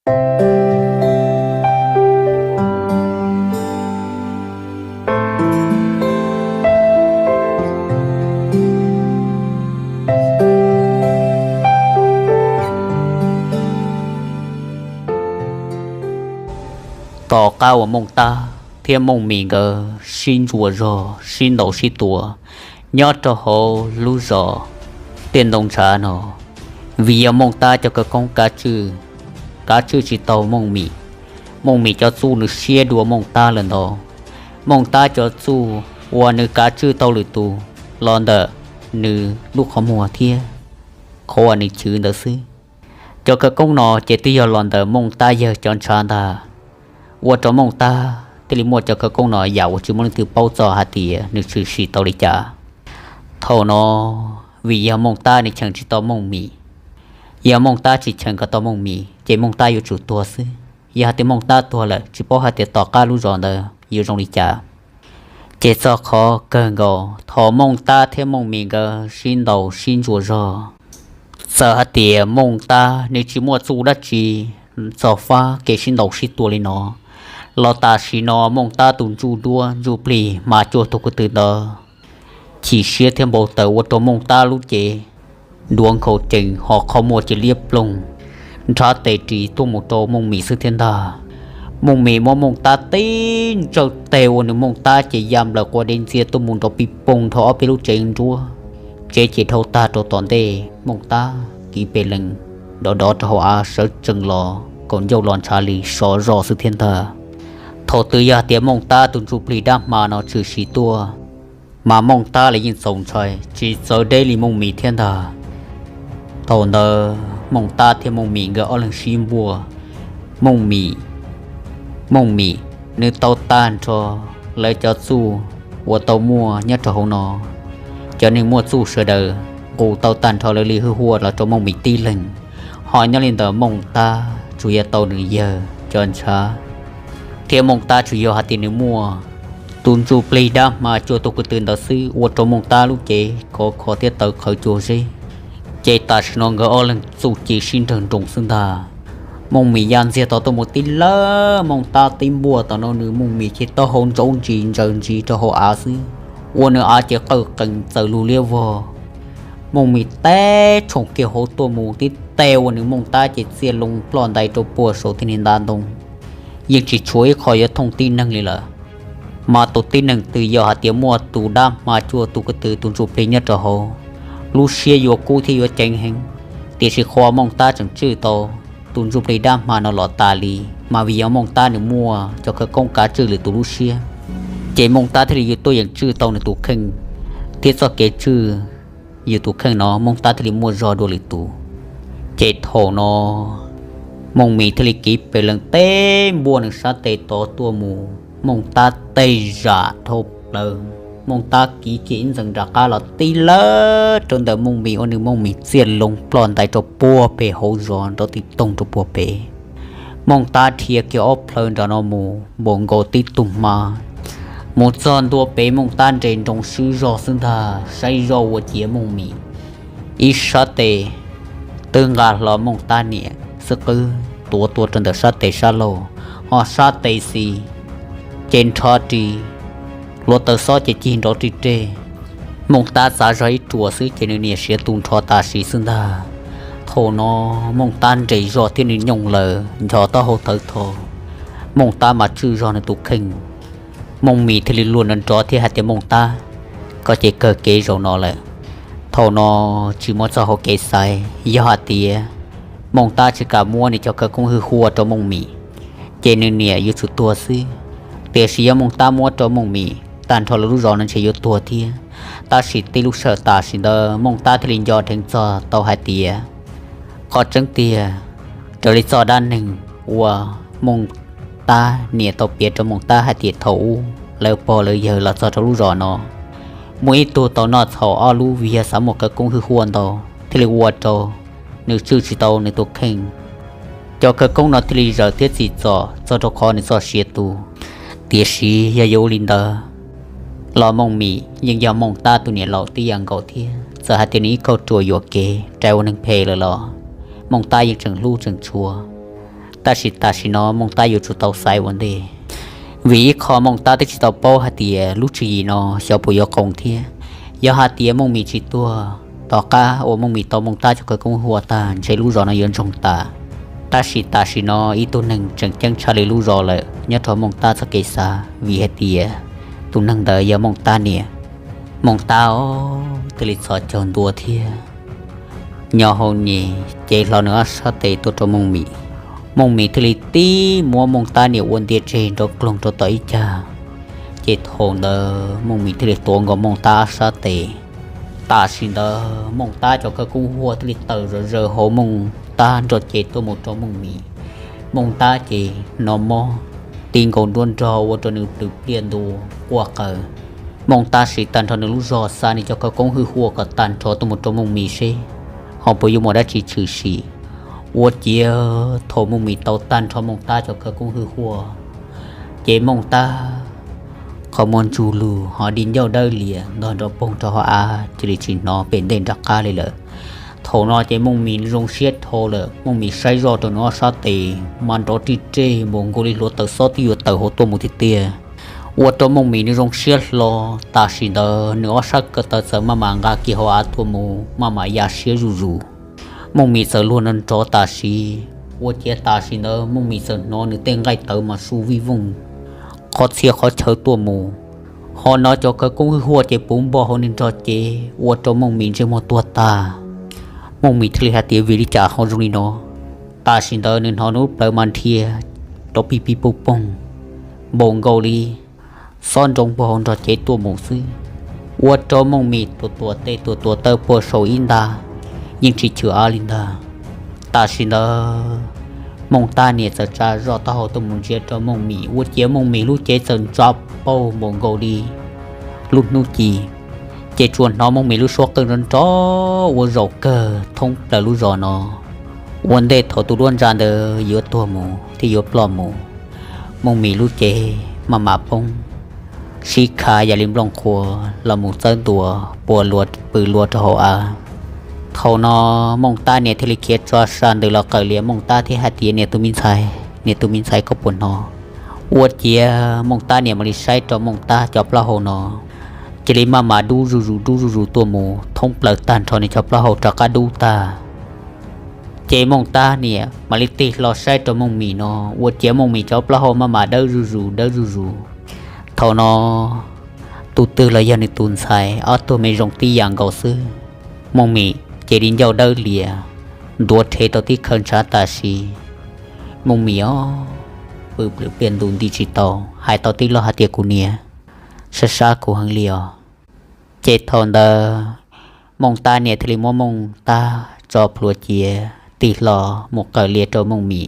Tom qab uas Mooj Tab thiab Mooj Mim nkawd sib ntsuas zog sib ntaus sib tua nyob rau hauv lub zos Tiaj Ntoo Ntshav no, vim yog Mooj Tab cov khawv koob kav tswj, kav tswj tsis tau Mooj Mim. Mooj Mim cov txuj nws siab dua Mooj Tab lawm ntau. Mooj Tab cov txuj uas nws kav tswj tau lwm tus los ntawm nws lub qhov muag thiab qhov uas nws chwv ntawd xwb. Cov khawv koob no ces twb yog los ntawm Mooj Tab yawg cov ntshav ntag, ua rau Mooj Tab thiaj li muaj cov khawv koob no yam uas tsis muaj leej twg paub txog hais tias nws tshwm sim tau li cas. Thaum no, vim yog Mooj Tab nws cheem tsis tau Mooj Mim, yog Mooj Tab tsis cheem kom tau Mooj Mim ces Mooj Tab yuav tsum tuag xwb. Yog hais tias Mooj Tab tuag lawm tsis paub hais tias tom qab lub zos ntawd yuav zoo li cas. Ces txog qhov kawg nkaus thaum Mooj Tab thiab Mooj Mim nkawd sib ntaus sib ntsuas zog, txawm hais tias Mooj Tab nws tsis muaj txuj dab tsi txog fab kev sib ntaus sib tua li no los tam sim no Mooj Tab tus ntsuj duab ntsuj plig hma cuaj tug ko tw ntawd chim siab thiab npau taws ua rau Mooj Tab lub cev duav nkhaus cees ho qhov muag cia liab ploog, nrhav tes ris tuaj mus rau Mooj Mim xwb thiab ntag. Mooj Mim muab Mooj Tab tib ntsawj teg ua nws Mooj Tab ces ya nplaws qua dej ntxiag tuaj mus nrov pij poog dhau ob peb lub tsev nruab, tsev ces dhau tag rau tom ntej. Mooj Tab kiv pes lees dov dov rau hauv av sawv tsees los kaum ncauj los ntshav li sov zog xwb thiab ntag. Thaum twg yog hais tias Mooj Tab tus ntsuj plig dab hma no tshwm sim tuaj, mas Mooj Tab los yeej txaus ntshai tsis txawv deb li Mooj Mim thiab ntag. Thaum ntawd Mooj Tab thiab Mooj Mim nkawd ob leeg sib npuaj. Mooj Mim, Mooj Mim nws tau tag nrho lawv cov txuj uas tau muaj nyob rau hauv no. Cov neeg muaj txuj sawv daws nqus tau tag nrho lawv li hwj huaj los rau Mooj Mim tib leeg. Ho nyob li ntawm Mooj Tab tsuas yog tau nws yawg cov ntshav, thiab Mooj Tab tsuas yog hais tias nws muaj tus ntsuj plig dab hma cuaj tug ko tw ntawd xwb ua rau Mooj Tab lub cev khov kho thiab tawv qhawv cuag zeb. Ces tam sim no nkawd ob leeg txuj ci sib nrawg nroos xwb ntag. Mooj Mim ya ntxiag tod tuaj mus tib lawv Mooj Tab tib npuaj tom no nws Mooj Mim ces taub hau ntsaub ntsis ntsaws ntsis rau hauv av xwb, ua nws av ces qawj qees txawm lug liab vog. Mooj Mim teb tshoom kiag hauv tuaj mus tib teg ua nws Mooj Tab ces txiaj loo ploj ntais rau puag saum tej niag ntav ntoo, yeej tsis tshuav ib qho yuav thooj tib neeg li lawm. Mas tus tib neeg twg yog hais tias muaj tus dab hma cuaj tug ko tw tus ntsuj plig nyob rau hauv, lub siab yuav kub thiab yuav ceev heev, tiam sis qhov Mooj Tab tseem tswj tau tus ntsuj plig dab hma no los tas li, mas vim yog Mooj Tab nws muaj cov khawv koob kav tswj lwm tus lub siab, ces Mooj Tab thiaj li yuav tuaj yeem tswj tau nws tus kheej, thiab txoj kev tswj yus tus kheej no Mooj Tab thiaj li muaj zog dua lwm tus. Ces thaum no Mooj Mim thiaj li kiv pes lees teb npuaj nws sab tes tod tuaj mus, Mooj Tab teg zam dhau plaws. Mooj Tab kiv kiag ib ntxees nram qab los tib lawv rau ntawm Mooj Mim ua nws Mooj Mim txiaj loo ploj ntais rau puag pem hauv zos nrov ti toog rau puag pem. Mooj Tab dhia kiag ob plhaw nram no mus npaum nkaus tib tug hma, mus txog ntua pem Mooj Tab nres nroos swb zog xwb ntag, saib zoj ua ciav Mooj Mim. Ib sab tes twb nqa hlo Mooj Tab niam xwb qwb tuav tua rau ntawm sab tes sab laug, ho sab tes xis ces nrho ris, hluav taws xob ces cig nrov ri reg. Mooj Tab txav zog ib ruam xwb ces nws niam siav tu nrho tam sim xwb ntag. Thaum no Mooj Tab nres zog thiab nws nyooj lawm ncho taub hau thawv tho. Mooj Tab mas tswj zog nws tus kheej. Mooj Mim thiaj li luag nrov nrov thiab hais tias, Mooj Tab, koj ces kawg kev zaum no lawm. Thaum no tsis muaj txoj hau kev xaiv, yog hais tias Mooj Tab tsis kam muab nws cov khawv koob hwj huaj rau Mooj Mim, ces nws niam yuav tsum tuag xwb. Tiam sis yog Mooj Tab muab rau Mooj Mim, tag nrho lawv lub zos no ntshe yuav tuag thiab. Tab sis tib lub sij hawm tam sim ntawd Mooj Tab thiaj li nco dheev txog tau hais tias, qhov tseeb tiag, raws li txoj dab neeg uas Mooj Tab niam tau piav rau Mooj Tab hais tias thaum ub lawv pog lawv yawg los txog rau lub zos no, muaj ib tug tau noj txhaum ob lub vim yog xav muaj khawv koob hwj huaj ntau, thiaj li ua rau nws tswj tsis tau nws tus kheej. Cov khawv koob no thiaj li zawm thiab txim txom txog rau qhov nws txoj sia tu. Tiam sis yog yuav ua li ntawd los Mooj Mim yeej yog Mooj Tab tus niam laus tib yam nkaus thiab. Txawm hais tias nws ib kauj ruam yuam kev rais ua neeg phem lawm los Mooj Tab yeej tseem hlub tseem tshua. Tab sis tam sim no Mooj Tab yuav tsum tau xaiv ua ntej, vim ib qho Mooj Tab twb tsis tau paub hais tias lub tswv yim no xyov puas yuav qoos thiab. Yog hais tias Mooj Mim tsis tuag, tom qab uas Mooj Mim tau Mooj Tab cov khawv koob hwj huaj tag ntshe lub zos no yuav ntsoog tas. Tab sis tam sim no ib tug neeg tseem ceeb tshaj li lub zos lawm nyob rau Mooj Tab txoj kev xav, vim hais tias tus neeg ntawd yog Mooj Tab niam. Mooj Tab thiaj li txhos caug ntua thiab nyo hau nyem cev hlo nws ob sab tes tuaj rau Mooj Mim. Mooj Mim thiaj li tib muab Mooj Tab niam ua ntia tseg nrov kloog rau tom ib cag. Ces thaum ntawd Mooj Mim thiaj li tuav nkaus Mooj Tab ob sab tes. Tam sim ntawd Mooj Tab cov khawv koob hwj huaj thiaj li tawm zom zaws hauv Mooj Tab nrog cev tuaj mus rau Mooj Mim. Mooj Tab ces hnov mob ti nkaus nruab nrog ua rau nws plhws pliaj ntua quaj qw. Mooj Tab siv tag nrho nws lub zog xa nws cov khawv koob hwj huaj kom tag nrho tuaj mus rau Mooj Mim seb ho puas yuav muaj dab tsi tshwm sim. Ua ciav thaum Mooj Mim tau tag nrho Mooj Tab cov khawv koob hwj huaj, ces Mooj Tab qhov muag ntsug lug ho di ncauj dawb lias ntog nrov poog rau hauv av cia li tsis hnov pem ntej nram qab li lawm. Thaum no ces Mooj Mim zoo siab dhau lawm, Mooj Mim saib zoj rau nws ob sab tes mas nrov ri rej npaum nkaus li hluav taws xob twb yuav tawm hauv tuaj mus tiag tiag. Ua rau Mooj Mim nws zoo siab hlo, tam sim ntawd nws ob sab ko taw txawm maj mam nqa kiag hauv av tuaj mus maj mam ya siab zuj zus. Mooj Mim txawm luag nrov nrov tam sim, ua ciav tam sim ntawd Mooj Mim txawm hnov nws tej nqaij tawv mas su vij vooj qhov txhia qhov chaw tuaj mus. Ho hnov cov khawv koob hwj huaj ces puv npo hauv nws nrog cev ua rau Mooj Mim ntsej muag tuag tag. Mooj Mim thiaj li hais tias vim li cas ho zoo li no. Tam sim ntawd nws hnov nws lub plawv mas nrhia rov pig pig poog poog npaum nkaus li xob nroo puag hauv nrog cev tuaj mus xwb. Ua rau Mooj Mim tuam tuam tes tuam tuam taw puag saum ib nta yeej tsis chwm av li ntag. Tam sim ntawd Mooj Tab niam txawm tsa zoj taub hau tuaj mus ntsia rau Mooj Mim, ua ciav Mooj Mim lub cev txawm ntsa paug npaum nkaus li lub hnub ci. Ces tsuas hnov Mooj Mim lub suab qeej nrov nrov ua zaum kawg thoob plaws lub zos no. Ua ntej thaum tus duab ntsa ntawd yuav tuag mus thiab yuav ploj mus, Mooj Mim lub cev maj mam poob sib kha yam li nplooj qhuav los mus txawb ntua pua luas pw luas rau hauv av. Thaum no Mooj Tab niam thiaj li khiav tso sa ntws los qawm lias Mooj Tab thiab hais tias niam tus me ntxhais, niam tus me ntxhais koj puas hnov? Ua ciav Mooj Tab niam mam li saib rau Mooj Tab cov plaub hau no cia li maj mam dub zuj zus dub zuj zus tuaj mus thoob plaws tag nrho nws cov plaub hau rov qab dub tag. Ces Mooj Tab niam mam li tig hlo saib rau Mooj Mim no, ua ciav Mooj Mim cov plaub hau maj mam dawb zuj zus dawb zuj zus. Thaum no tus twg los yog nws tus ntxhais ob tug me zoo tib yam nkaus xwb. Mooj Mim ces di ncauj dawb lias ntuav rhev rau tib khawv ntshav tam sim. Mooj Mim os, pw plwm pliaj ntu nti tsis tau, hais tau tib lo hais tias kuv niam, sab sab kuv heev li os. Ces thaum ntawd Mooj Tab niam thiaj li muab Mooj Tab tso plhuav cia, tig hlo mus qawm lias rau Mooj Mim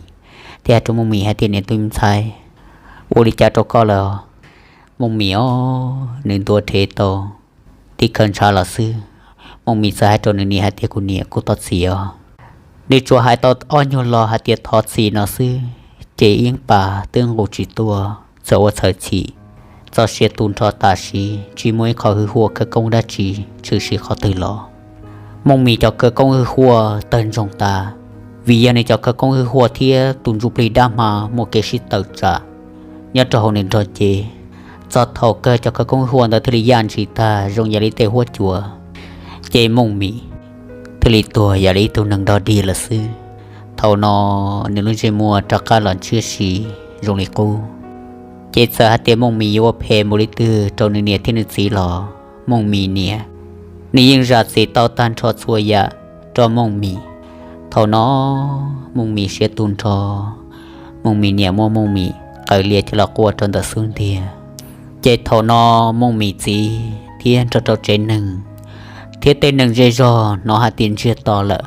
thiab hais rau Mooj Mim hais tias niam tus ntxhais, ua li cas rau koj lawm? Mooj Mim os, nws ntuav rhev tau tib khawv ntshav los xwb. Mooj Mim txawm hais rau nws niam hais tias kuv niam, kuv thov txim os. Nws tsuas hais tau ob nyuag lo hais tias thov txim no xwb, ces ib pas twb nqus tsis tuaj, txawm ua txhawj chim, txoj sia tu nrho tam sim, tsis muaj ib qho hwj huaj khawv koob dab tsi tshwm sim qhov twg los. Mooj Mim cov khawv koob hwj huaj tawg ntsoog tas, vim yog nws cov khawv koob hwj huaj thiab tus ntsuj plig dab hma muaj kev sib tawm tsam nyob rau hauv nws nrog cev. Txog thaum kawg cov khawv koob hwj huaj ntawd thiaj li yaj ntshis tag zoo yam li tej huab cua, ces Mooj Mim thiaj li tuag yam li ib tug neeg dog dig lawm xwb. Thaum no nws lub ntsej muag rov qab los ntshiab si zoo li qub. Ces txawm hais tias Mooj Mim yuav ua phem npaum li twg rau nws niam thiab nws txiv los Mooj Mim niam, nws yeej zam txim tau tag nrho txhua yam rau Mooj Mim. Thaum no Mooj Mim siav tu nrho, Mooj Mim niam muab Mooj Mim qawm lias coj los quaj rau ntawm xub ntiag. Ces thaum no Mooj Mim txiv thiab nrog rau tsev neeg thiab tej neeg zej zog hnov hais tias ntsiag to lawm,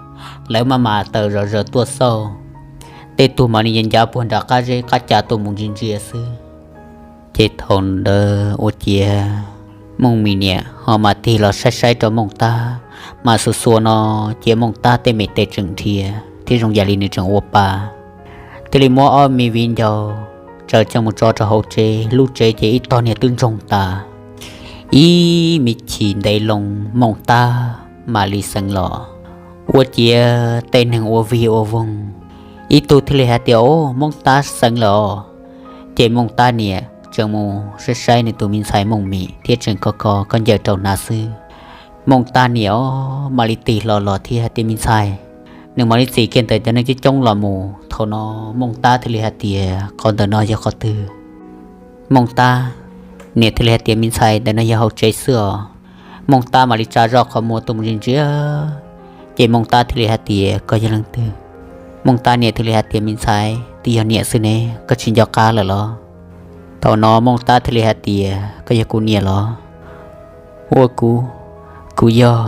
lawv maj mam tawm zom zaws tuaj xauj. Tej tug mam li ncav ncav puag nram qab zeb qab ca tuaj mus ntsia ntsia xwb. Ces thaum ntawd ua ciav Mooj Mim niam ho mam tig los saib saib rau Mooj Tab, mas xuas xuas no cia Mooj Tab tej me tes tseem dhia thiab zoo yam li nws tseem ua pa. Thiaj li muab ob me viv ncaus tsaws coj mus tso rau hauv tsev, lub tsev ces ib tog niag twb ntsoog tas. Ib me chim ntev loo Mooj Tab mam li xeev los. Ua ciav tej neeg ua vig ua voog, Ib tug thiaj li hais tias, Au, Mooj Tab xeev lawm os. Ces Mooj Tab niam tseem mus saib saib nws tus me ntxhais Mooj Mim thiab tseem kho kho khaub ncaws rau hnav xwb. Mooj Tab niam os mam li tig hlo los thiab hais tias, Me ntxhais. Nws mam li txij kiag ntawm cov neeg coob coob los mus. Thaum no Mooj Tab thiaj li hais tias, Qhov ntawm no yog qhov twg? Mooj Tab niam thiaj li hais tias, Me ntxhais, ntawm no yog hauv tsev xwb os. Mooj Tab mam li tsa zoj qhov muag tuaj mus ntsia ntsia. Ces Mooj Tab thiaj li hais tias, Koj yog leej twg? Mooj Tab niam thiaj li hais tias, Me ntxhais, twb yog niam xwb ne, koj tsis nco qab lawm los? Thaum no Mooj Tab thiaj li hais tias, Koj yog kuv niam los? Ua kuv, kuv yog.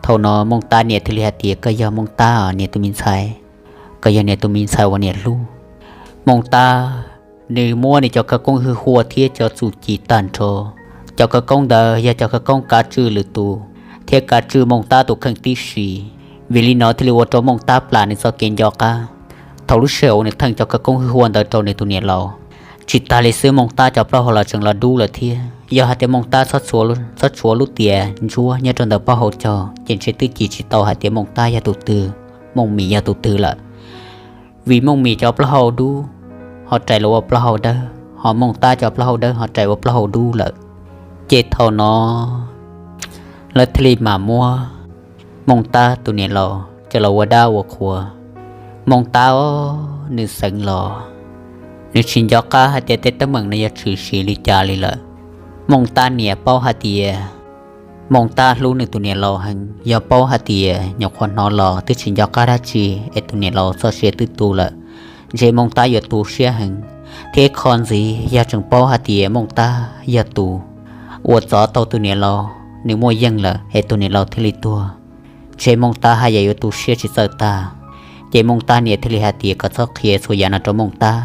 Thaum no Mooj Tab niam thiaj li hais tias, Koj yog Mooj Tab os niam tus me ntxhais. Koj yog niam tus me ntxhais uas niam hlub. Mooj Tab nws muab nws cov khawv koob hwj huam thiab cov txuj ci tag nrho. Cov khawv koob ntawd yog cov khawv koob kav tswj lwm tus thiab kav tswj Mooj Tab tus kheej tib si. Vim li no thiaj li ua rau Mooj Tab plam nws txoj kev nco qab. Thaum lub sij hawm uas nws theej cov khawv koob hwj huam ntawd rau nws tus niam laus, tsis tas li xwb Mooj Tab cov plaub hau los tseem los dub lawm thiab. Yog hais tias Mooj Tab txhob tshuav lub tias ntsuab nyob rau ntawm plaub hau caug ces ntshe twb cim tsis tau hais tias Mooj Tab yog tus twg, Mooj Mim yog tus twg lawm. Vim Mooj Mim cov plaub hau dub ho rais los ua plaub hau dawb, ho Mooj Tab cov plaub hau dawb ho rais ua plaub hau dub lawm. Ces thaum no lawv thiaj li mam muab Mooj Tab tus niam laus coj los ua dab ua qhua. Mooj Tab os, nws xeev los, nws tsis nco qab hais tias tej teeb meem no yog tshwm sim li cas li lawm. Mooj Tab niam paub hais tias Mooj Tab hlub nws tus niam laus heev, yog paub hais tias nyuam qhuav hnov los twb tsis nco qab dab tsi es tus niam laus txoj sia twb tu lawm, ntshe Mooj Tab yuav tu siab heev. Thiab qhov ntxiv yog tseem paub hais tias Mooj Tab yog tus uas txov tau tus niam laus, nws muaj yeej lawm es tus niam laus thiaj li tuag, ntshe Mooj Tab haj yam yuav tu siab tsis txawj tag. Ces Mooj Tab niam thiaj li hais tias kom txhob qhia txhua yam no rau Mooj Tab.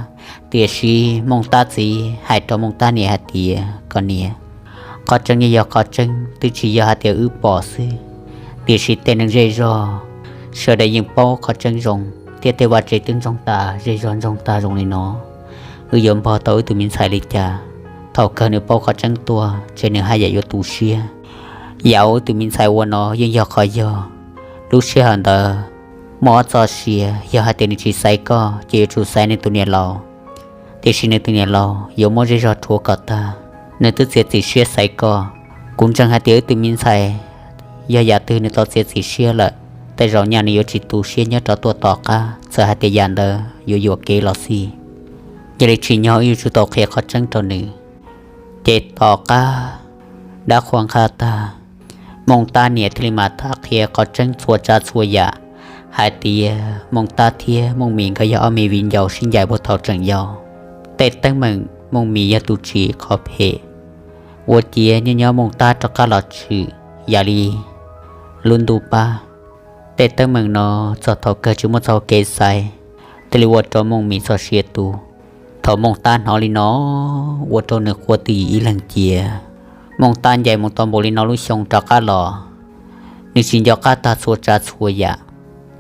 Tiam sis Mooj Tab txiv hais rau Mooj Tab niam hais tias, Koj niam, qhov tseeb yeej yog qhov tseeb, twb tsis yog hais tias wb pom xwb, tiam sis tej neeg zej zog sawv daws yeej paub qhov tseeb zoo, thiab tej vaj tsev twb ntsoog tas, zej zog ntsoog tag zoo li no, wb yuav npog tau wb tus me ntxhais li cas? Thaum kawg nws paub qhov tseeb tuaj, ntshe nws haj yam yuav tu siab. Yam uas wb tus me ntxhais ua no yeej yog qhov yog. Lub sij hawm ntawd muaj ob txoj sia, yog hais tias nws tsis xaiv koj ces yuav tsum xaiv nws tus niam laus. Tiam sis nws tus niam laus yuav muab zej zog rhuav kom tag, nws twb txiav txim siab xaiv koj. Kuv ntseeg hais tias wb tus me ntxhais yog yam twg nws tau txiav txim siab lawm, tej zaum nyaj nws yuav tsis tu siab nyob rau tuaj tom qab, txawm hais tias yam ntawd yuav yuam kev los xij. Yog li tsim nyog wb yuav tsum tau qhia qhov tseeb rau nws. Ces tom qab dab qhuas nqha tag, Mooj Tab niam thiaj li mam tham qhia qhov tseeb txhua tsav txhua yam, hais tias Mooj Tab thiab Mooj Mim nkawd yog ob me viv ncaus sib ncaim puag thaum tseem yau. Tej teeb meem Mooj Mim yog tus tsim qhov phem, ua ciav nyob nyob Mooj Tab rov qab los tshwm yam li lub ntuj pab. Tej teeb meem no txog thaum kawg tsis muaj txoj kev xaiv, thiaj li ua rau Mooj Mim txoj sia tu. Thaum Mooj Tab hnov li no, ua rau nws quaj twj ywm ib leeg cia. Mooj Tab ncaim mus tau npaum li no lub xyoo rov qab los, nws tsis nco qab tag txhua tsav txhua yam.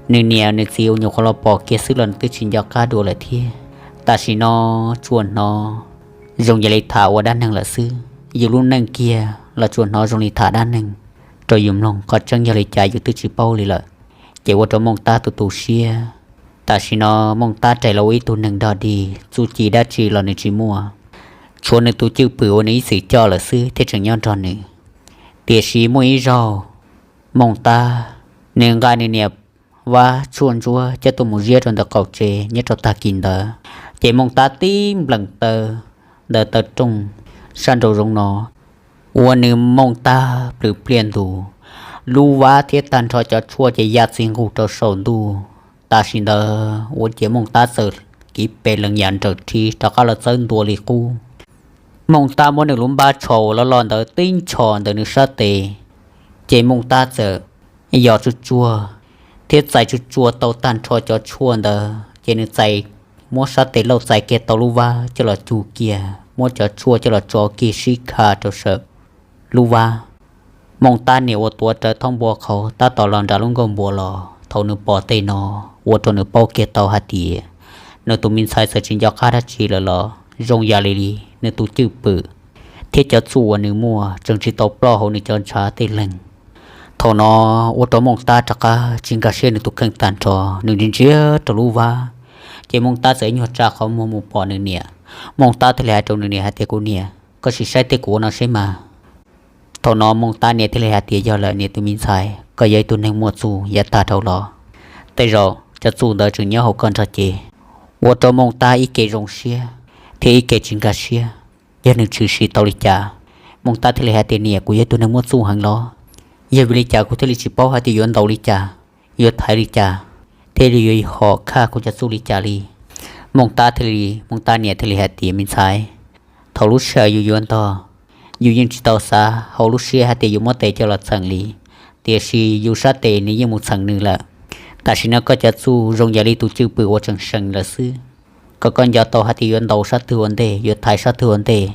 Nws niam nws txiv uas nyuam qhuav los pom kiag xwb los nws twb tsis nco qab dua lawm thiab. Tam sim no tsuas hnov zoo yam li tham ua dab neeg lawm xwb, yus lub neej kiag los tsuas hnov zoo li tham dab neeg. Rau yus mloog qhov tseeb yog li cas yus twb tsis paub li lawm. Ces ua rau Mooj Tab tu tu siab. Tam sim no Mooj Tab rais los ua ib tug neeg dog dig, txuj ci dab tsi los nws tsis muaj, tshuav nws tus cwj pwm uas nws ib txwm coj lawm xwb thiaj tseem nyob nrog nws. Tiam sis muaj ib zaug, Mooj Tab nws nqa nws niam Vab tshuaj ntsuab coj tuaj mus ziab rau ntawm qaum tsev nyob rau tag kis ntawd, ces Mooj Tab tib nplees taw ntawm taw rooj sab nraum zoov no, ua nws Mooj Tab plhws pliaj ntus, lub vab thiab tag nrho cov tshuaj ces ya txij nqug rau saum ntuj. Tam sim ntawd ua ciav Mooj Tab txawm kiv pes lees yam nrawm rhi rov qab los txawb ntua li qub. Mooj Tab muab nws lub npab tsho uas loj loj ntawd tib ntsho ntawm nws sab tes, ces Mooj Tab txawm yos tsuag tsuag thiab txais tsuag tsuag tau tag nrho cov tshuaj ntawd, ces nws txais, muab sab tes lauj txais kiag tau lub vab coj los cug kiag, muab cov tshuaj coj los tso kiag sib kha rau saum lub vab. Mooj Tab niam uas tuav rawv thoob npua qhauv tab tom los nram lub nkuaj npua los, thaum nws pom tej no, ua rau nws paub kiag tau hais tias nws tus me ntxhais txawm tsis nco qab dab tsi lawm los zoo yam li nws tus cwj pwm thiab cov txuj uas nws muaj tseem tsis tau ploj hauv nws cov ntshav tej leeg. Thaum no ua rau Mooj Tab rov qab tsis nkag siab nws tus kheej tag nrho, nws ntsia ntsia rau lub vab, Ces Mooj Tab txawm ib nyuag tsa qhov muag mus pom nws niam. Mooj Tab thiaj li hais rau nws niam hais tias, Kuv niam, koj sim saib tej kuv ua no seb mas. Thaum no Mooj Tab niam thiaj li hais tias, Yog lawm niam tus me ntxhais, koj yog ib tug neeg muaj txuj yav tag dhau los, tej zaum cov txuj ntawd tseem nyob hauv koj nrog cev, ua rau Mooj Tab ib ke zoo siab thiab ib ke tsis nkag siab. Yog nws tshwm sim tau li cas? Mooj Tab thiaj li hais tias, Niam, kuv yog ib tug neeg muaj txuj heev los? Yog vim li cas kuv thiaj li tsis paub hais tias yuav ntaus li cas, yuav thaiv li cas, thiaj li yuav hom khaj kuv cov txuj li cas li? Mooj Tab thiaj li, Mooj Tab niam thiaj li hais tias, Me ntxhais, thaum lub sij hawm yus yuav ntog, yus yeej tsis tau xav hauv lub siab hais tias yuav muab tes coj los txheem li, tiam sis yus sab tes nws yeej mus txheem nws lawm. Tam sim no koj cov txuj zoo yam li tus cwj pwm uas tseem seem lawm xwb. Kom koj nco tau hais tias yuav ntaus sab twg ua ntej, yuav thaiv sab twg ua ntej,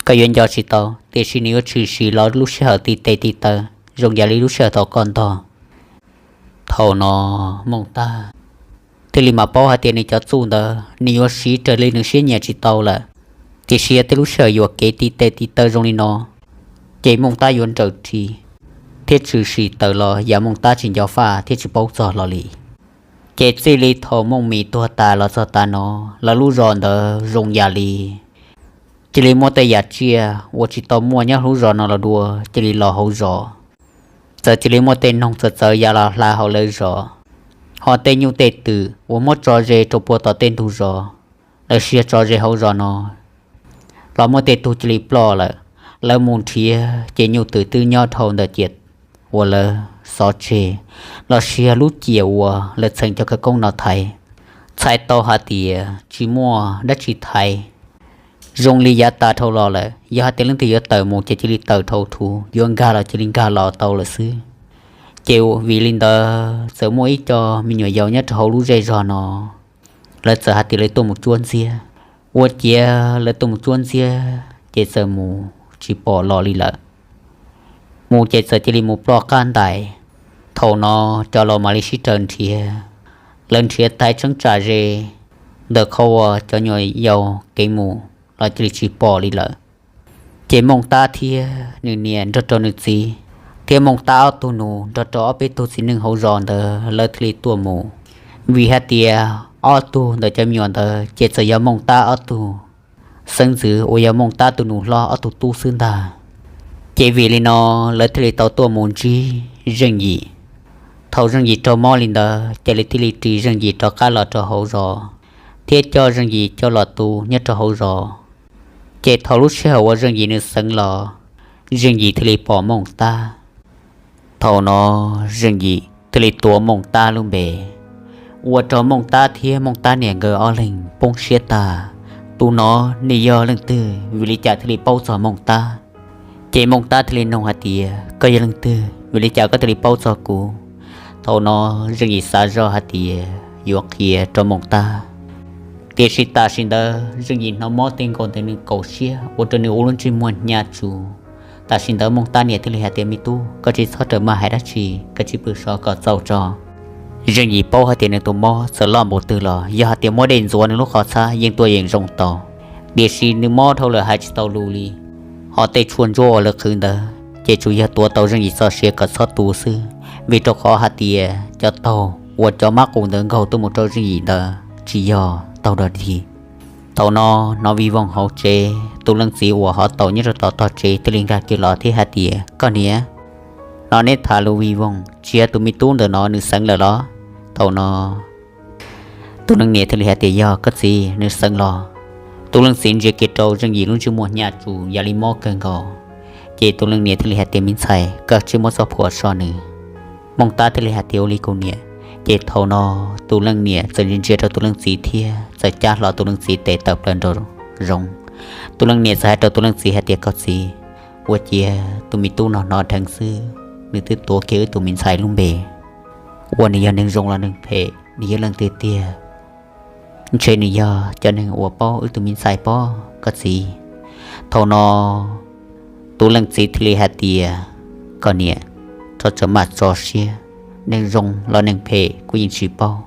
koj yuav nco tsis tau, tiam sis nws yuav tshwm sim los lub sij hawm ti tes ti taw zoo yam li lub sij hawm thaum koj ntog. Thaum no Mooj Tab thiaj li mam paub hais tias nws cov txuj ntawd nws yuav siv raws li nws siab nyiam tsis tau lawm. Tiam sis yog tej lub sij hawm yuam kev ti tes ti taw zoo li no, ces Mooj Tab yuav nrawm ris thiab tshwm sim tawm los yam Mooj Tab tsis nco faj thiab tsis paub txog los li. Ces txij li thaum Mooj Mis tuag tas los txog tav no, lawv lub zos ntawd zoo yam li cia li muaj tej yam tsiaj uas tsis tau muaj nyob lub zos no los dua cia li los hauv zos. Txawm cia li muaj tej noog txawv txawv ya los hla hauv lawv zos, ho tej nyuj tej twm uas muab tso ze rau puag tom tej ntug zos los sis yog tso ze hauv zos no los muaj tej tug cia li ploj lawm. Lawv mus nrhiav ces nyuj twm twb nyob dhau ntawm ciam uas lawv xov tseg los sis yog lub ciam uas lawv txheem cov khawv koob no thaiv. Txhais tau hais tias tsis muaj dab tsi thaiv, zoo li yav tas dhau los lawm. Yog hais tias leej twg yuav tawm mus ces cia li tawm dhau thuv, yuav nkag los cia li nkag los tau lawm xwb. Ces vim li ntawd txawm muaj ib co me nyuam yaus nyob rau hauv lub zej zog no, lawv txawm hais tias lawv tuaj mus cuab ntxiab. Ua ciav lawv tuaj mus cuab ntxiab ces txawm mus tsis pom los li lawm. Mus ces txawm cia li mus ploj qab ntais. Thaum no cov laus mam li sib raws nrhiav, lawv nrhiav thaiv tseeb tsam ze ntawm qhov uas cov nyuam yaus kev mus los cia li tsis pom li lawm. Ces Mooj Tab thiab nws niam nrog rau nws txiv, thiab Mooj Tab ob tug nus nrog rau ob peb tug txiv neej hauv zos ntawd lawv thiaj li tuaj mus. Vim hais tias ob tug ntawm cov me nyuam ntawd ces txawm yog Mooj Tab ob tug xeeb ntxwv uas yog Mooj Tab tus nus hlob ob tug tub xwb ntag. Ces vim li no lawv thiaj li tau tuaj mus ntsib Zeej Yim. Thaum Zeej Yim raug mob li ntawd ces lawv thiaj li ris Zeej Yim rov qab los rau hauv zos, thiab coj Zeej Yim coj los tu nyob rau hauv zos. Ces thaum lub sij hawm uas Zeej Yim nws xeev los, Zeej Yim thiaj li pom Mooj Tab. Thaum no Zeej Yim thiaj li tuav Mooj Tab lub npe, ua rau Mooj Tab thiab Mooj Tab niam nkawd ob leeg poob siab tag. Tus no nws yog leej twg, vim li cas thiaj li paub txog Mooj Tab? Ces Mooj Tab thiaj li nug hais tias, Koj yog leej twg, vim li cas koj thiaj li paub txog kuv? Thaum no Zeej Yim xav zoj hais tias yuav qhia rau Mooj Tab, tiam sis tam sim ntawd Zeej Yim hnov mob tej nkaus ntawm nws kaum siab ua rau nws ua lub ntsej muag hnyav tsuv. Tam sim ntawd Mooj Tab niam thiaj li hais tias, Me tub, koj tsis txhob rawm maj hais dab tsi, koj cia li pw so kom txaus tso. Zeej Yim paub hais tias nws tus mob txawm loj npaum twg los yog hais tias muab dej ntxuav nws lub qhov txhab yeej tuaj yeem zoo tau, tiam sis nws mob dhau lawm hais tsis tau lus li. Ho tej tshuaj ntsuab uas lawv qhwv ntawd ces tsuas yog tuav tau Zeej Yim txoj sia kom txhob tu xwb, vim rau qhov hais tias cov taug uas cov mab qus ntawd nkaug tuaj mus rau Zeej Yim ntawd tsis yog taug dog dig. Thaum no hnov vij voog hauv tsev, tus leej txiv uas hov tau nyob rau tom tog tsev thiaj li nkag kiag los thiab hais tias, Koj niam, no neb tham lus vij voog, tsis yog tus me tub ntawm no nws xeev lawm los? Thaum no tus leej niam thiaj li hais tias, Yog koj txiv, nws xeev los. Tus leej txiv ntsia kiag rau Zeej Yim lub ntsej muag hnyav tsuv yam li mob kawg nkaus, ces tus leej niam thiaj li hais tias, Me ntxhais, koj cia li muab txoj phuam so nws. Mooj Tab thiaj li hais tias, Ua li kuv niam. Ces thaum no tus leej niam txawm ntsia ntsia rau tus leej txiv thiab txawm cab hlo tus leej txiv tes tawm plaws nraum zoov. Tus leej niam txawm hais rau tus leej txiv hais tias, Koj txiv, ua ciav tus me tub no hnov dheev xwb, nws twb tuav kiag wb tus me ntxhais lub npe. Ua nws yog neeg zoo los neeg phem, nws yog leej twg tiag? Ntshe nws yog cov neeg uas paub wb tus me ntxhais pob, koj txiv. Thaum no tus leej txiv thiaj li hais tias, Koj niam, txhob txawm maj txo siab, neeg zoo los neeg phem kuv yeej tsis paub.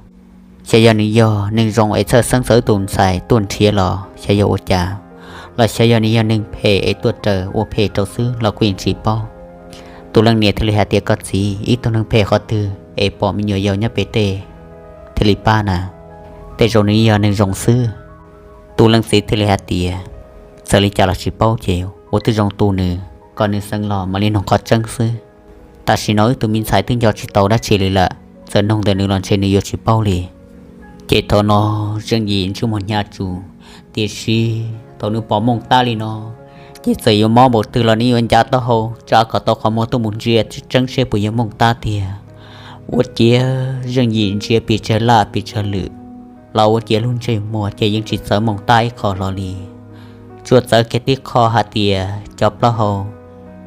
Xyov yog nws yog neeg zoo es txhawj xeeb txog wb tus ntxhais tuaj nrhiav los xyov yog ua cas, los xyov yog nws yog neeg phem es tuaj raws ua phem rau xwb los kuv yeej tsis paub. Tus leej niam thiaj li hais tias, Koj txiv, ib tug neeg phem qhov twg es pom me nyuam yaus nyob pem tej thiaj li pab na? tej zaum nws yog neeg zoo xwb. Tus leej txiv thiaj li hais tias, txawm li cas los tsis paub ces ua twb zoo tu nws, kom nws xeev los mam li noog qhov tseeb xwb. Tam sim no wb tus me ntxhais twb nco tsis tau dab tsi li lawm, txawm noog ntawm nws los ntshe nws yuav tsis paub li. Ces thaum no Zeej Yim ntsej muag hnyav tsuj, tiam sis thaum nws pom Mooj Tab li no, ces txawm yuav mob npaum twg los nws yuav ncav taub hau tsa kom tau qhov muag tuaj mus ntsia tseeb seb puas yog Mooj Tab tiag. Ua ciav Zeej Yim ntsia pes tsawg laj pes tsawg lwm los ua ciav lub ntsej muag ces yeej tsis txawv Mooj Tab ib qho hlo li, tsuas txawv kiag tib qho hais tias cov plaub hau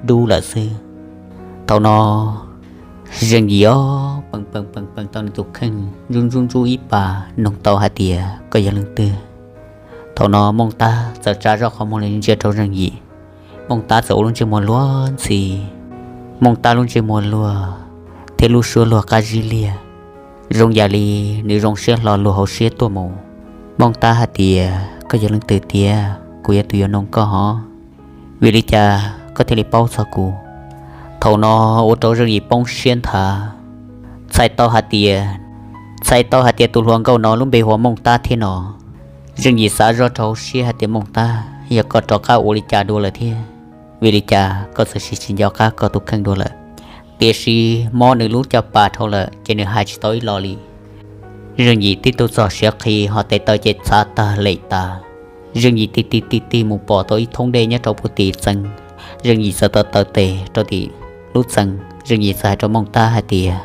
dub lawm xwb. Thaum no Zeej Yim ob pees pees pees pees tau nws tus kheej ntsub ntsub ntsub ib pas, noog tau hais tias koj yog leej twg. Thaum no Mooj Tab txawm tsa zoj qhov muag los ntsia rau Zeej Yim. Mooj Tab txawm ua lub ntsej muag luag ntxhi, Mooj Tab lub ntsej muag luag thiab lub suab luag qab zib liag, zoo yam li nws zoo siab hlo luag hauv siab tuaj mus. Mooj Tab hais tias, koj yog leej twg tiag, kuv yog tus yuav noog koj hov, vim li cas koj thiaj li paub txog kuv? Thaum no ua rau Zeej Yim poob siab nthav, txhais tau hais tias, txhais tau hais tias tus hluas nkauj no lub npe hu ua Mooj Tab thiab no. Zeej Yim xav zoj rau hauv siab hais tias, Mooj Tab, yog koj rov qab ua li cas dua lawm thiab? Vim li cas koj txawm sis tsis nco qab koj tus kheej dua lawm? Tiam sis mob nws lub caj pas dhau lawm ces nws hais tsis tau ib los li. Zeej Yim tib tug txog siav qhi ho tes taw ces txhav tag lem tas. Zeej Yim tig tig tig tig mus pom tau ib thoob dej nyob rau puag tim txee. Zeej Yim txawm taw taw tes rau tim lub txee, Zeej Yim txawm hais rau Mooj Tab hais tias,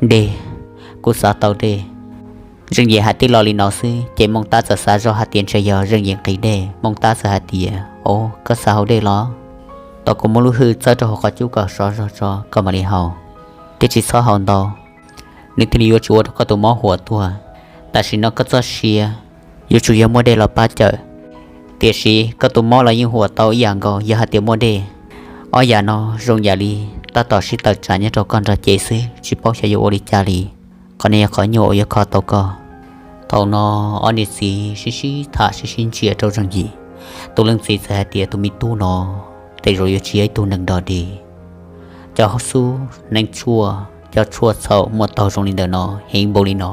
dej, kuv xav tau dej. Zeej Yim hais tib lo li no xwb ces Mooj Tab txawm xav zoj hais tias ntshe yog Zeej Yim nqhis dej. Mooj Tab txawm hais tias, o, koj xav haus dej los? Tos kuv muab lub hwj txawb rau hauv qhov cub kom sov zog tso koj mam li haus, thiab tsis txhob haus ntau, nws thiaj li yuav tsis ua rau koj tus mob huam tuag. Tam sim no koj txoj sia yuav tsum yog muaj dej los pab cawm, tiam sis koj tus mob los yeej huam tau ib yam nkaus yog hais tias muaj dej. Ob yam no zoo yam li tab tom sib tawm tsam nyob rau koj nrog cev xwb, tsis paub xyov yuav ua li cas li. Qhov no yog qhov nyuaj uas yuav kho tau koj. Thaum no ob niam txiv sib sib tham sib sib ntsia rau Zeej Yim. Tus leej txiv txawm hais tias tus me tub no tej zaum yuav tsis yog ib tug neeg dog dig. Cov xub hneev tshuaj, cov tshuaj txhaum muaj taug zoo li ntawm no, heev npaum li no,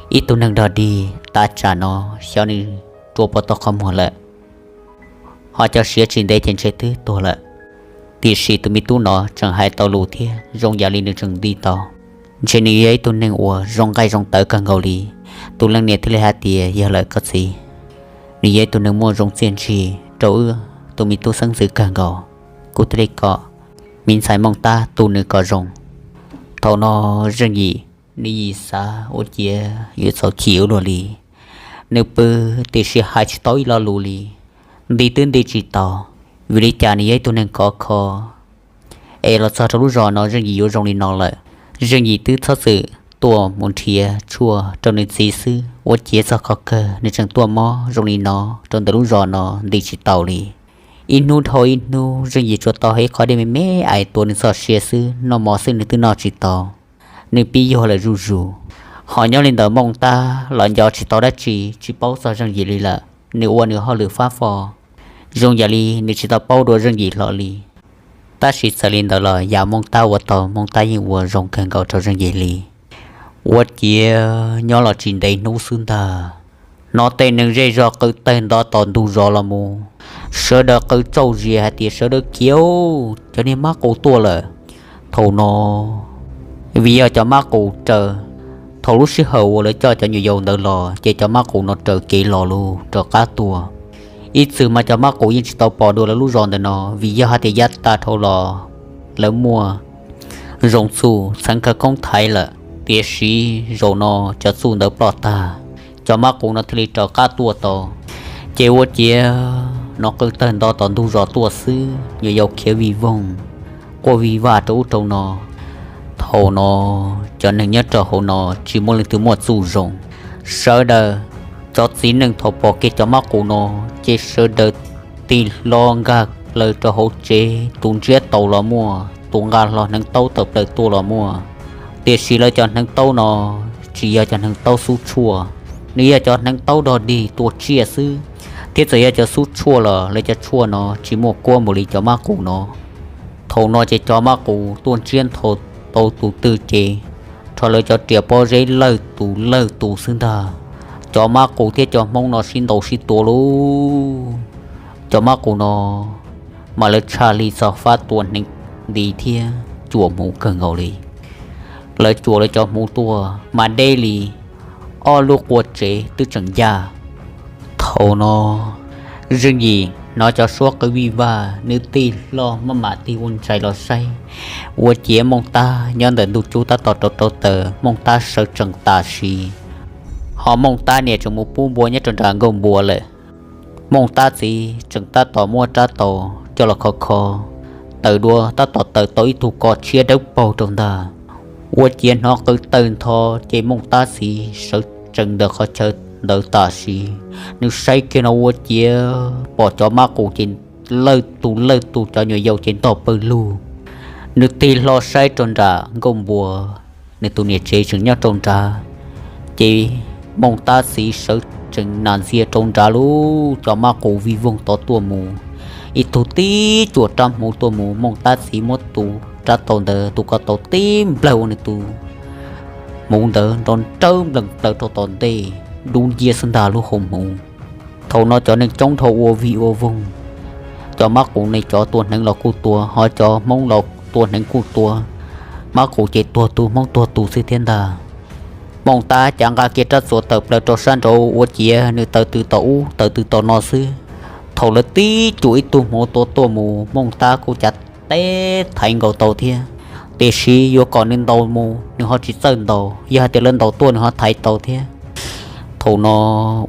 ib tug neeg dog dig tav tsam no xyov nws rua puas tau qhov muag lawm. Ho cov siav tsis ntev ces ntshe twb tuag lawm. Tiam sis tus me tub no tseem hais tau lus thiab zoo yam li nws tseem nti tau. Ntshe nws yog ib tug neeg uas zoo nqaij zoo tawv kawg nkaus li. Tus leej niam thiaj li hais tias, yog lawm koj txiv, nws yog ib tug neeg muaj zoo txiaj ntsig rau wb tus me tub xeeb ntxwv kawg nkaus. Kuv thiaj li kom me ntxhais Mooj Tab tu nws kom zoo. Thaum no Zeej Yim, nws yim xav ua ciav yuav txhaum chim ua luaj li. Nws pw tiam sis hais tsis tau ib lo lus li, nti twb nti tsis tau. Vim li cas nws yog ib tug neeg khov kho, es los txog rau lub zos no Zeej Yim yuav zoo li no lawm. Zeej Yim twb txhob txwm tuaj mus nrhiav tshuaj rau nws txiv xwb, ua ciav txog qhov kawg nws tseem tuaj mob zoo li no rau ntawm lub zos no nti tsis tau li. Ib hnub dhau ib hnub Zeej Yim tsuas tau hais qhov dej me me ais tua nws txoj sia xwb, noj mov xwb nws twb noj tsis tau. Nws pib yuag lawm zuj zus. Ho nyob li ntawm Mooj Tab los nco tsis tau dab tsi, tsis paub txog Zeej Yim li lawm. Nws ua nws hauj lwm fab fo, zoo yam li nws tsis tau paub dua Zeej Yim hlo li. Tab sis txawm li ntawd los yam Mooj Tab ua tau Mooj Tab yeej ua zoo kawg nkaus rau Zeej Yim li. Ua ciav nyob los tsis ntev hnub xwb ntag, hnov tej neeg zej zog qw tawg nto tom ntug zos los mus, sawv daws qw tsauj zias hais tias sawv daws khiav, cov niag mab qus tuaj lawm. Thaum no vim yog cov mab qus raws, thaum lub sij hawm uas lawv coj cov nyuam yaus ntawd los ces cov mab qus no raws kev los lus rov qab tuaj. Ib txwm mas cov mab qus yeej tsis tau pom dua lawv lub zos ntawm no, vim yog hais tias yav tag dhau los lawv muaj zoo txuj txheev khawv koob thaiv lawm. Tiam sis zaum no cov txuj ntawd ploj tag, cov mab qus no thiaj li raws qab tuaj tau. Ces ua ciav no qw tawg nto tom ntug zos tuaj xwb, nyuam yaus khiav vij voog, quaj vij vaj rau ub rau no. Thaum no cov neeg nyob rau hauv no tsis muaj leej twg muaj txuj zoo, sawv daws, cov txiv neej thaum pom kiag cov mab qus no ces sawv daws tig hlo nkag plaws rau hauv tsev, tus ntsiab taus los muaj, tus nqa hlo hneev taub tawm plaws tuaj los muaj. Tiam sis lawv cov hneev taub no tsis yog cov hneev taub xub tshuaj, nws yog cov hneev taub dog dig tua tsiaj xwb. Thiab txawm yog cov xub tshuaj los lawv cov tshuaj no tsis muaj kuab npaum li cov mab qus no. Thaum no ces cov mab qus tuaj ntsiab nthau tau tus twg ces rho lawv cov riam pob zeb lawj tus lawj tus xwb ntag. cov mab qus thiab cov hmoob no sib ntaus sib tua lauj. Cov mab qus no mas lawv tshaj li txog fab tua hneev nti thiab cuam hmuv kawg nkaus li. Lawv cuam lawv cov hmuv tuaj mas deb li ob lub qua tsev twb tseem ncaj. Thaum no Zeej Yim hnov cov suab qw vij vag, nws tig hlo maj mam tig ua ntsais los saib, ua ciav Mooj Tab nyob ntawm ntug cub tab tom rauv rauv taws, Mooj Tab sawv tsees tam sim. Ho Mooj Tab niam tseem mus pub npua nyob rau nram nkuaj npua lawm. Mooj Tab txiv tseem tab tom muab rab taus coj los kho kho taws dua, tab tom taws tau ib tug ko tshiab dawb paug rau ntag. Ua ciav hnov qw tawg ntho, ces Mooj Tab txiv sawv tsees ntawm qhov chaw ntawd tam sim. Nws saib kiag no ua ciav pom cov mab qus ces lawj tus lawj tus, cov nyuam yaus ces ntog pawg lug. Nws tig hlo saib rau nram nkuaj npua, nws tus niam tsev tseem nyob rau nrad. Ces Mooj Tab txiv sawv tsees nas ntxiag rau nrad lub, cov mab qus vij voog tod tuaj mus. Ib tug tib cuam rab hmuv tuaj mus, Mooj Tab txiv muab tus rab taus ntawd, tus ko taus tib nplawg ua nws tus hmuv ntawd nrov nrawb nplees plaws rau tom ntej, dub nciab xwb ntag lub hau hmuv. Thaum no cov neeg coob dhau ua vij ua voog, cov mab qus ne cov tua hneev los kuj tua, ho cov hmoob los tua hneev kuj tua. Mab qus ces tuag tus hmoob tuag tus xwb thiab ntag. Mooj Tab cav nqa kiag rab txuas tawm plaws rau sab nraud, ua ciav nws taws tw tom ub taws tw tom no xwb. Thaum lawv tib cuam ib tug hmuv tua tuaj mus, Mooj Tab kuj cav teb thaiv nkaus tau thiab. Tiam sis yuav kom nws ntaus mus nws ho tsis txawj ntaus, yog hais tias lawv ntaus tuaj nws ho thaiv tau thiab. Thaum no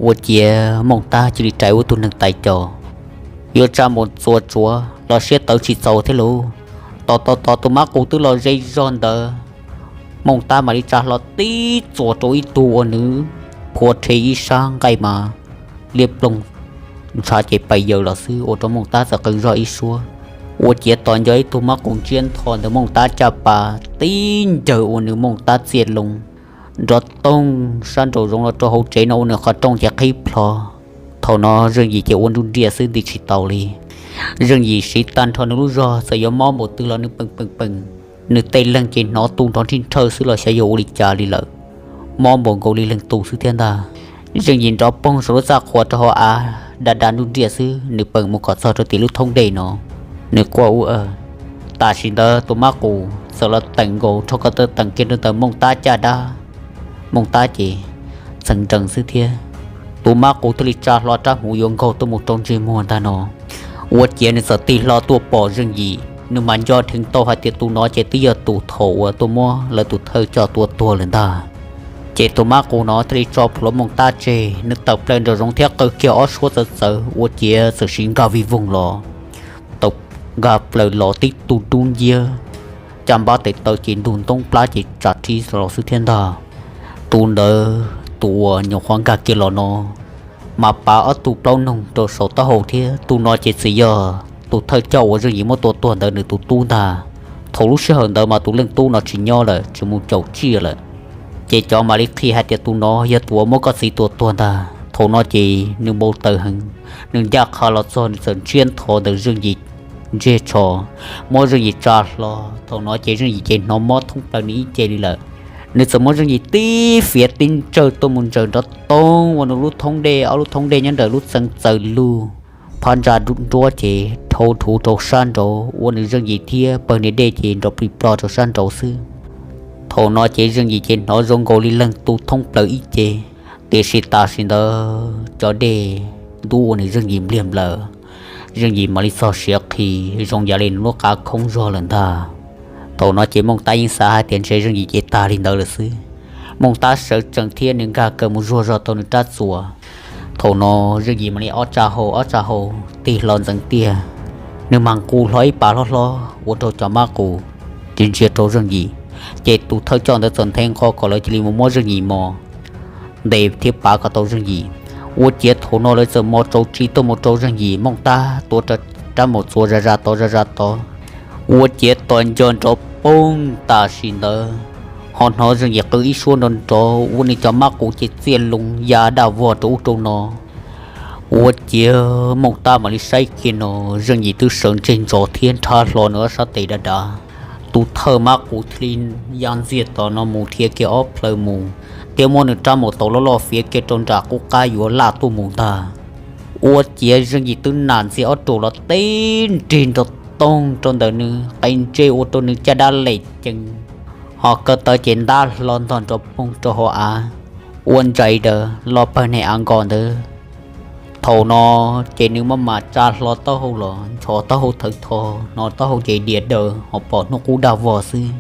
ua ciav Mooj Tab cia li rais ua tug neeg tais caus, yuav tsa mus txuas tsuav los siab tawv tsis txaus thiab lauj. Tos tos tos tus mab qus twb los ze zog ntawd, Mooj Tab mam li tsa hlo tib txuas rau ib tug ua nws phua rhe ib sab nqaij mas liab ploog, ntshav ces pais yaws los xwb, ua rau Mooj Tab txawm qw zog ib suab. Ua ciav tos nco ib tug mab qus ntsiab ntho ntawm Mooj Tab caj pas tib ncaws ua nws Mooj Tab txiaj loo nrov toog sab nraum zoov los rau hauv tsev no ua nws qhov rooj ces qhib plho. Thaum no Zeej Yim ces ua nruj nriaj xwb nti tsis tau li. Zeej Yim siv tag nrho nws lub zog, txawm yuav mob npaum twg los nws peem peem peem. Nws tej leeg ces hnov tu nrov nrhij nrhawj xwb los xyov yuav ua li cas li lawm, mob npaum nkaus li leeg tu xwb thiab ntag. Zeej Yim nrov poog saum lub txaj qhua rau hauv av, da da nruj nriaj xwb, nws peem mus kom txog rau tim lub thoob dej no. Nws quaj ub, tam sim ntawd tus mab qus txawm los teem nkaus rho ko taw teem kiag rau ntawm Mooj Tab caj dab. Mooj Tab ces txeev nrees xwb thiab. Tus mab qus thiaj li tsa hlo rab hmuv yuav nkaug tuaj mus rau ntsej muag ntag no. Ua ciav nws txawm tig hlo tuaj pom Zeej Yim, nws mas nco dheev tau hais tias tus no ces twb yog tus thaum uas tuaj muab lawv tus thawj coj tua tuag lawm ntag. Ces tus mab qus no thiaj li tso plhuav Mooj Tab tseg, nws tawm plaws nraum zoov thiab qw kiag ob suab txawv txawv, ua ciav txawm siv nkag vij voog los, tau nkag plaws los tib tug dub nciab, caj npab tes taw ces ntug ntoob plab ces tsam rhib los xwb thiab ntag. Tus ntawd tus uas nyuam qhuav nkag kiag los no mas pav ob tug plaub noog rau saum taub hau thiab. Tus no ces txawm yog tus thawj coj uas Zeej Yim muab tua tuag ntawd nws tus tub ntag. Thaum lub sij hawm ntawd mas tus leej tub no tsis nyob lawm, tsis mus caum tsiaj lawm. Ces cov mam li qhia hais tias tus no yog tus uas muab koj txiv tua tuag ntag. Thaum no ces nws npau taws heev, nws ncaj qha los txog nws txawm ntsiab ntho ntawm Zeej Yim ntsej tsho, muab Zeej Yim tsa hlo. Thaum no ces Zeej Yim ces hnov mob thoob plaws nws ib ce li lawm. Nws txawm muab Zeej Yim tib fiav tib ntsawj tuaj mus ntsaws nrov toog ua nws lub thoob dej, ob lub thoob dej nyob ntawm lub txee txaws lug, phab ntsa nruab ces dhau dhuv rau sab nraud, ua nws Zeej Yim thiab pawg niam dej ces nrov plig plog rau sab nraud xwb. Thaum no ces Zeej Yim ces hnov zoo nkaus li leeg tu thoob plaws ib ce, tiam sis tam sim ntawd cov dej ntub ua nws Zeej Yim npliag nplaws. Zeej Yim mam li txog siav qhi zoo yam li nws lub qab khoob zog lawm ntag. Thaum no ces Mooj Tab yeej xav hais tias ntshe Zeej Yim ces tag li ntawd lawm xwb. Mooj Tab sawv tsees thiab nws nkag kaw mus zuag zog tau nws rab txuas. Thaum no Zeej Yim mam li ob tsa hau ob tsa hau tig hlo ntxeev tiag. Nws mas nqus hlo ib pas hlob hlob ua rau cov mab qus ntsia ntsia rau Zeej Yim, ces tus thawj coj ntawd txawm nthe nqho kom lawv cia li mus muab Zeej Yim mos ntes thiab pav kom tau Zeej Yim. Ua ciav thaum no lawv txawm mos tsaus tsis tuaj mus rau Zeej Yim, Mooj Tab tuav rab maum txuas zas zas tod zas zas tod. Ua ciav tos nco nrov poog tam sim ntawd, ho hnov Zeej Yim qw ib suab nrov nrov ua nws cov mab qus ces txiaj loo ya daj vog rau ub rau no. Ua ciav Mooj Tab mam li saib kiag no, Zeej Yim twb sawv ntseg ntsos thiab nrhab hlo nws ob sab tes dav dav. Tus thawj mab qus thiaj li ya ntxiag tom no mus dhia kiag ob plhaw mus, thiab muab nws rab maum taus loj loj fiav kiag rau nram qub qab yuav laj tuaj mus ntag. Ua ciav Zeej Yim twb nam ntxiag ob ruam los tib nrig nrov toog rau ntawm nws qe ntse ua rau nws caj dab lem ceev, ho ko taw ces ntab hlo ntog nrov poog rau hauv av, ua ntsais daws los pawg neeg av nkos ntawd. Thaum no ces nws maj mam tsa hlo taub hau los nchos taub hau thawv tho, hnov taub hau ces diam daws ho pom hnub qub daj vog xwb.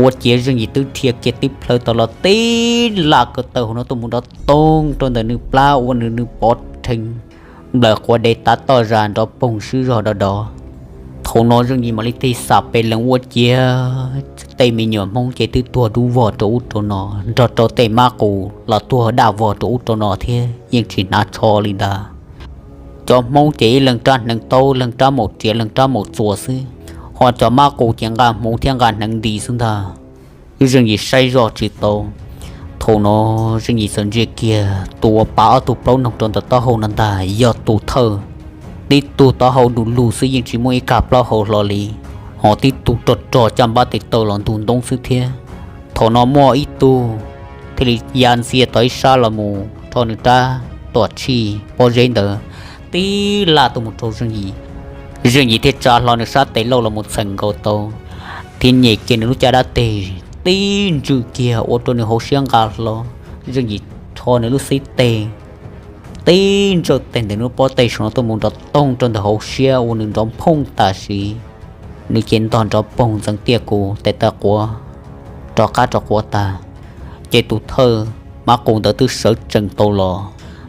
Ua ciav Zeej Yim twb dhia kiag tib plhaw tau los tib laj ko taw hauv no tuaj mus nrov toog rau ntawm nws plab ua nws nws pov rhees nplawm quav dev tav toj zas nrov poog swb zog do do. Thaum no Zeej Yim mam li tig xam pes lees ua ciav tej me nyuam Hmoob ces twb tuag dub vog rau ub rau no, nrog rau tej mab qus los tuag daj vog rau ub rau no thiab yeej tsis hnav tsho li ntag. Cov Hmoob ces ib leeg rab hneev taub, leeg rab maum riam, leeg rab maum txuas xwb, ho cov mab qus ces nqa hmuv thiab nqa hneev nti xwb ntag. Zeej Yim saib zoj tsis tau. Thaum no Zeej Yim txawm ntsia kiag tus uas pav ob tug plaub noog rau ntawm taub hau no ntag yog tus thawj. Tib tug taub hau du lug xwb yeej tsis muaj ib kag plaub hau hlo li, ho tib tug rog rog caj npab tes taw los ntug ntoob xwb thiab. Thaum no muaj ib tug thiaj li ya ntxiag tau ib sab los mus rho nws rab tom tshij pob zeb ntawd tib laj tuaj mus rau Zeej Yim. Zeej Yim thiaj tsa hlo nws sab tes lauj los mus txheem nkaus tau, thiab nyem kiag nws lub caj dab tes tib ntswj kiag ua rau nws hauv siab nqa hlo. Zeej Yim rho nws lub xib teg tib ntsawj teg ntawm nws lub pob teg saum no tuaj mus nrov toog rau ntawm hauv siab ua nws nrov phooj tam sim. Nws ces ntog nrov poog ntxeev tiaj kuv tes taw quav rov qab rov quav tag. Ces tus thawj mab qus ntawd twb sawv tsees tau los,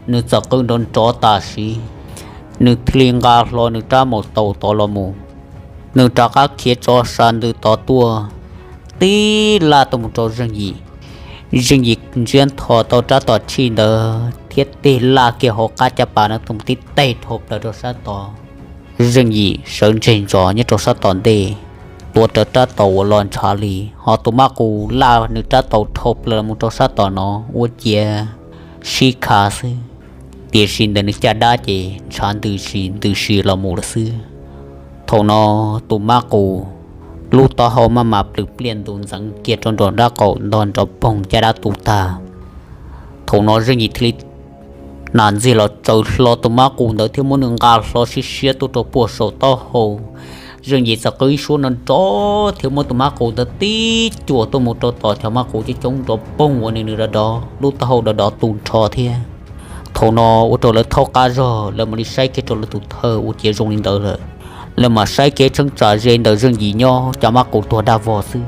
nws txawm qw nrov nrov tam sim, nws thiaj li nqa hlo nws rab maum taus tod los mus. Nws rov qab khiav tso sa ntws tod tuaj, tib laj tuaj mus rau Zeej Yim. Zeej Yim ntsiab ntho tau rab tom tshij ntawd thiab tig laj kiag hauv qab caj pas no tuaj mus tib teg dhau plaws rau sab tod. Zeej Yim sawv ntseg ntsos nyob rau sab tom ntej, tuav rawv rab taus uas los ntshav li, ho tus mab qus laj nws rab taus dhau plaws los mus rau sab tom no ua ciav sib kha xwb, tiam sis ntawm nws caj dab ces ntshav ntws si ntws si los mus lawm xwb. Thaum no tus mab qus lub taub hau maj mam plws pliaj ntus ntxeev kiag rau nram nraub qaum ntog nrov poog caj dab tu tag. Thaum no Zeej Yim thiaj li nam ntxiag los tsaws hlo tus mab qus ntawd thiab muab nws nqa hlo siab siab tuaj rau puag saum taub hau. Zeej Yim txawm qw ib suab no nrov thiab muab tus mab qus ntawd tib cuam tuaj mus rau tom cov mab qus coob coob nrov poog ua nws nws dov dov lub taub hau dov dov tu nrho thiab. Thaum no ua rau lawv thaub qab zog, lawv mam li saib kiag rau lawv tus thawj ua ciav zoo li ntawd lawm. Lawv mam saib kiag tsheb tsam ze ntawm Zeej Yim nyob cov mab qus tuag daj vog xwb.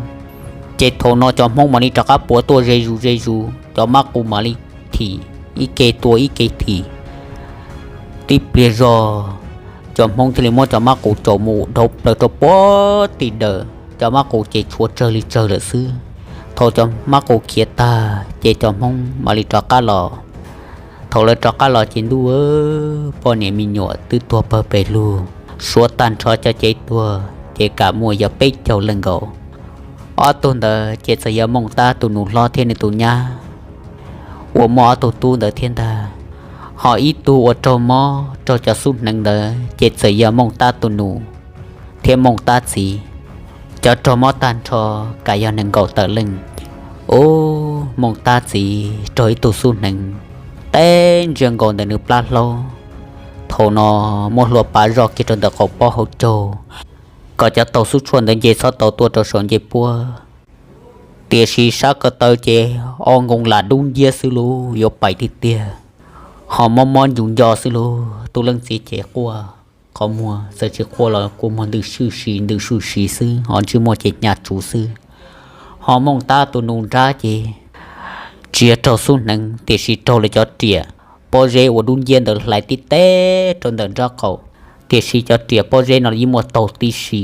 Ces thaum no cov Hmoob mam li rov qab puav tuaj ze zus ze zus, cov mab qus mam li thim ib ke tua ib ke thim. Tib pliag zog, cov Hmoob thiaj li muab cov mab qus caum mus dhau plaws rau puag tim dawm, cov mab qus ces tshuav tsawg li tsawg lawm xwb. Thaum cov mab qus khiav tag ces cov Hmoob mam li rov qab los. Thaum lawv rov qab los ces ntuj, poj niam me nyuam twb tuag pawg pes lug, suav tag nrho cov cev tuag ces kam muaj yog peb caug leej nkaus. Ob tug ntawd ces txawm yog Mooj Tab tus nus hlob thiab nws tus nyab uas muaj ob tug tub ntawd thiab ntag. Ho ib tug uas raug mob raug cov xub hneev ntawd ces txawm yog Mooj Tab tus nus thiab Mooj Tab txiv. Cov raug mob tag nrho kam yog nees nkaum tawm leej. Ub, Mooj Tab txiv raug ib tug xub hneev teb ntsia nkaus ntawm nws plab hlaub. Thaum no muab hlua pav zoj kiag rau ntawm qaum pob hauv caug, kom cov taug xub tshuaj ntawd nce txhob tau tuaj rau saum ncej puab. Tiam sis sab ko taw ces o nkoos lam dub nciab xwb lauj, yuav pais tiag tiag. Ho mob mob ncu nco xwb lauj, tus leej txiv ces quaj qhov muag, txawm tsis quaj los kua muag ntws swj si ntws swj si xwb, ho ntsej muag ces hnyav tsuv xwb. Ho Mooj Tab tus nus nrab ces tsis yog raug xub hneev tiam sis raug lawv cov riam pob zeb uas dub nciab ntawd hlais tib teb rau ntawm nraub qaum, tiam sis cov riam pob zeb no yeej muaj taug tib si.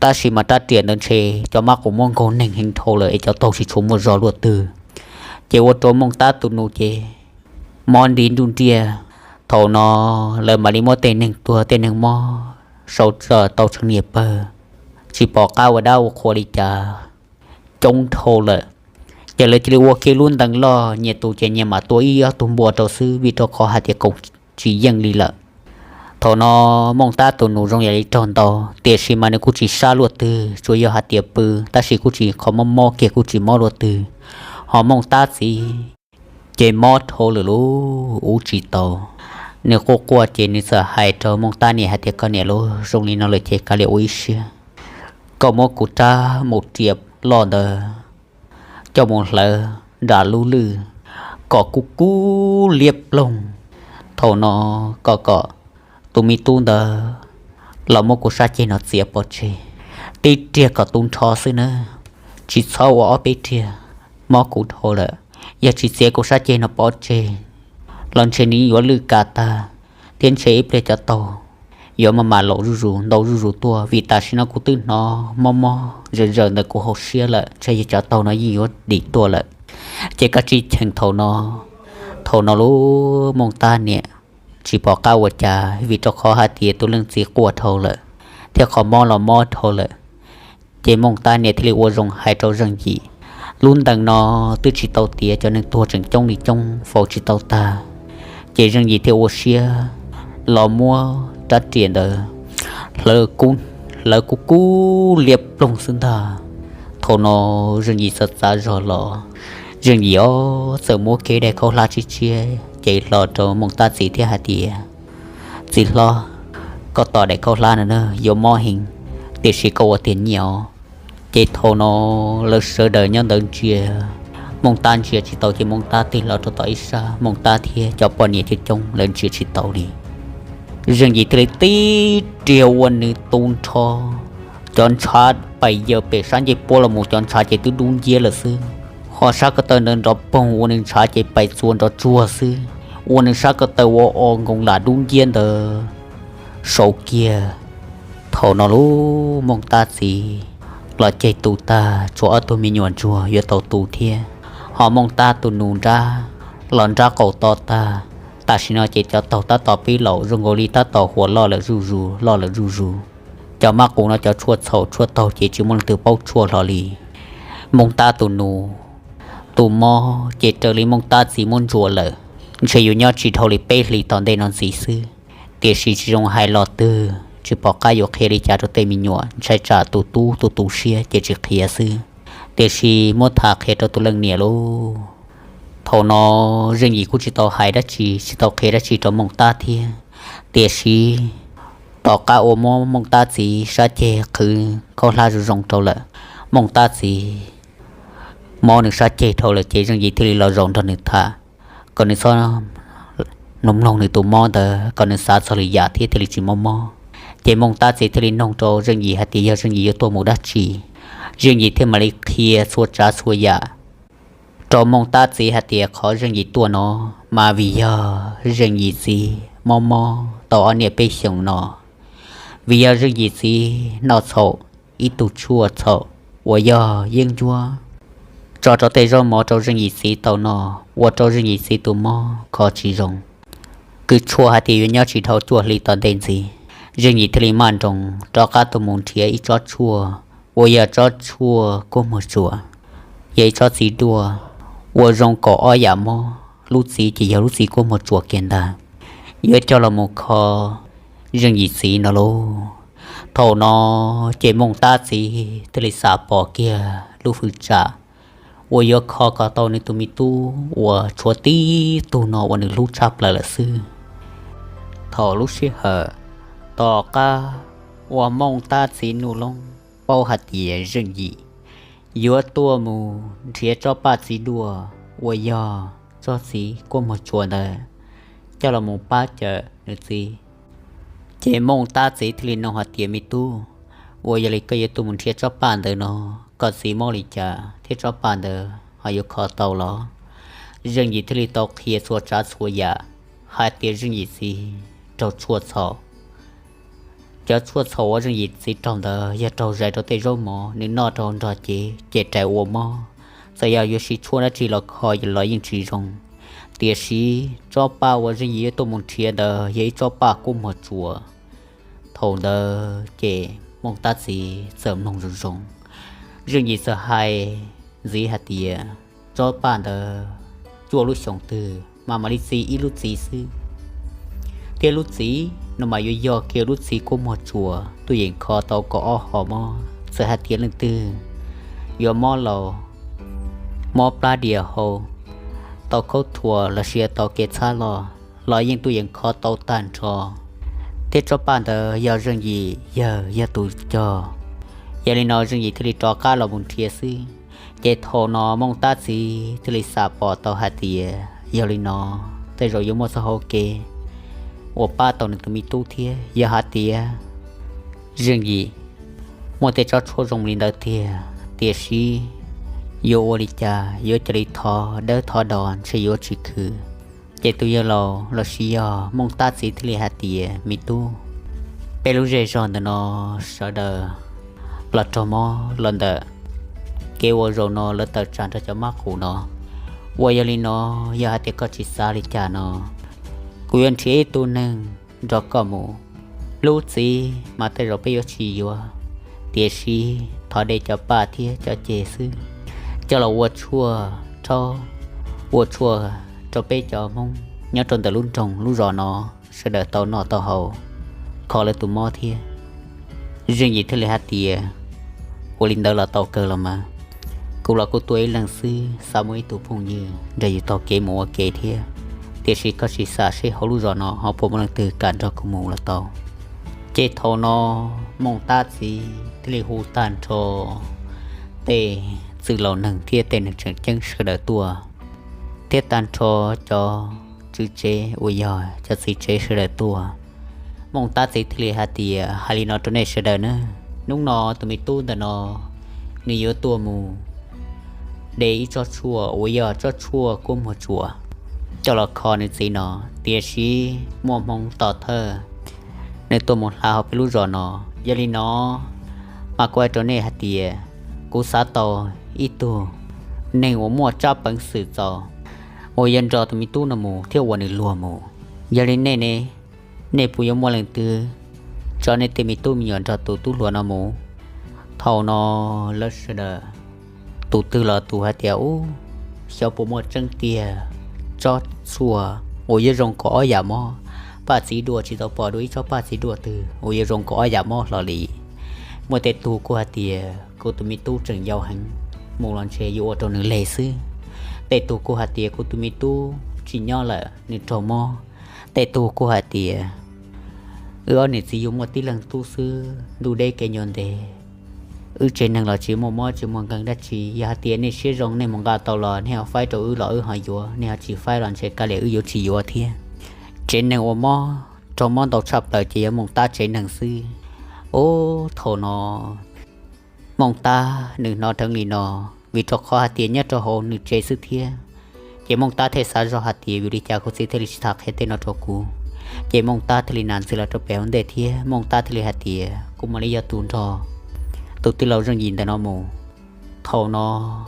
Tab sis mas rab riam ntawd ntshe cov mab qus muab nkaug neeg heev dhau lawm es cov taug tsis tshua muaj zog luaj twg, ces ua rau Mooj Tab tus nus ces mob nti nruj nriaj. Thaum no lawv mam li muab tej neeg tuag tej neeg mob sau tau tseem niam pawg, tsis pom qab ua dab ua qhua li cas, coob dhau lawm. Ces lawv cia li ua kiag lub ntees loj, nyias tus ces nyias mam tua ib ob tug npua rau xwb, vim rau qhov hais tias koom tsis yeej li lawm. Thaum no Mooj Tab tus nus zoo yam li raug ntaus, tiam sis mas nws kuj tsis sab luaj twg, tsuas yog hais tias pw, tab sis kuj tsis, qhov mob mob kiag kuj tsis mob luaj twg. Ho Mooj Tab txiv ces mob dhau lawm lauj, ua tsis tau. Nws quaj quaj ces nws txawm hais rau Mooj Tab niam hais tias, Koj niam lauj, zoo li no lawm ces kav liam ua ib siab, koj muab kuv rab maum riam loj ntawd coj mus hlawv nram lub lwj kom kub kub liab ploog. Thaum no koj kom tus me tub ntawd los muab kuv sab ceg no txiav pov tseg, tib riag kom tu nrho xwb na, tsis txhob ua ob peb riag, mob kuv dhau lawm. Yog tsis txiav kuv sab ceg no pov tseg los ntshe nws yuav lwj kav tag, thiab ntshe ib pliag cov taug yuav maj mam laus zuj zus ntau zuj zus tuaj, vim tam sim no kuv twb hnov mob mob zawm zawm ntawm kuv hauv siab lawm, ntshe yog cov taug no yeej yuav dim tuaj lawm. Ces koj tsis cheem thaum no. Thaum no lub Mooj Tab niam tsis pom qab ua cas, vim rau qhov hais tias tus leej txiv quaj dhau lawm, thiab qhov mob los mob dhau lawm. Ces Mooj Tab niam thiaj li ua zoo hais rau Zeej Yim, lub ntees no twb tsis tau tiav, cov neeg tuag tseem coob li coob faus tsis tau tag. Ces Zeej Yim thiaj ua siab los muab rab riam ntawd hlawv kub kub liab ploog xwb ntag. Thaum no Zeej Yim txawm txav zog los, Zeej Yim ob txawm muab kiag daim khaub hlab tshiab tshiab ces hlo rau Mooj Tab txiv thiab hais tias, Txiv hlob, koj tos daim khaub hlab no na, yuav mob heev, tiam sis koj ua tiag nyiaj os. Ces thaum no lawv sawv daws nyob ntawd ntsia, Mooj Tab ntsia tsis tau ces Mooj Tab tig los rau tom ib sab, Mooj Tab thiab cov poj niam coob coob lawv ntsia tsis tau li. Zeej Yim thiaj li tib riag ua nws tu nrho cov ntshav pais yaws pem sab ncej puab los mus, cov ntshav ces twb dub nciab lawm xwb. Ho sab ko taw ntawd nrov poog ua nws ntshav ces pais txua nrov tsuag xwb, ua nws sab ko taw ua o nkoos lam dub nciab ntawd saud kiag. Thaum no lub Mooj Tab txiv los ceg tu tag, tshuav ob tug me nyuam ntsuag yuav tau tu thiab. Ho Mooj Tab tus nus nrab los nrab qaum to tag. Tam sim no ces cov taug tab tom pib laus zoo nkaus li tab tom huam loj lawm zuj zus, loj lawm zuj zus. Cov mab qus no cov tshuaj txhaum tshuaj taug ces tsis muaj leej twg paub tshuaj hlo li. Mooj Tab tus nus tus mob ces raws li Mooj Tab txiv muab ntsuas lawm, ntshe yuav nyob tsis dhau li peb hlis tom ntej no ntxiv xwb. Tiam sis tsis zoo hais los twg, tsis pom qab yuav qhia li cas rau tej me nyuam, ntshai tsam tus tub tus tu siab ces tsis qhia xwb. Tiam sis muab tham qhia rau tus leej niam lauj. Thaum no Zeej Yim kuj tsis tau hais dab tsi, tsis tau qhia dab tsi rau Mooj Tab thiab. Tiam sis tom qab uas muab Mooj Tab txiv sab ceg qhwv khaub hlab zoo zoo rau lawm, Mooj Tab txiv mob nws sab ceg dhau lawm ces Zeej Yim thiaj li los zaum nrog nws tham, kom nws txhob mloog mloog nws tus mob ntawd, kom nws xav txog lwm yam thiab thiaj li tsis mob mob. Ces Mooj Tab txiv thiaj li noog rau Zeej Yim hais tias yog Zeej Yim yuav tuaj mus dab tsi. Zeej Yim thiaj mam li qhia txhua tsav txhua yam rau Mooj Tab txiv hais tias qhov Zeej Yim tuaj no mas vim yog Zeej Yim txiv mob mob tau ob niaj peb xyoos no, vim yog Zeej Yim txiv noj txhaum ib tug tshuaj txhaum uas yog yeeb ncuab tso rau tej zaub mov rau Zeej Yim txiv tau noj, ua rau Zeej Yim txiv tus mob kho tsis zoo. Kwv tshuaj hais tias yuav nyob tsis dhau cuaj hli tom ntej ntxiv. Zeej Yim thiaj li maj nroos rov qab tuaj mus nrhiav ib tsob tshuaj uas yog tsob tshuaj kuaj muag tsuas, yog ib tsob txiv duaj ua zoo kaum ob yam mob, lub txiv ces yog lub txiv kuaj muag tsuas kiag ntag, yuav coj los mus kho Zeej Yim txiv no lauj. Thaum no ces Mooj Tab txiv thiaj li xav pom kiag lub hwj tsam uas yuav kho kom tau nws tus me tub uas tshuav tib tug no uas nws hlub tshaj plaws lawm xwb. Thaum lub sij hawm tom qab uas Mooj Tab txiv Nuj Loob paub hais tias Zeej Yim yuav tuaj mus nrhiav tsob paj txiv duaj uas yog tsob txiv kuaj muag tsuas ntawd coj los mus pab cawm nws txiv, ces Mooj Tab txiv thiaj li nug hais tias, Me tub, ua yog li koj yuav tuaj mus nrhiav tsob paj ntawd no, koj txiv mob li cas thiab tsob paj ntawd ho yuav kho tau los? Zeej Yim thiaj li tau qhia txhua tsav txhua yam hais tias Zeej Yim txiv raug tshuaj txhaum. Cov tshuaj txhaum uas Zeej Yim txiv raug ntawd yog raug zais rau tej zaub mov, nws noj rau nrog cev ces rais ua mob. Txawm yog yuav siv tshuaj dab tsi los kho los yeej tsis zoo. Tiam sis tsob paj uas Zeej Yim yuav tuaj mus nrhiav ntawd yog ib tsob paj kuj muag tsuas. Thaum ntawd ces Mooj Tab txiv txawm mloog zoo zoo, Zeej Yim txawm hais ntxiv hais tias tsob paj ntawd cuaj lub xyoos twg mas mam li txi ib lub txiv xwb, thiab lub txiv no mas yuav yog kiag lub txiv kuj muag tsuas tuaj yeem kho tau kaum ob hom mob. Txawm hais tias leej twg yuav mob los mob plab dias hau, tau khaub thuas los sis tau kev txhab los, los yeej tuaj yeem khov tau tag nrho. Thiab tsob paj ntawd yog Zeej Yim yawg yog tus cog. Yog li no Zeej Yim thiaj li rov qab los mus nrhiav xwb. Ces thaum no Mooj Tab txiv thiaj li xam pom tau hais tias yog li no tej zaum yuav muaj txoj hauv kev uas pab tau nws tus me tub thiab. Yog hais tias Zeej Yim muaj tej tsob tshuaj zoo li ntawd tiag, tiam sis yuav ua li cas, yuav cia li thov dawb thov do ntshe yuav tsis khwv. Ces tus yawg laus los sis yog Mooj Tab txiv thiaj li hais tias, me tub, peb lub zej zog ntawm no sawv daws los raug mob los ntawm kev ua zaum no lawv tawm tsam nrog cov mab qus no. Uas yog li no, yog hais tias koj tsis xav li cas no, kuv yuav nrhiav ib tug neeg nrog koj mus. Lub txiv mas tej zaum peb yuav tsis yuav, tiam sis thov de cov paj thiab cov ceg xwb, coj los ua tshuaj rhaub, ua tshuaj rau peb cov Hmoob nyob rau ntawm lub nroog lub zos no sawv daws tau noj tau haus, kho lawv tus mob thiab. Zeej Yim thiaj li hais tias, ua li ntawd los tau kawg los mas. Kuv los kuj tuaj ib leeg xwb, xav muaj ib tug phooj ywg nrog yus taug kev mus ua ke thiab, tiam sis koj sim xam seb hauv lub zos no ho puas muaj leej twg kam nrog kuv mus los tau. Ces thaum no Mooj Tab txiv thiaj li hu tag nrho tej txwj laus neeg thiab tej neeg tseem ceeb sawv daws tuaj, thiab tag nrho cov tswv tsev uas yog cov txiv tsev sawv daws tuaj. Mooj Tab txiv thiaj li hais tias, hais li no rau nej sawv daws na, hnub no tus me tub ntawm no nws yuav tuaj mus de ib tsob tshuaj uas yog tsob tshuaj kuab muag tsuas coj los kho nws txiv no, tiam sis muaj hmoo tom thawj nws tuaj mus hla hauv peb lub zos no. Yog li no mas kuv hais rau nej hais tias kuv xav tau ib tug neeg uas muaj tsab peev xwm txaus uas yuav nrog tus me tub no mus thiab ua nws luag mus. Yog li nej ne, nej puas yuav muaj leej twg tso nej tej me tub me nyuam nrog tus tub hluas no mus? Thaum no lawv sawv daws tus twg los tus hais tias, ub, xyov puas muaj tseeb tiag, tsob tshuaj uas yuav zoo nkaus ob yam mob, paj txiv dua tsis tau pom dua ib tsob paj txiv dua twg uas yuav zoo nkaus ob yam mob hlo li. Muaj tej tug kuj hais tias kuv tus me tub tseem yau heev, mus los ntshe yuav ua rau nws leg xwb. Tej tug kuj hais tias kuv tus me tub tsis nyob lawm, nws raug mob. Tej tug kuj hais tias wb ob niam txiv yuav muaj tib leeg tub xwb, ntuj deb kev ncua ntev, wb tsev neeg los tsis muaj mob tsis muaj nkeeg dab tsi. Yog hais tias nej siab zoo nej mus nqa tau los nej ho faib rau wb los wb ho yuav, nej ho tsis faib los ntshe kav liam wb yuav tsis yuav thiab. Tsev neeg uas mob, raug mob ntau tshaj plaws ces yog Mooj Tab tsev neeg xwb. Ub, thaum no Mooj Tab nws hnov dheev li no, vim rau qhov hais tias nyob rau hauv nws tsev xwb thiab. Ces Mooj Tab thiaj xav zoj hais tias, vim li cas kuv txiv thiaj li tsis tham qhia tej no rau kuv? Ces Mooj Tab thiaj li nas ntxwv los rau pem hauv ntej thiab Mooj Tab thiaj li hais tias, kuv mam li yog tus nrog tus tij laug Zeej Yim ntawm no mus. Thaum no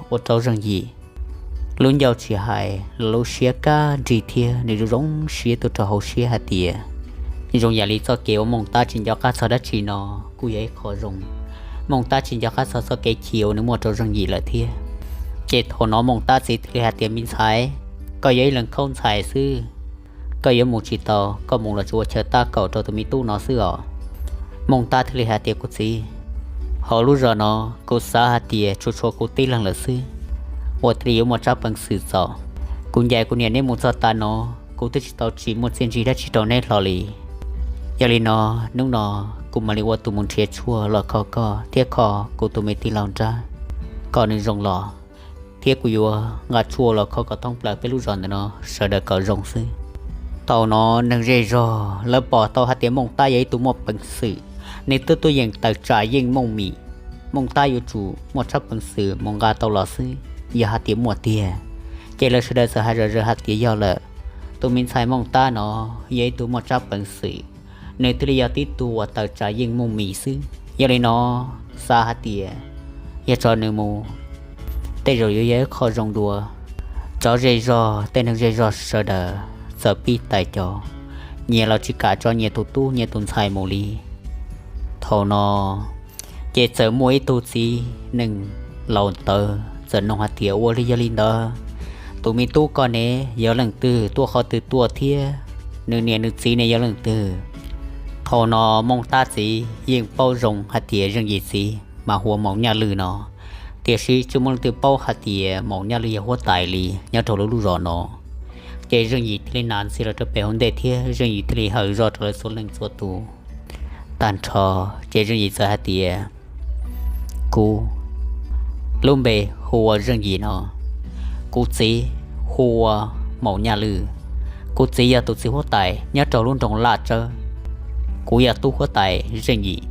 ua rau Zeej Yim lub ncauj tsis hais los lub siab kaj nrig thiab nws zoo zoo siab tuaj rau hauv siab hais tias, zoo yam li txoj kev uas Mooj Tab tsis nco qab txog dab tsi no kuj yog ib qho zoo. Mooj Tab tsis nco qab txog txoj kev chim uas nws muaj rau Zeej Yim lawm thiab. Ces thaum no Mooj Tab txiv thiaj li hais tias, me ntxhais, koj yog ib leeg khaub ntxhais xwb, koj yuav mus tsis tau, koj mus los tsuas ua chaw tab kaum rau tus me tub no xwb os. Mooj Tab thiaj li hais tias, kuv txiv, hauv lub zos no kuv xav hais tias tsuas tshuav kuv tib leeg lawm xwb uas thiaj li yuav muaj tsab peev xwm txaus. Kuv ncaim kuv niam neb mus txog tav no, kuv twb tsis tau tsim muaj txiaj ntsig dab tsi rau neb hlo li. Yog li no, hnub no kuv mam li ua tus mus nrhiav tshuaj los kho koj thiab kho kuv tus me tij laug nrab kom nws zoo los, thiab kuv yuav nqa tshuaj los kho kom thoob plaws peb lub zos ntawm no sawv daws kom zoo xwb. Thaum no neeg zej zog lawv pom tau hais tias Mooj Tab yog ib tug muaj peev xwm, nws twb tuaj yeem tawm tsam yeej Mooj Mim. Mooj Tab yuav tsum muaj tsab peev xwm mus nqa tau los xwb, yog hais tias muaj tiag ces lawv sawv daws txawm hais zom zaws hais tias yog lawm. Tus me ntxhais Mooj Tab no yog ib tug muaj tsab peev xwm, nws thiaj li yog tib tug uas tawm tsam yeej Mooj Mim xwb. Yog li no, xav hais tias yog tso nws mus tej zaum yuav yog ib qho zoo dua. Cov zej zog, tej neeg zej zog sawv daws txawm pib tais cov, nyias los tsis kam tso nyias tus tub nyias tus ntxhais mus li. Thaum no ces txawm muaj ib tug txiv neej laus ntawd txawm nug hais tias, ua li yog li ntawd, tus me tub koj ne yog leej twg, tuaj qhov twg tuaj thiab nws niam nws txiv ne yog leej twg? Thaum no Mooj Tab txiv yeej paub zoo hais tias Zeej Yim txiv mas hu ua Maum Nyaj Lwm no, Tiam sis tsis muaj leej twg paub hais tias Maum Nyaj Lwj yog huab tais li nyob rau lub lub zos no. Ces Zeej Yim thiaj li hnav ntxhi los rau pem hauv ntej thiab Zeej Yim thiaj li hawm zog rau lawv txhua leej txhua tus tag nrho. Ces Zeej Yim txawm hais tias, kuv lub npe hu ua Zeej Yim no, kuv txiv hu ua Maum Nyaj Lwj. Kuv txiv yog tus txiv huab tais nyob rau lub nroog Laj Tsawb. Kuv yog tub huab tais Zeej Yim.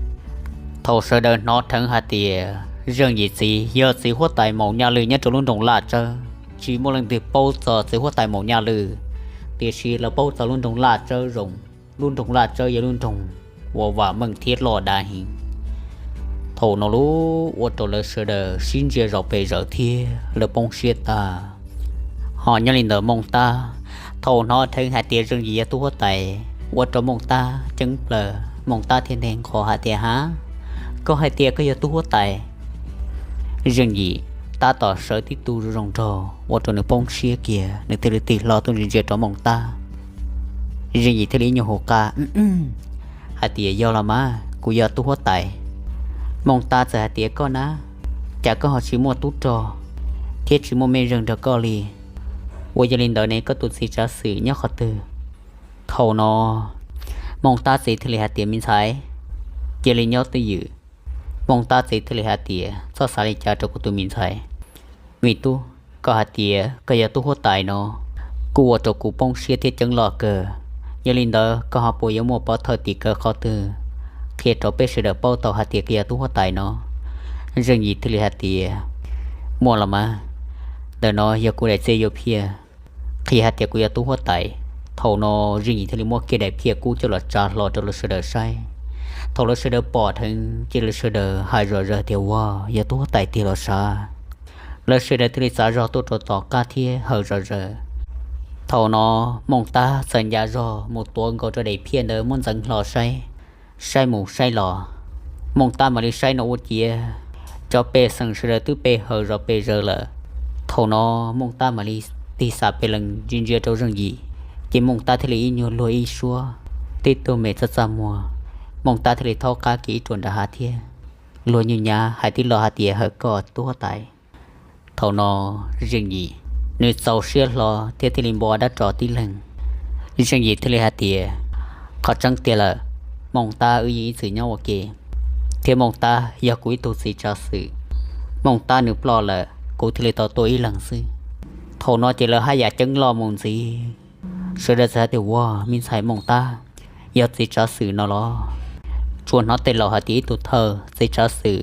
Thaum sawv daws hnov dheev hais tias Zeej Yim txiv yog txiv huab tais Maum Nyaj Lwj nyob rau lub nroog Laj Tsawb, tsis muaj leej twg paub txog txiv huab tais Maum Nyaj Lwj, tiam sis lawv paub txog lub nroog Laj Tsawb zoo. Lub nroog Laj Tsawb yog lub nroog uas vam meej thiab loj dav heev. Thaum no lub ua rau lawv sawv daws sib ntsia zos pes zaws thiab lawv poob siab tag. Ho nyob li ntawd Mooj Tab, thaum hnov dheev hais tias Zeej Yim yog tub huab tais, ua rau Mooj Tab ceeb plaws, Mooj Tab thiaj nthe nqho hais tias, ha, koj hais tias koj yog tub huab tais? Zeej Yim tab tom sawv tib tug zoo nraug ua rau nws poob siab kiag, nws thiaj li tig hlo tuaj ntsia ntsia rau Mooj Tab. Zeej Yim thiaj li ib nyuag hu qa hais tias, yog los mas, kuv yog tub huab tais. Mooj Tab txawm hais tias, koj na, cas koj ho tsis muaj tub rog thiab tsis muaj mej zeej nrog koj li? Ua yog li ntawd ne koj tus txiv tsav xwm nyob qhov twg? Thaum no Mooj Tab txiv thiaj li hais tias, me ntxhais, cia li nyob twj ywm. Mooj Tab txiv thiaj li hais tias, txhob xav li cas rau kuv tus me ntxhais. Me tub, koj hais tias koj yog tub huab tais no, kuj ua rau kuv poob siab thiab ceeb loj kawg. Yog li ntawd koj ho puas yuav muaj pov thawj tim khawv qhov twg qhia rau peb sawv daws paub tau hais tias koj yog tub huab tais no? Zeej Yim thiaj li hais tias, muaj los mas, ntawm no yog kuv daim txiaj yuav phiaj, qhia hais tias kuv yog tub huab tais. Thaum no Zeej Yim thiaj li muab kiag daim phiaj kub coj los tsa hlo rau lawv sawv daws saib. Thaum lawv sawv daws pom dheev ces lawv sawv daws hais zom zaws tias, ua, yog tub huab tais tiag los sav. Lawv sawv daws thiaj li txav zog tuaj rau tom qab thiab hawm zom zaws. Thaum no Mooj Tab txawm nca zog mus tuav nkaus rau daim phiaj ntawd muab ntxeev hlo saib. Saib mus saib los, Mooj Tab mam li saib no ua ciav cov pej xeem sawv daws twb pe hawm zom pes zaws lawm. Thaum no Mooj Tab mam li tig xam pes lees ntsia ntsia rau Zeej Yim, ces Mooj Tab thiaj li ib nyuag luag ib suab, tib tug me txaj txaj muag. Mooj Tab thiaj li thaub qab kiag ib ruam nram hav thiab luag nyuj nyav hais tib lo hais tias, hawm koj tub huab tais. Thaum no Zeej Yim nws txaus siab hlo thiab thiaj li npo dab ros tib leeg. Zeej Yim thiaj li hais tias, qhov tseeb tiag lawm, Mooj Tab wb yeej ib txwm nyob ua ke, thiab Mooj Tab yog kuv ib tug txiv tsav xwm. Mooj Tab nws ploj lawm kuv thiaj li tau tuaj ib leeg xwb. Thaum no ces lawv haj yam ceeb loj mus ntxiv. Sawv daws txawm hais tias, ua, me ntxhais Mooj Tab yog txiv tsav xwm no los? Tsuas hnov tej laus hais tias ib tug thawj txiv tsav xwm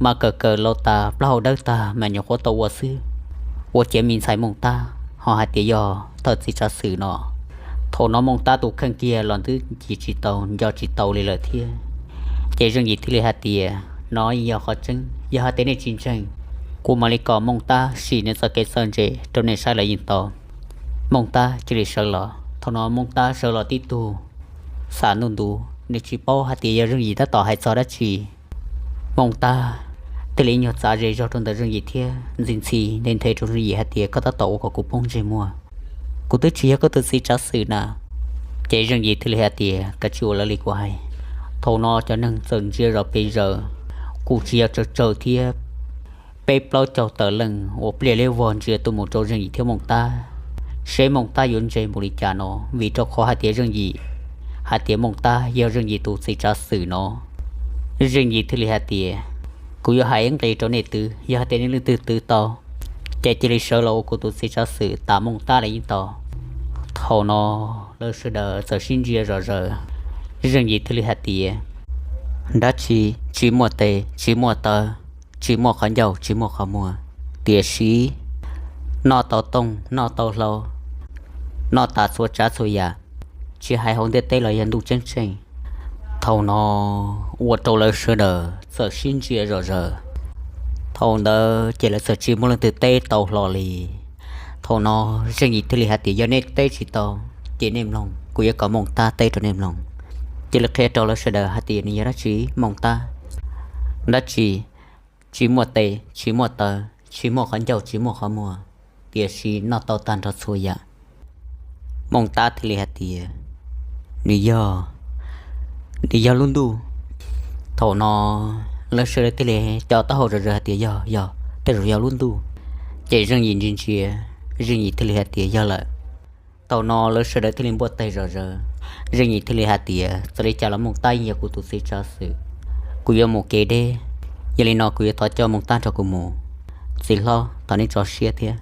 mas kawm kawm laus tas plaub hau dawb tag mas nyuam qhuav tau ua xwb. Ua ciav me ntxhais Mooj Tab ho hais tias yog thawj txiv tsav xwm no? Thaum no Mooj Tab tus kheej kiag los twb ncig tsis tau nco tsis tau li lawm thiab. Ces Zeej Yim thiaj li hais tias, no yeej yog qhov tseeb, yog hais tias nej tsis ntseeg, kuv mam li kom Mooj Tab sim nws txoj kev txawj ntse rau nej saib los yeej tau. Mooj Tab cia li sawv los. Thaum no Mooj Tab sawv los tib tug xam ntuj ntuv, nws tsis paub hais tias yog Zeej Yim tab tom hais txog dab tsi. Mooj Tab thiaj li ib nyuag txav ze zog rau ntawm Zeej Yim thiab ntxhi ntxhi nthe nthe rau Zeej Yim hais tias, koj tab tom ua kom kuv poob ntsej muag, kuv twb tsis yog koj tus txiv tsav xwm na. Ces Zeej Yim thiaj li hais tias, kav tsij ua lawv li kuv hais. Thaum no cov neeg txawm ntsia zom pes zaws, kuj tsis yog tsawg tsawg thiab, peb plaub caug tawm leej uas pliaj liab vog ntsia tuaj mus rau Zeej Yim thiab Mooj Tab, seb Mooj Tab yuav ntse npaum li cas no, vim rau qhov hais tias Zeej Yim, hais tias Mooj Tab yog Zeej Yim tus txiv tsav xwm no. Zeej Yim thiaj li hais tias, kuv yuav hais ib nqe rau nej twv, yog hais tias nej leej twg twv tau, ces cia li sawv los ua kuv tus txiv tsav xwm tas Mooj Tab los yeej tau. Thaum no lawv sawv daws txawm sib ntsia zom zaws. Zeej Yim thiaj li hais tias, dab tsi tsis muaj tes tsis muaj taw, tsis muaj qhov ncauj tsis muaj qhov muag, tiam sis noj tau tooj noj tau hlau, noj tas txhua tsav txhua yam, tsis hais hauv ntiaj teb los yog ntuj ceeb tsheej. Thaum no ua rau lawv sawv daws txawm sib ntsia zom zaws. Thaum ntawd ces lawv txawm tsis muaj leej twg teb tau hlo li. Thaum no Zeej Yim thiaj li hais tias, yog nej teb tsis tau ces nej mloog, kuv yuav kom Mooj Tab teb rau nej mloog. Cia li qhia rau lawv sawv daws hais tias nws yog dab tsi, Mooj Tab. Dab tsi? Tsis muaj tes tsis muaj taw, tsis muaj qhov ncauj tsis muaj qhov muag, tiam sis noj tau tag nrho txhua yam. Mooj Tab thiaj li hais tias, nws yog, nws yog lub ntuj. Thaum no lawv sawv daws thiaj li co taub hau zom zaws hais tias, yog, yog, tej zaum yog lub ntuj. Ces Zeej Yim ntsia ntsia, Zeej Yim thiaj li hais tias yog lawm. Thaum no lawv sawv daws thiaj li npuaj teg zom zaws. Zeej Yim thiaj li hais tias txawm li cas los Mooj Tab yeej yog kuv tus txiv tsav xwm, kuv yuav mus kev deb. Yog li no kuv yuav thov coj Mooj Tab nrog kuv mus. Txiv hlob thov nej tso siab thiab.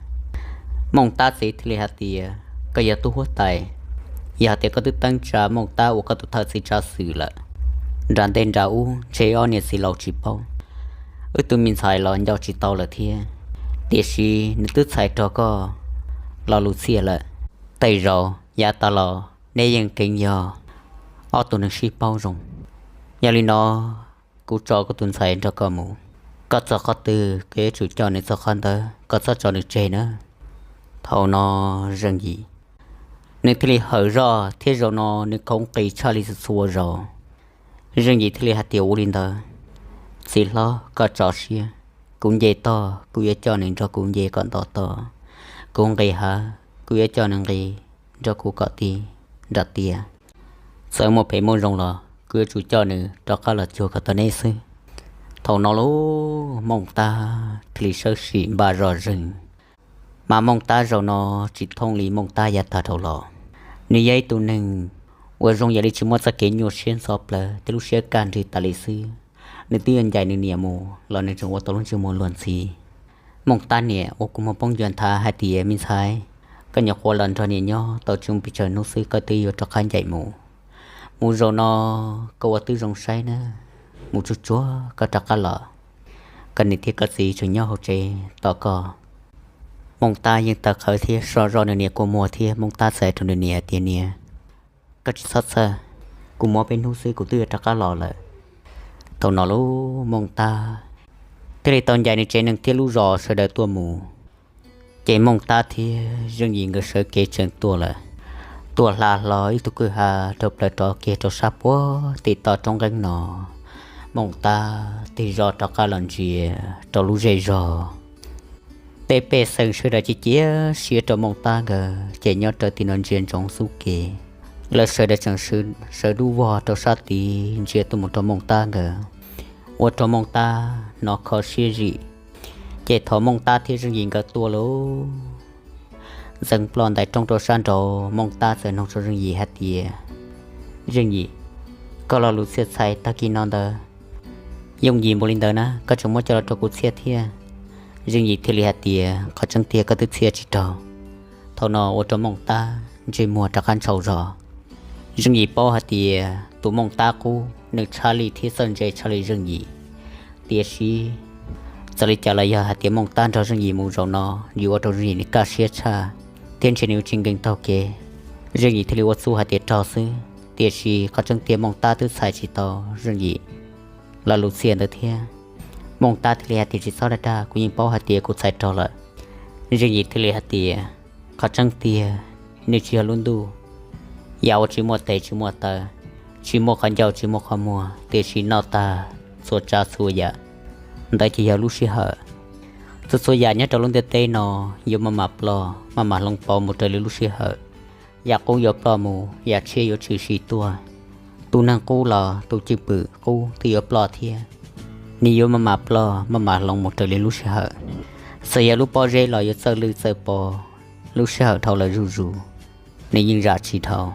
Mooj Tab txiv thiaj li hais tias koj yog tub huab tais, yog hais tias koj twb teeb tsa Mooj Tab ua koj tus thawj txiv tsav xwm lawm, nram ntej nram ub ntshe ob niam txiv laus tsis paub, wb tus me ntxhais los nco tsis tau lawm thiab. Tiam sis nws twb txhais rog koj Los Lus Txhiaj lawm, tej zaum yav tas los neb yeej kheev yog ob tug neeg sib paub zoo. Yog li no kuv tso kuv tus ntxhais nrog koj mus, koj txog qhov twg koj yuav tsum coj nws txog qhov ntawd, koj txhob tso nws tseg na. Thaum no Zeej Yim nws thiaj li hawm zoj thiab zaum no nws khoov nqis tshaj li txhua zaus. Zeej Yim thiaj li hais tias ua li ntawd, txiv hlob koj tso siab, kuv nce toj kuv yuav coj nws nrog kuv nce kom nto toj, kuv nqis hav kuv yuav coj nws nqis nrog kuv kom ti nram tiaj. Txawm muaj phem muaj zoo los kuv yuav tsum coj nws rov qab los cuag kom tau neb xwb. Thaum no lub Mooj Tab thiaj li sawb sim npaj zoj zeeg. Mas Mooj Tab zaum no tsis thooj li Mooj Tab yav tag dhau los. Nws yog ib tug neeg uas zoo yam li tsis muaj txoj kev nyuaj siab ntxhov plawv thiab lub siab kaj nrig tas li xwb. Nws twb yuav ncaim nws niam mus los nws tseem ua tau lub ntsej muag luag ntxhi. Mooj Tab niam ua kua muag poob ncua nthav hais tias me ntxhais, koj nyuam qhuav los nrog niam nyob tau tsis muaj pes tsawg hnub xwb koj twb yuav rov qab ncaim mus. Mus zaum no koj ua twb zoo saib na, mus tsuag tsuag koj rov qab los, koj niam thiab koj txiv tseem nyob hauv tsev tos koj. Mooj Tab yeej tawv qhawv thiab so zoj nws niam kua muag thiab Mooj Tab txais rau nws niam tias niam, koj tsis txhob txhawj, kuv mus ob peb hnub xwb kuv twb yuav rov qab los lawm. Thaum no lub Mooj Tab thiaj li tau ncaim nws tsev neeg thiab lub zos sawv daws tuaj mus. Ces Mooj Tab thiab Zeej Yim nkawd sawv kev tseem tuaj lawm, tuaj hla hlo ib tug kwj ha dhau plaws rov kiag rau sab puag tim toj roob nqeeb no. Mooj Tab tig zog rov qab los ntsia rau lub zej zog. Tej pej xeem sawv daws cia cia siab rau Mooj Tab nkawd ces nyob raws tim no ntsia ntsoov xub kev. Lawv sawv daws tseem sawv dub vog rau sab tid ntsia tuaj mus rau Mooj Tab nkawd, ua rau Mooj Tab hnov kho siab zim. Ces thaum Mooj Tab thiab Zeej Yim nkawd tuaj lawm, ntxeev ploj ntais rooj rau sab nraud, Mooj Tab txawm nug rau Zeej Yim hais tias, Zeej Yim, koj Los Lus Txhiaj txhais tag kis no ntawd yooj yim npaum li ntawd na, koj tseem muab coj los rau kuv txhiaj thiab? Zeej Yim thiaj li hais tias, qhov tseeb tiag koj twb txhiaj tsis raug. Thaum no ua rau Mooj Tab ntsej muag rov qab ntshau zog. Zeej Yim paub hais tias tus Mooj Tab qub nws tshaj lij thiab txawj ntse tshaj li Zeej Yim. Tiam sis txawm li cas los yog hais tias Mooj Tab nrog Zeej Yim mus zaum no yuav ua rau Zeej Yim nws kaj siab tshaj, thiab ntshe nws yuav tsis nkees taug kev. Zeej Yim thiaj li ua txuj hais tias raug xwb, tiam sis qhov tseeb tiag Mooj Tab twb txhais tsis tau Zeej Yim Los Lus Txhiaj ntawd thiab. Mooj Tab thiaj li hais tias, tsis txhob dag dag, kuv yeej paub hais tias kuv txhais raug lawm. Zeej Yim thiaj li hais tias, qhov tseeb tiag nws tsis yog lub ntuj, yam uas tsis muaj tes tsis muaj taw, tsis muaj qhov ncauj tsis muaj qhov muag, tiam sis noj tag txhua tsav txhua yam, ntawd ces yog lub sij hawm. Txhua txhua yam nyob rau lub ntiaj teb no yuav maj mam ploj maj mam hloov pauv mus raws li lub sij hawm. Yam qub yuav ploj mus, yam tshiab yuav tshwm sim tuaj. Tus neeg qub los tus cwj pwm qub twb yuav ploj thiab, nws yuav maj mam ploj maj mam hloov mus raws li lub sij hawm. Txawm yog lub pob zeb los yuav txawj lwj txawj pov, lub sij hawm dhau lawm zuj zus, nws yeej zam tsis dhau.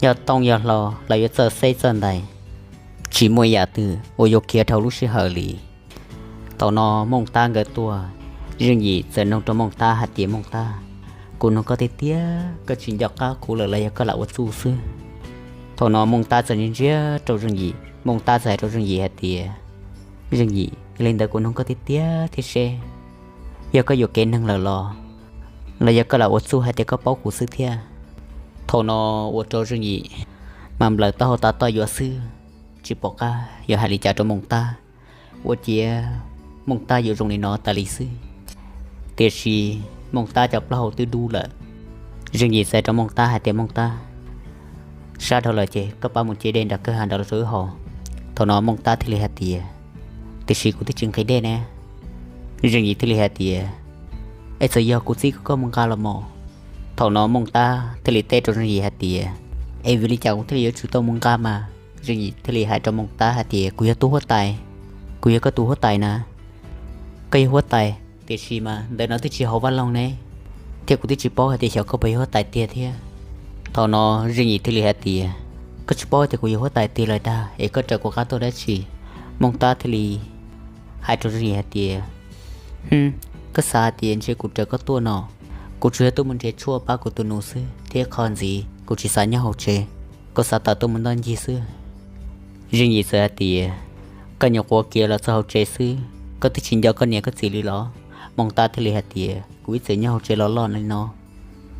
Yog tooj yog hlau los yuav txawj xeb txawj ntais, tsis muaj yam twg uas yuav khiav dhau lub sij hawm li. Thaum no Mooj Tab nkawd tuaj, Zeej Yim txawm nug rau Mooj Tab hais tias, Mooj Tab, kuv nug koj tiag tiag, koj tsis nco qab kuv lawm los yog koj lam ua txuj xwb? Thaum no Mooj Tab txawm ntsia ntsia rau Zeej Yim, Mooj Tab txawm hais rau Zeej Yim hais tias, Zeej Yim, yog li ntawd kuv nug koj tiag tiag thiab seb, yog koj yuam kev neeg lawm los, los yog koj lam ua txuj hais tias koj paub kuv xwb thiab? Thaum no ua rau Zeej Yim mas nplawm taub hau tav toj yuav xwb, tsis pom qab yuav hais li cas rau Mooj Tab. Ua ciav Mooj Tab yuav zoo li no tas li xwb. Tiam sis Mooj Tab cov plaub hau twb dub lawm. Zeej Yim txais rau Mooj Tab hais tias, Mooj Tab, sab dhau lawm ces koj pab mus ce dej nram kwj ha nrad los rau wb haus. Thaum no Mooj Tab thiaj li hais tias, tiam sis kuv twb tsis nqhis dej ne. Zeej Yim thiaj li hais tias, es txawm yog kuv txib koj mus nqa los mas. Thaum no Mooj Tab thiaj li teb rau Zeej Yim hais tias, es vim li cas kuv thiaj li yuav tsum tau mus nqa mas? Zeej Yim thiaj li hais rau Mooj Tab hais tias, kuv yog tus huab tais, kuv yog koj tus huab tais na, koj yog huab tais, tiam sis mas ntawm no twb tsis haum vaj loog ne, thiab kuv twb tsis paub hais tias xyov koj puas yog huab tais tiag thiab. Thaum no Zeej Yim thiaj li hais tias, koj tsis paub tias kuv yog huab tais tiag lawm tag es koj raws kuv qab tuaj dab tsi? Mooj Tab thiaj li hais rau Zeej Yim hais tias, hm, koj xav hais tias ntshe kuv raws koj tuaj no? Kuv tsuas yog tuaj mus nrhiav tshuaj pab kuv tus nus xwb thiab qhov ntxiv kuv tsis xav nyob hauv tsev, kuv xav tawm tuaj mus ntoj ncig xwb. Zeej Yim txawm hais tias, koj nyuam qhuav khiav los txog hauv tsev xwb, koj twb tsis nco koj niam koj txiv li los? Mooj Tab thiaj li hais tias, kuv ib txwm nyob hauv tsev los loj li no,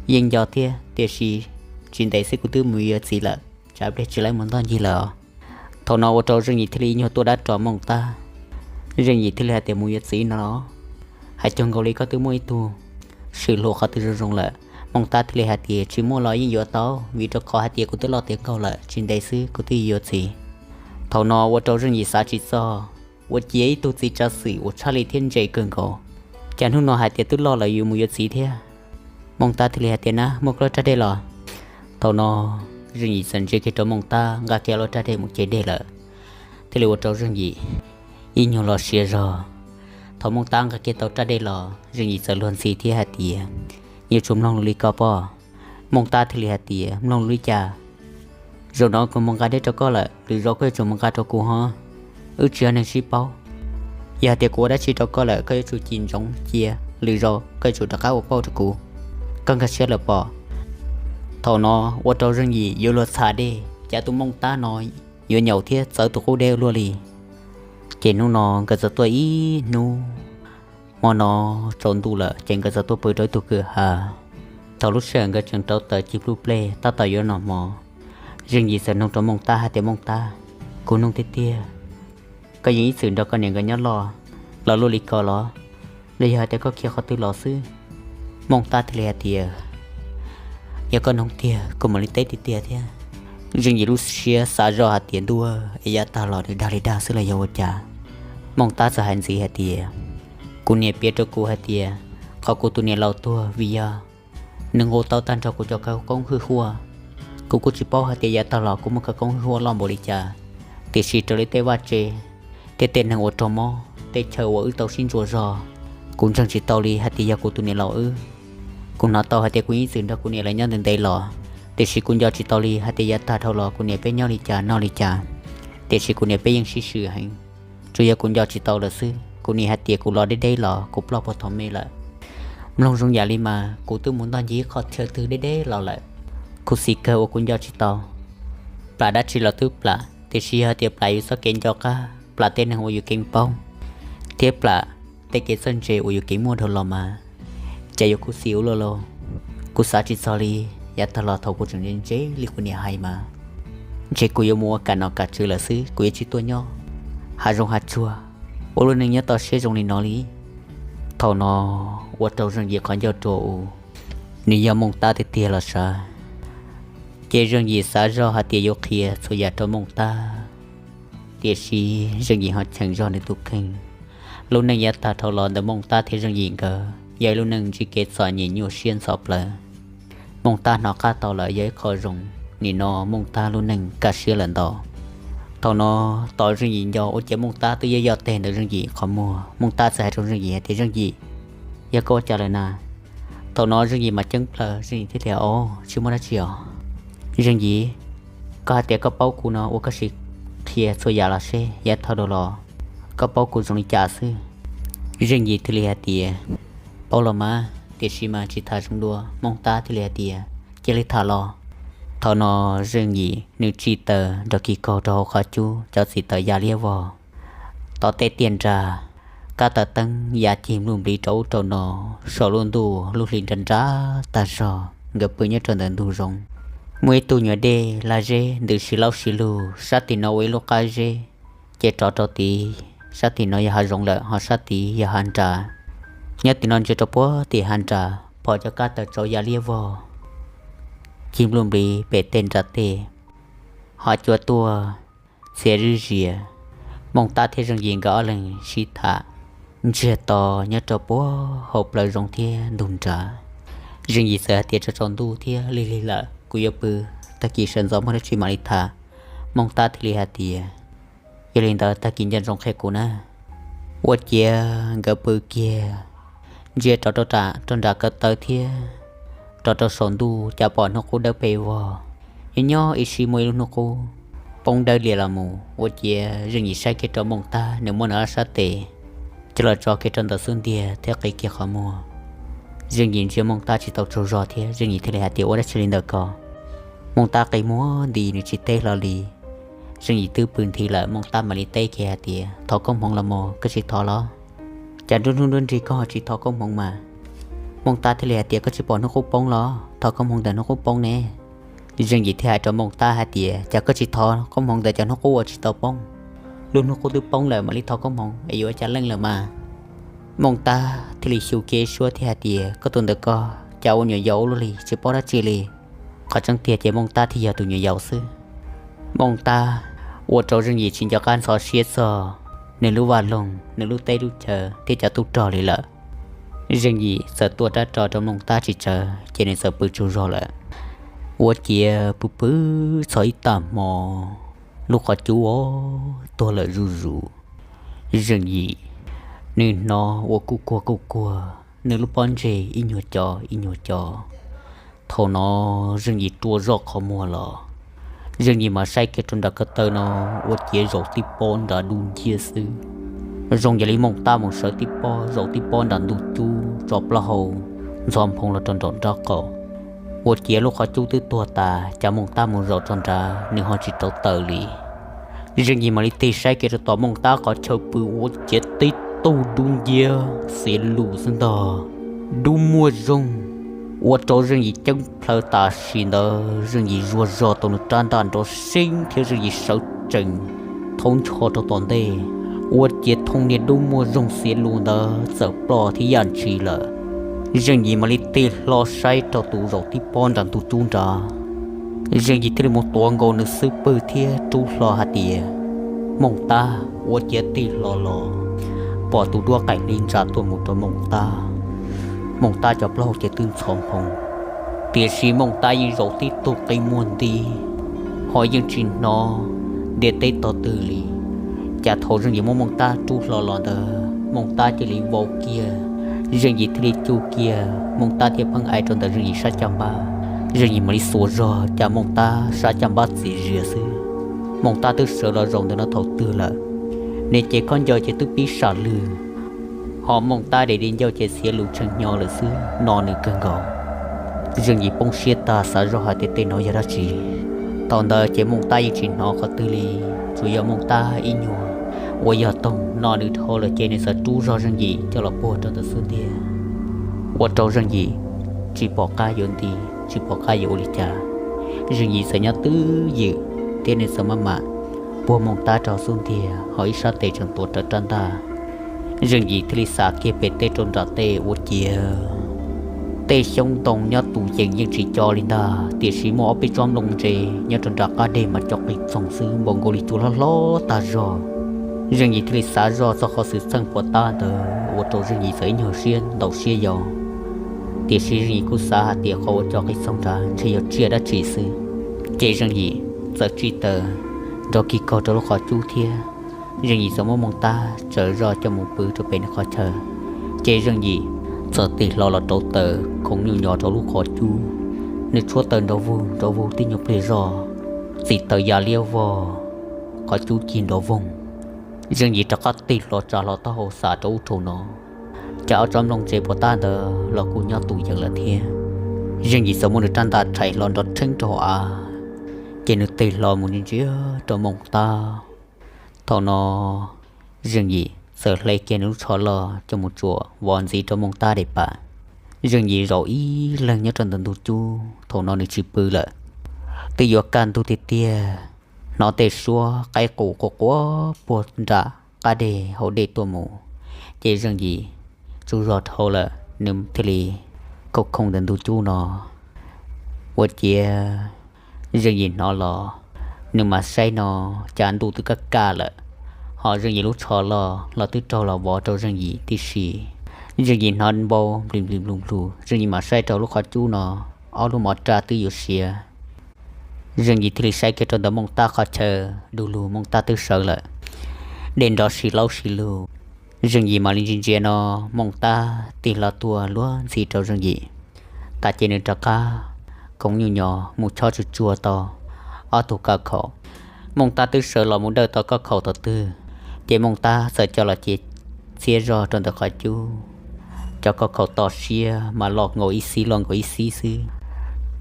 yeej nco thiab, tiam sis tsis ntev xwb kuv twb mus yuav txiv lawm, tsam pliag tsis laib mus ntoj ncig lawm os. Thaum no ua rau Zeej Yim thiaj li nyuag tuaj dab ros Mooj Tab. Zeej Yim thiaj li hais tias, mus yuav txiv no los? Hais cuag nkaus li koj twb muaj ib tug swm luag qhov twg zoo zoo lawm. Mooj Tab thiaj li hais tias, tsis muaj los yeej yuav tau, vim rau qhov hais tias kuv twb loj tiav nkaus lawm, tsis ntev xwb kuv twb yuav txiv. Thaum no ua rau Zeej Yim xav tsis txog, ua ciav ib tug txiv tsav xwm uas tshaj li thiab ntse kawg nkaus, cas hnub no hais tias twb loj lawm yuav mus yuav txiv thiab. Mooj Tab thiaj li hais tias, nab, muaj koj lub raj dej los? Thaum no Zeej Yim txawm ntsia kiag rau Mooj Tab nqa kiag lub raj dej mus cev dej lawm, thiaj li ua rau Zeej Yim ib nyuag los siav zog. Thaum Mooj Tab nqa kiag tau raj dej los, Zeej Yim txawm luag ntxhi thiab hais tias, yuav tsum mloog lus li ko pob. Mooj Tab thiaj li hais tias, mloog lus li cas? Zaum no kuv mus nqa dej rau koj lawm, lwm zaus koj yuav tsum mus nqa rau kuv ho. Wb tsis yog neeg sib paub. Yog hais tias kuv ua dab tsi rau koj lawm koj yuav tsum cim ntsoov cia, lwm zaus koj yuav tsum rov qab ua pauj rau kuv. Koj nkag siab lawm pob? Thaum no ua rau Zeej Yim yuav luag txhav dej, cas tus Mooj Tab no yuav nyaum thiab txawv tus qub dej ua luaj li. Ces hnub no nkawd txawm tuaj ib hnub, hmo no tsaus ntuj lawm ces nkawd txawm tuaj pw rau ib tug kwj ha. Thaum lub sij hawm nkawd tseem rauv taws cig npluj nplej tab tom yuav noj hmo, Zeej Yim txawm nug rau Mooj Tab hais tias, Mooj Tab, kuv nug tiag tiag, koj yeej ib txwm nrog koj niam nkawd nyob loj los luaj li ko los, los yog hais tias koj khiav qhov twg los xwb? Mooj Tab thiaj li hais tias, yog koj nug tiag kuv mam li teb tiag tiag thiab. Zeej Yim lub siab xav zoj hais tias, ntuj, es yav tag los nws dag li dag xwb los yog ua cas? Mooj Tab txawm hais ntxiv hais tias, kuv niam piav rau kuv hais tias, qhov kuv tus niam laus tuag vim yog nws nqus tau tag nrho kuv cov khawv koob hwj huaj. Kuv kuj tsis paub hais tias yav tag los kuv muaj khawv koob hwj huaj loj npaum li cas, tiam sis raws li tej vaj tse thiab tej neeg uas raug mob, tej chaw uas wb tau sib ntsuas zog, kuv ntseeg tsis tau li hais tias yog kuv tus niam laus wb. Kuv hnov tau hais tias kuv yeej ib txwm nrog kuv niam lawv nyob ntev ntev los, tiam sis kuv nco tsis tau li hais tias yav tag dhau los kuv niam peb nyob li cas noj li cas, tiam sis kuv niam peb yeej sib swm heev. Tsuas yog kuv nco tsis tau lawm xwb. Kuv niam hais tias kuv los deb deb los kuv ploj puag thaum me lawm. Mloog zoo yam li mas kuv twb mus ntoj ncig qhov chaw twg deb deb los lawm. Khuv xim kawg uas kuv nco tsis tau. Plam dab tsi los twb plam, tiam sis yog tias plam yus txoj kev nco qab, plam tej neeg uas yus keev paub, thiab plam tej kev txawj ntse uas yus keev muaj dhau los mas, cas yuav khuv xim ua luaj lauj. Kuv xav tsis txog li, yav tag los thaum kuv tseem ntse ntse li kuv niam hais mas, ntshe kuv yuav mus ua kam nom kam tswv lawm xwb, kuv yuav tsis tuaj nyob hav zoov hav tsuag, ua lub neej nyob toj siab zoo li no li. Thaum no ua rau Zeej Yim qhov ncauj rua u, nws yog Mooj Tab tiag tiag los sav. Ces Zeej Yim xav zoj hais tias yuav qhia txhua yam rau Mooj Tab, tiam sis Zeej Yim ho cheem zog nws tus kheej. Lub neej yav tag dhau los ntawm Mooj Tab thiab Zeej Yim nkawd yog ib lub neej ntsib kev txom nyem nyuaj siab ntxhov plawv. Mooj Tab hnov qab tau lawm yog ib qho zoo, nim no Mooj Tab lub neej kaj siab lawm ntau. Thaum no tos Zeej Yim nco ua ciav Mooj Tab twb yog yoj teg ntawm Zeej Yim qhov muag. Mooj Tab txawm hais rau Zeej Yim hais tias, Zeej Yim, yog koj ua cas lawm na? Thaum no Zeej Yim mas ceeb plaws, Zeej Yim thiaj tias, o, tsis muaj dab tsi os. Zeej Yim, koj hais tias koj paub kuv no ua koj sim qhia txhua yam los seb yav tag dhau los koj paub kuv zoo li cas xwb. Zeej Yim thiaj li hais tias, paub los mas, tiam sis mas tsis tham zoo dua. Mooj Tab thiaj li hais tias, cia li tham los. Thaum no Zeej Yim nws tsim taws nrog kis kaug rau hauv qhov cub, cov txim taws ya liab vog, tom tej tiaj nras, kab taws teeb ya cig npluj npliv rau ub rau no. Saum lub ntuj lub hli nra nra tag zog, nkawd pw nyob rau ntawm ntug zoov. Muaj ib tug nyuam dej laj zeb ntws si laub si lug, sab tim no ua ib lub qab zeb, ces rov rau tid, sab tim no yog hav zoov lawm ho sab tid yog hav nras. Nyob tim no ntsia rau puag tim hav nras, pom cov kab taws tsauv ya liab vog, cig npluj npliv pem tej nras tej, ho cua tuaj txhia zwb zias. Mooj Tab thiab Zeej Yim nkawd ob leeg sib tham ntsiag to nyob rau puag hauv plawv zoov thiab ntug nrad. Zeej Yim txawm hais tias, tsaus tsaus ntuj thiab lig lig lawm, kuv yuav pw, tag kis sawv ntxov muaj dab tsi mam li tham. Mooj Tab thiaj li hais tias, yog li ntawd tag kis nco ntsoov qhia kuv na. Ua ciav nkawd pw kiag, ntsia rov rau nram ko taw thiab rov rau saum ntuj cas pom hnub qub dawb pes vog. Nyob nyob ib sim muaj ib lub hnub qub poob dawb lias los mus. Ua ciav Zeej Yim saib kiag rau Mooj Tab, nws muab nws ob sab tes coj los tso kiag rau ntawm xub ntiag thiab qi kiag qhov muag. Zeej Yim ntsia Mooj Tab tsis tau tsaug zog thiab Zeej Yim thiaj li hais tias, Ua dab tsi li ntawm ko? Mooj Tab qi muag nti, nws tsis teb hlo li. Zeej Yim twb pw nthi lawm, Mooj Tab mam li teb kiag hais tias, Thov koob hmoov los mas koj tsis thov los? Cas nruab hnub nruab nrig koj ho tsis thov koob hmoov mas? Mooj Tab thiaj li hais tias, Koj tsis pom hnub qub poob los? Thov koob hmoov ntawm hnub qub poob ne. Zeej Yim thiaj hais rau Mooj Tab hais tias, Cas koj tsis thov koob hmoov ntawm cov hnub qub uas tsis tau poob? Lub hnub qub twb poob lawm mam li thov koob hmoov es yuav ua cas leej lawm mas? Mooj Tab thiaj li xyu kiag suab thiab hais tias, Koj tus ntawm ko cas ua nyuam yaus ua luaj li, tsis paub dab tsi li. Qhov tseeb tiag ces Mooj Tab thiaj yog tus nyuam yaus xwb. Mooj Tab ua rau Zeej Yim tsis nco qab ntxhov siab txog nws lub vaj loog, nws lub teb lub chaw thiab cov tub rog li lawm. Zeej Yim txawm tua rab ros rau Mooj Tab tsis tsawg ces nws txawm pw tsaug zog lawm. Ua ciav pw pw txog ib tag hmo, lub qhov cub ua tuag lawm zuj zus. Zeej Yim nws hnov ua kuj kuag kuj kuag, nws lub pob ntseg ib nyuag co ib nyuag co. Thaum no Zeej Yim rua zoj qhov muag los, Zeej Yim mas saib kiag rau nram ko taw no, ua ciav zaum tib pob nrad dub nciab xwb. Zoo yam li Mooj Tab mus sawv tib pob zaum tib pob nram ntug cub, tso plaub hau ntxhov nphoo los rau nraum nraub qaum. Ua ciav lub qhov cub twb tuag tas, cas Mooj Tab mus zaum rau nrad nws ho tsis rauv taws li. Zeej Yim mam li tig saib kiag rau tom Mooj Tab qhov chaw pw, ua ciav tib tug dub nciab xiav lus xwb ntag, dub muaj zoog, ua rau Zeej Yim ceeb plhaw tam sim ntawd Zeej Yim zuag zog tau nws rab ntaj nrov seeb thiab Zeej Yim sawv tsees thaub ncho rau tom ntej, ua ciav thooj niag dub muaj zoog xiav lus ntawd txawm ploj thiab yaj ntshis lawm. Zeej Yim mam li tig hlo saib rau tus zaum tib pob nram ntug cub nrad. Zeej Yim thiaj li mus tuav nkaus nws xub pwg thiab rub hlo hais tias, Mooj Tab. Ua ciav tig hlo los, pom tus duab qaim hli ntsa tuaj mus rau Mooj Tab. Mooj Tab cov plaub hau ces twb ntxhov nphoo, tiam sis Mooj Tab yeej zaum tib tug qi muag nti, ho yeej tsis hnov ntiaj teb tog twg li. Cas thaum Zeej Yim muab Mooj Tab rub hlo los ntawd, Mooj Tab cia li vau kiag, Zeej Yim thiaj li cug kiag Mooj Tab thiab pheej ai rau ntawm Zeej Yim sab caj npab. Zeej Yim mam li xuas zog, cas Mooj Tab sab caj npab txias zias xwb. Mooj Tab twb sawv los zaum ntawm no thaum twg lawm, nws ces khaub ncaws ces twb pib sam lwg, ho Mooj Tab daim di ncauj ces txiav lus tshee hnyo lawm xwb, no nws kawg nkaus. Zeej Yim poob siab tag xav zoj hais tias tej no yog dab tsi. Thaum ntawd ces Mooj Tab yeej tsis hnov qhov twg li, tsuas yog Mooj Tab ib nyuag uas yog toog no nws dhau lawm ces nws txawm rub zog Zeej Yim coj los puag rau ntawm xub ntiag, ua rau Zeej Yim tsis pom qab yuav nti, tsis pom qab yuav ua li cas. Zeej Yim txawm nyob twj ywm thiab nws txawm maj mam puag Mooj Tab rau xub ntiag, ho ib sab tes tseem tuav rawv rab ntaj. Zeej Yim thiaj li xav kiag pem teb rau nram tej ua ciav tej xyoob ntoo nyob tus yees yeej tsis co li ntag, tiam sis muaj ob peb tsob nplooj ntse nyob rau nram qab deg mas co qis txoog xwb, npaum nkaus li cua hlob hlob tag zog. Zeej Yim thiaj li xav zoj txog qhov xwm txheej puas tab ntawd ua rau Zeej Yim txawm ib nyuag siab ntaus siab yau. Tiam sis Zeej Yim kuj xav hais tias qhov uas co qis txoog nrad ntshe yog tsiaj dab tsi xwb. Ces Zeej Yim txawm tsis taws nrov kig kog rau lub qhov cub thiab. Zeej Yim txawm muab Mooj Tab tsaws zoj coj mus pw rau pem nws qhov chaw. Ces Zeej Yim txawm tig hlo los rauv taws khoov nyuj nyo rau lub qhov cub. Nws tshuab taws nrov vug nrov vug tib nyuag pliag zoj, txim taws ya liab vog, qhov cub cig nrov voog. Zeej Yim rov qab tig hlo tsa hlo taub hau xav rau ub rau no, cas ob tsob nplooj ntse puas tab ntawd los kuj nyob tus yees lawm thiab. Zeej Yim txawm muab nws rab ntaj rhais hlo nrov rheeb rau hauv av, ces nws tig hlo mus ntsia ntsia rau Mooj Tab. Thaum no Zeej Yim txawm hle kiag nws lub tsho loj coj mus tsuam vov ntxiv rau Mooj Tab daim pam. Zeej Yim zaum ib leeg nyob rau ntawm ntug cub, thaum no nws tsis pw lawm. Twb yuav kaj ntug tiag tiag, hnov tej suab qaib qus quaj quaj puag nram qab deg hauv dej tuaj mus. Ces Zeej Yim tsaug zog dhau lawm, nws thiaj li khoo khoo ntawm ntug cub no. Ua ciav Zeej Yim hnov los, nws mas saib no, cas ntuj twb kaj kaj lawm, ho Zeej Yim lub tsho loj los twb raug los vov rau Zeej Yim tib si. Zeej Yim hnov npau nplis nplis nplus nplus, Zeej Yim mam saib rau lub qhov cub no, ob lub mov raj twb yuav siav. Zeej Yim thiaj li saib kiag rau ntawm Mooj Tab qhov chaw, du lug Mooj Tab twb sawv lawm, dej nrov si laub si lug. Zeej Yim mam li ntsia ntsia no, Mooj Tab tig hlo tuaj luag ntxhi rau Zeej Yim, tas ces nws rov qab khoov nyuj nyos mus chob tsuag tsuag tau ob tug kauj khaum. Mooj Tab twb sawv los mus dawj tau kauj khaum thaum twg, ces Mooj Tab txawm coj los cia txhiab zog rau ntawm qhov cub. Cov kauj khaum to siab mas loj nkaus ib xib loj nkaus ib xib xwb,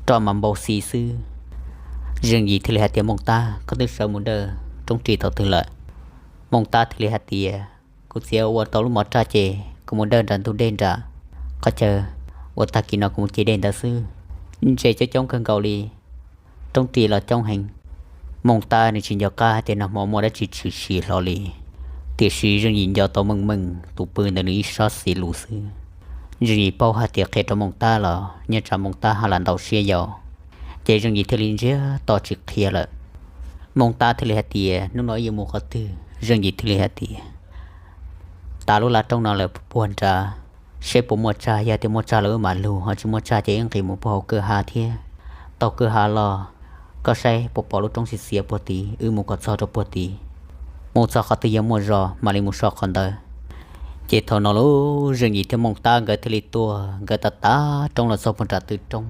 roj mas npau xis xwb. Zeej Yim thiaj li hais tias, Mooj Tab, koj twb sawv mus dawj roob ris thaum twg lawm? Mooj Tab thiaj li hais tias, Kuv txiav ua tau lub mov raj ces kuv mus dawj nram ntug dej nram qhov chaw uas tag kis no kuv mus ce dej ntawd xwb. Ntses coob coob kawg nkaus li, roob ris los coob heev. Mooj Tab nws tsis nco qab hais tias nag hmo muaj dab tsi tshwm sim hlo li, tiam sis Zeej Yim nco tau meej meej tus pw ntawm nws ib sab xis lus xwb. Zeej Yim paub hais tias qhia rau Mooj Tab los nyob tsam Mooj Tab ho lam ntau siab yau, ces Zeej Yim thiaj li ntsiag to tsis qhia lawm. Mooj Tab thiaj li hais tias, Hnub no yuav mus qhov twg? Zeej Yim thiaj li hais tias, Tav lub laj roob no lawm puag nrad, saib puas muaj tsag, yog tias muaj tsag los wb mam lug, ho tsis muaj tsag ces wb nqis mus puag hauv kwj ha thiab. Taug kwj ha los, koj saib puas pom lub roob xiav xiav puag tid, wb mus kom txog rau puag tid, mus txog qhov twg yog muaj zos mam li mus so qhov ntawd. Ces thaum no lub Zeej Yim thiab Mooj Tab nkawd thiaj li tuaj, nkawd tav tav roob los txog puag nram tw roob.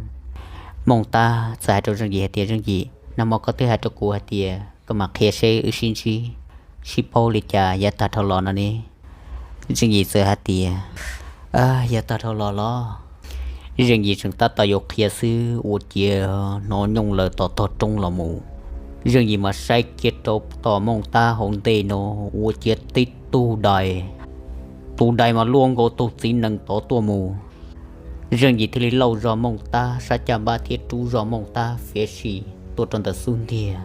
Mooj Tab txawm hais rau Zeej Yim hais tias, Zeej Yim, nag hmo koj twb hais rau kuv hais tias koj mam qhia seb wb sib ntsib, sib paub li cas yav tag dhau los no ne. Zeej Yim txawm hais tias, Yav tag dhau los los. Zeej Yim tseem tab tom yuav qhia xwb ua ciav hnov nyooj lawv tom tog roob los mus. Zeej Yim mas saib kiag rau tom Mooj Tab hauv ntej no, ua ciav tib tug dais, tus dais mas luaj nkaus tus txiv nees tod tuaj mus. Zeej Yim thiaj li lauj zog Mooj Tab sab caj npab thiab rub zog Mooj Tab fiav sim tuaj rau ntawm xub ntiag.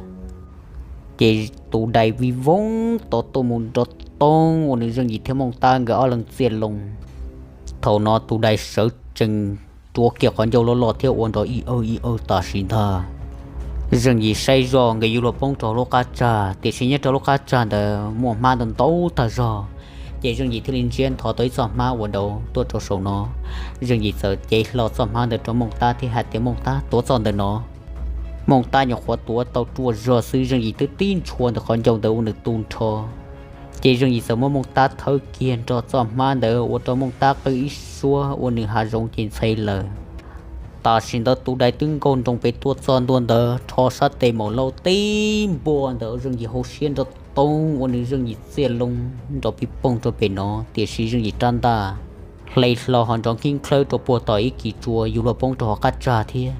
Ces tus dais vij voog tod tuaj mus nrov toog ua nws Zeej Yim thiab Mooj Tab nkawd ob leeg txiaj loo. Thaum no tus dais sawv tsees rua kiag qhov ncauj loj loj thiab ua nrov ib awg ib awg tam sim ntag. Zeej Yim saib zog nkawd yuav luag poob rau lub qab tsag, tiam sis nyob rau lub qab tsag ntawd muaj hmab ntau ntau tag zog. Ces Zeej Yim thiaj li ntsiab ntho tau ib txoj hmab ua dauv tuaj rau saum no. Zeej Yim txawm cev hlo txoj hmab ntawd rau Mooj Tab thiab hais tias, Mooj Tab, tuav txoj ntawm no. Mooj Tab nyuam qhuav tuav tau ruaj zog xwb, Zeej Yim twb tib ntshua ntawm qhov ncauj ntawd ua nws tu nrho. Ces Zeej Yim txawm muab Mooj Tab thawb kiag nrog txoj hmab ntawd ua rau Mooj Tab qw ib suab ua nws hav zoov ces ntxhe lawm. Tam sim ntawd tus dais twb nkaug nroos pem tuaj txog ntua ntawd rho sab tes maum lauj tib npua ntawm Zeej Yim hauv siab nrov toog ua nws Zeej Yim txiaj loo nrov pij poog rau pem no, tiam sis Zeej Yim rab ntaj hle hlo ho nrov nkib nklhawb rau puag tom ib kis tsua yuav luag poob rau hauv qab tsag thiab.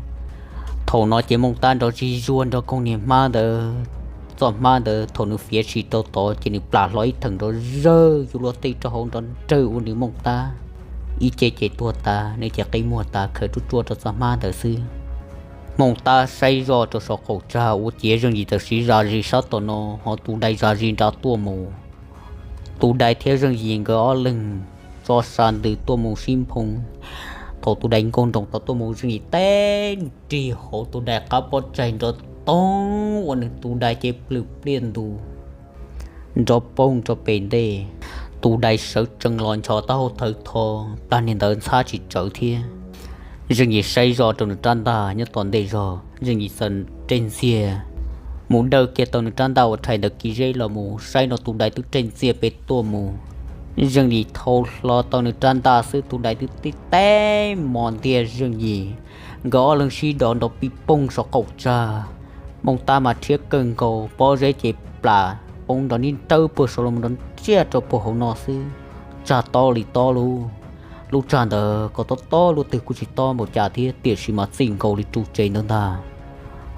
Thaum no ces Mooj Tab nrov zig zuag nrog koog niag hmab ntawd. Txoj hmab ntawd thaum nws fiav sim rau tod ces nws plam hlo ib theem nrov zawg yuav luag tej rau hauv nrov nrawg ua nws Mooj Tab ib ce ces tuag tas, nws ces qi muag tas khaws ruaj ruaj rau txoj hmab ntawd xwb. Mooj Tab saib zoj rau saum qaum tsag ua ciav Zeej Yim txawm siv zam zis sab tom no, ho tus dais zam zis nrad tuaj mus. Tus dais thiab Zeej Yim nkawd ob leeg tso sa ntws tuaj mus sib nphoo. Thaum tus dais nkaug nroos tod tuaj mus Zeej Yim teb nrig hauv tus dais qab pob tsaig nrov toog ua nws tus dais ces plwm pliaj ntus nrov poog rau pem ntej. Tus dais sawv tsees los nchos taub hau thawv tho, tag niag ntawd ntxhab tsis tsawv thiab. Zeej Yim saib zoj rau nws rab ntaj nyob tom ntej zog, Zeej Yim txawm reg ntxiag mus dawj kiag tau nws rab ntaj uas rhais ntawm kis zeb los mus, saib no tus dais twb reg ntxiag pem tuaj mus. Zeej Yim thau hlo tau nws rab ntaj xwb tus dais twb tib teb mos ntiag Zeej Yim. Nkawd ob leeg sib dov nrov pij poog saum qaum tsag. Mooj Tab mas rhiab kawg nkaus, pob zeb ces plam poob nrov nib nrawb puag saud los nrov ntsiag rau puag hauv no xwb. Tsag tob li tob lub, lub tsag ntawd kom tob tob luaj twg kuj tsis tob npaum cas thiab, tiam sis mas txij nkaus li ru tsev ntawd ntag.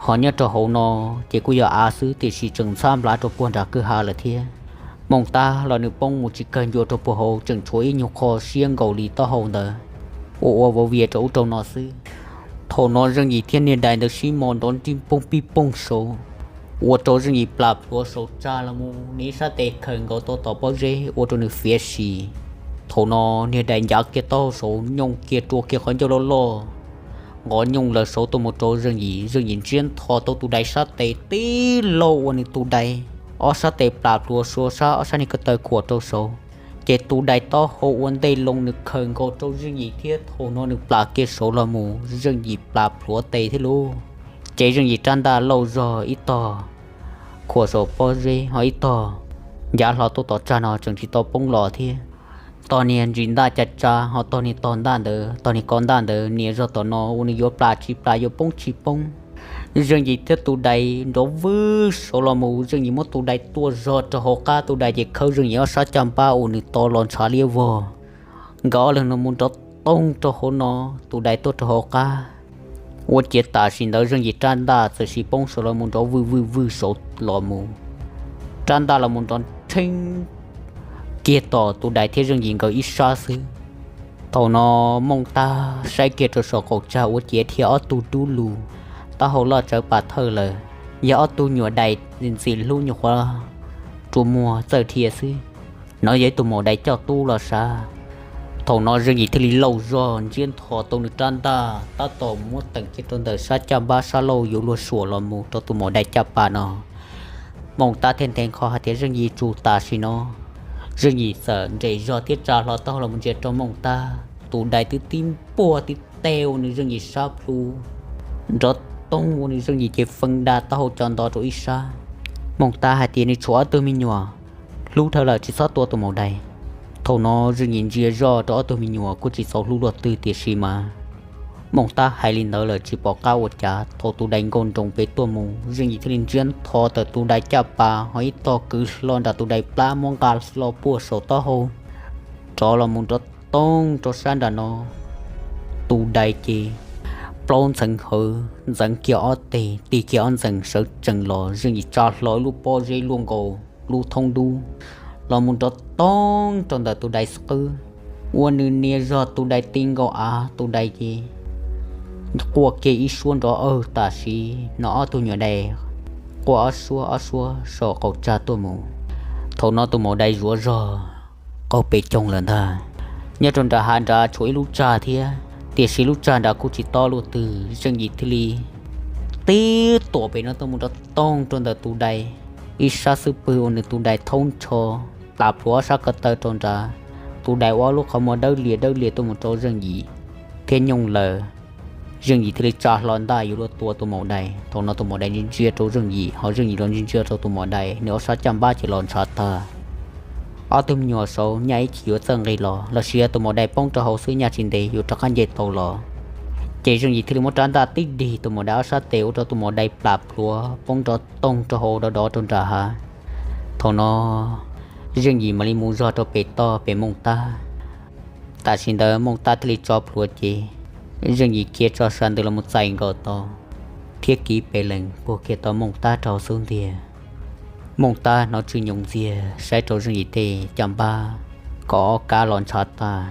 Ho nyob rau hauv no ces kuj yog av xwb, tiam sis tseem ntxhab nplav rau puag nram kwj ha lawm thiab. Mooj Tab los nws poob mus tsis kawg ncua rau puag hauv, tseem tshuav ib nyuag qho siab nkaus li taub hau ntawd, ua ua vauv vias rau ub rau no xwb. Thaum no Zeej Yim thiab niag dais ntawd sib mos nrov nrib poog pij poog saud, ua rau Zeej Yim plam plhuav saum tsag los mus, nws ib sab tes khaws nkaus tau tom pob zeb ua rau nws fiav sim. Thaum no niag dais ncav kiag taub hau saud nyooj kiag rua kiag qhov ncauj loj loj, nqov nyooj lawm saud tuaj mus rau Zeej Yim. Zeej Yim ntsiab ntho tau tus dais sab tes tib laug ua nws tus dais ob sab tes plam plhuav suav sab, ob sab niag ko taw khuam rau saud. Ces tus dais taub hau ua ntej loo nws khaws nkaus rau Zeej Yim thiab thaum no nws plam kiag saud los mus, Zeej Yim plam plhuav tes thiab lauj. Ces Zeej Yim rab ntaj lauj zog ib tog khuam saum pob zeb, ho ib tog ncav hlo tuaj tom tsag no tseem tsis tau poob los thiab. Tog niag ntsis ntaj ca tsa ho tog niag tog ntaj ntawd, tog niag ko ntaj ntawd nias zog tom no ua nws yuav plas tsis plas yuav poob tsis poob. Zeej Yim thiab tus dais nrov vwj saud los mus, Zeej Yim muab tus dais tua zog rau hauv qab, tus dais ces khawb Zeej Yim ob sab caj npab ua nws to los ntshav liab vog. Nkawd ob leeg no mus nrov toog rau hauv no, tus dais tuaj rau hauv qab. Ua ciav tam sim ntawd Zeej Yim rab ntaj txawm sis poob saud los mus nrov vwj vwj vwj saud los mus, rab ntaj los mus nrov rheeb kiag tom tus dais thiab Zeej Yim nkawd ib sab xwb. Thaum no Mooj Tab saib kiag rau saum qaum tsag ua ciav dhia ob tug dub lug, taub hau loj tsawv pas thawj lawm, yog ob tug nyuam dais ntxim hlub nyuam qhuav rua muag txawj dhia xwb. No yog ib tug maum dais coj tub los sav. Thaum no Zeej Yim thiaj li lauj zog ntsiab ntho tau nws rab ntaj tab tom muab teem kiag rau ntawm sab caj npab sab laug yuav luag suam los mus rau tus maum dais caj pas no. Mooj Tab thiaj nthe nqho hais tias Zeej Yim tsum tam sim no. Zeej Yim txawm nres zog thiab tsa hlo taub hau los mus ntsia rau Mooj Tab, tus dais twb tib npuaj tib teg ua nws Zeej Yim sab plhu nrov toog ua nws Zeej Yim ces feeb da taub hau co nto rau ib sab. Mooj Tab hais tias nws tshuav ob tug me nyuam, hlub dhawv lawm tsis txhob tua tus maum dais. Thaum no Zeej Yim ntsia zoj rau ob tug me nyuam kuj tsis txaus hlub luaj twg tiam sis mas Mooj Tab hais li ntawd lawm tsis pom qab ua cas. Thaum tus dais nkaus nroos pem tuaj mus, Zeej Yim thiaj li ntsiab ntho tawm tus dais caj pas ho ib tog kwv hlo nram tus dais plab muab nqa hlo puag saum taub hau rov los mus nrov toog rau sab nram no. Tus dais ces plaub ntxeev hawv ntxeev kiag ob teg, tig kiag ob ntxees sawv tsees los, Zeej Yim tsa hlo ib lub pob zeb luaj nkaus lub thoob dub los mus nrov toog rau ntawm tus dais qwb, ua nws nias zog tus dais ti nkaus av, tus dais ces quaj kiag ib suab nrov awg tam sim no ob tug nyuam dais quaj ob suab ob suab saum qaum tsag tuaj mus. Thaum no tus maum dais zuav zog qaug pes coog lawm ntag. Nyob rau nram hav nrad tshuav ib lub tsag thiab, tiam sis lub tsag nrad kuj tsis tob luaj twg, Zeej Yim thiaj li tib tuam pem no tuaj mus nrov toog rau ntawm tus dais ib sab xub pwg ua nws tus dais thaub ntsho plas plhuav ob sab ko taw rau nrad. Tus dais ua ob lub qhov muag dawb lias dawb lias tuaj mus rau Zeej Yim thiab nyooj lawm. Zeej Yim thiaj li tsa hlo ntaj yuav luag tua tus maum dais. Thaum no tus maum dais ntsia ntsia rau Zeej Yim, ho Zeej Yim los ntsia ntsia rau tus maum dais, nws ob sab caj npab ces los ntshav tag. Ob tug me nyuam saud nyaj ib chim yuav txawj nqis los, los sis yog tus maum dais poob rau hauv xwb nyaj tsis ntev yuav rov qab nce tau los. Ces Zeej Yim thiaj li muab rab ntaj tib dig tus maum dais ob sab tes ua rau tus maum dais plas plhuav poob nrov toog rau hauv dov dov rau nram hav. Thaum no Zeej Yim mam li mus zog rau pem toj pem Mooj Tab. Tam sim ntawd Mooj Tab thiaj li tso plhuav ces Zeej Yim khiav tso sab ntawd los mus txais nkaus tau thiab kiv pes lees puag kiag tau Mooj Tab rau xub ntiag. Mooj Tab hnov tsw nyoos ntxiag saib rau Zeej Yim tej caj npab kom ob kab los ntshav tag.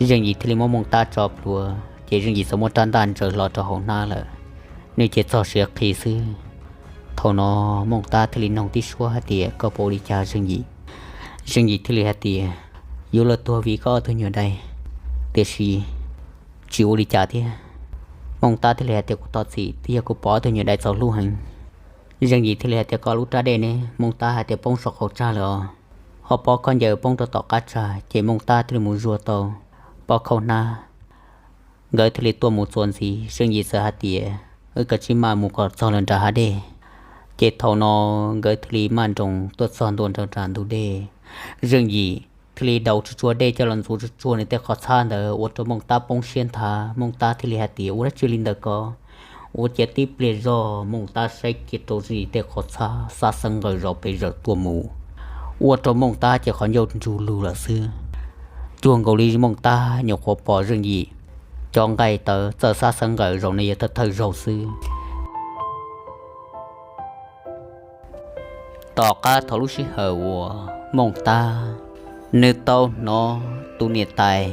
Zeej Yim thiaj li muab Mooj Tab tso plhuav ces Zeej Yim txawm muab rab ntaj ntsaws hlo rau hauv hnab lawm, nws ces txog siav qhi xwb. Thaum no Mooj Tab thiaj li noog tib suab hais tias koj puas ua li cas Zeej Yim? Zeej Yim thiaj li hais tias yuav luag tuag vim koj ob tug nyuam dais, tiam sis tsis ua li cas thiab. Mooj Tab thiaj li hais tias kuv thov txim, twb yog kuv pom ob tug nyuam dais txaus hlub heev. Zeej Yim thiaj li hais tias koj lub rab dej ne? Mooj Tab hais tias poob saum qaum tsag lawm os, ho pob khaub ncaws poob rau tom qab tsag. Ces Mooj Tab thiaj li mus zuag tau pob khaub hnab, nkawd thiaj li tuaj mus txuas ntxiv. Zeej Yim txawm hais tias wb kav tsij maj mus kom txog lawm nram hav dej. Ces thaum no nkawd thiaj li maj nroos tuaj txog ntua nram ntug dej. Zeej Yim thiaj li daus tsuag tsuag dej coj los ntxuav tsuag tsuag nws tej qhov txhab ntawd ua rau Mooj Tab poob siab nthav. Mooj Tab thiaj li hais tias ua dab tsi li ntawd ko? Ua ciav tib pliag zog Mooj Tab saib kiag rau Zeej Yim tej qhov txhab, xab xeeb nqawm zaum pes zaum tuaj mus, ua rau Mooj Tab ces qhov ncauj ntsug lug lawm xwb. Cuag nkaus li Mooj Tab nyuam qhuav pom Zeej Yim cov nqaij tawv txawj xab xeeb nqawm zaum no yog thawj thawj zaug xwb. Tom qab thaum lub sij hawm uas Mooj Tab nws tau hnov tus niam tais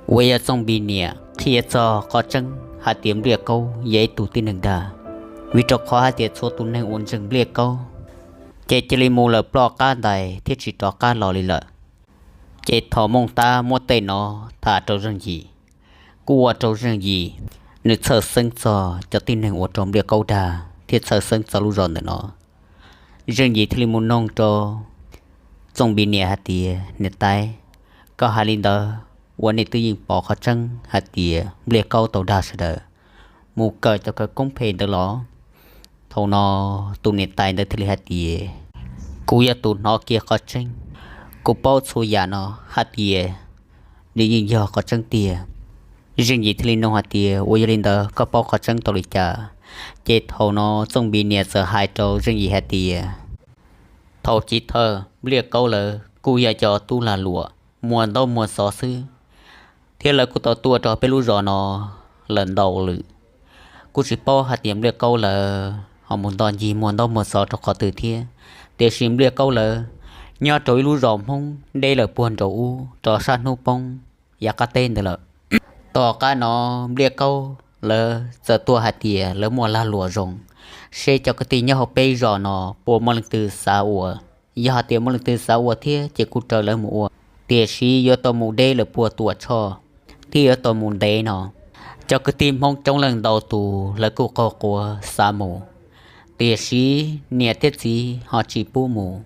uas yog Txooj Npis niam qhia txog qhov tseeb hais tias Npliaj Kaub yog ib tug tib neeg dag, vim rau qhov hais tias txhua tus neeg uas ntseeg Npliaj Kaub ces cia li mus lawm ploj qab ntais thiab tsis rov qab los li lawm. Ces thaum Mooj Tab muab tej no tham rau Zeej Yim, kuj ua rau Zeej Yim nws txhawj xeeb txog cov tib neeg uas raug Npliaj Kaub dag thiab txhawj xeeb txog lub zos ntawm no. Zeej Yim thiaj li mus noog rau Txooj Npis niam hais tias niam tais, koj hais li ntawd ua nej twb yeej pom qhov tseeb hais tias Npliaj Kaub tau dag sawv daws mus kawm cov khawv koob phem ntawd los? Thaum no tus niam tais ntawd thiaj li hais tias kuv yog tus hnov kiag qhov tseeb, Kuv paub txhua yam no hais tias nws yeej yog qhov tseeb tiag. Zeej Yim thiaj li nug hais tias, ua yog li ntawd koj paub qhov tseeb tau li cas? Ces thaum no Txooj Npis niam txawm hais rau Zeej Yim hais tias, thaum chiv thawj Npliaj Kaub lawv kuj yog cov tub lag luam muag ntaub muag xov xwb, thiab lawv kuj tau tuaj rau peb lub zos no lawm ntau lwm. Kuj tsis paub hais tias Npliaj Kaub lawv ho mus nto ncig muag ntaub muag xov rau qhov twg thiab, tiam sis Npliaj Kaub lawv nyob rau ib lub zos Hmoob deb lawm puag nraum ub rau sab hnub poob yav qab teb ntawd lawm. Tom qab no Npliaj Kaub lawv txawm tuaj hais tias lawv muaj lag luam zoo, seb cov kwv tij nyob hauv peb zos no puas muaj leej twg xav ua. Yog hais tias muaj leej twg xav ua thiab ces kuj raws lawv mus ua, tiam sis yuav tau mus deb lawm puag Tuam Tshoj thiab yuav tau mus ntev no. Cov kwv tij Hmoob coob leej ntau tus lawv kuj qaug quav xav mus, tiam sis niam thiab txiv ho tsis pub mus.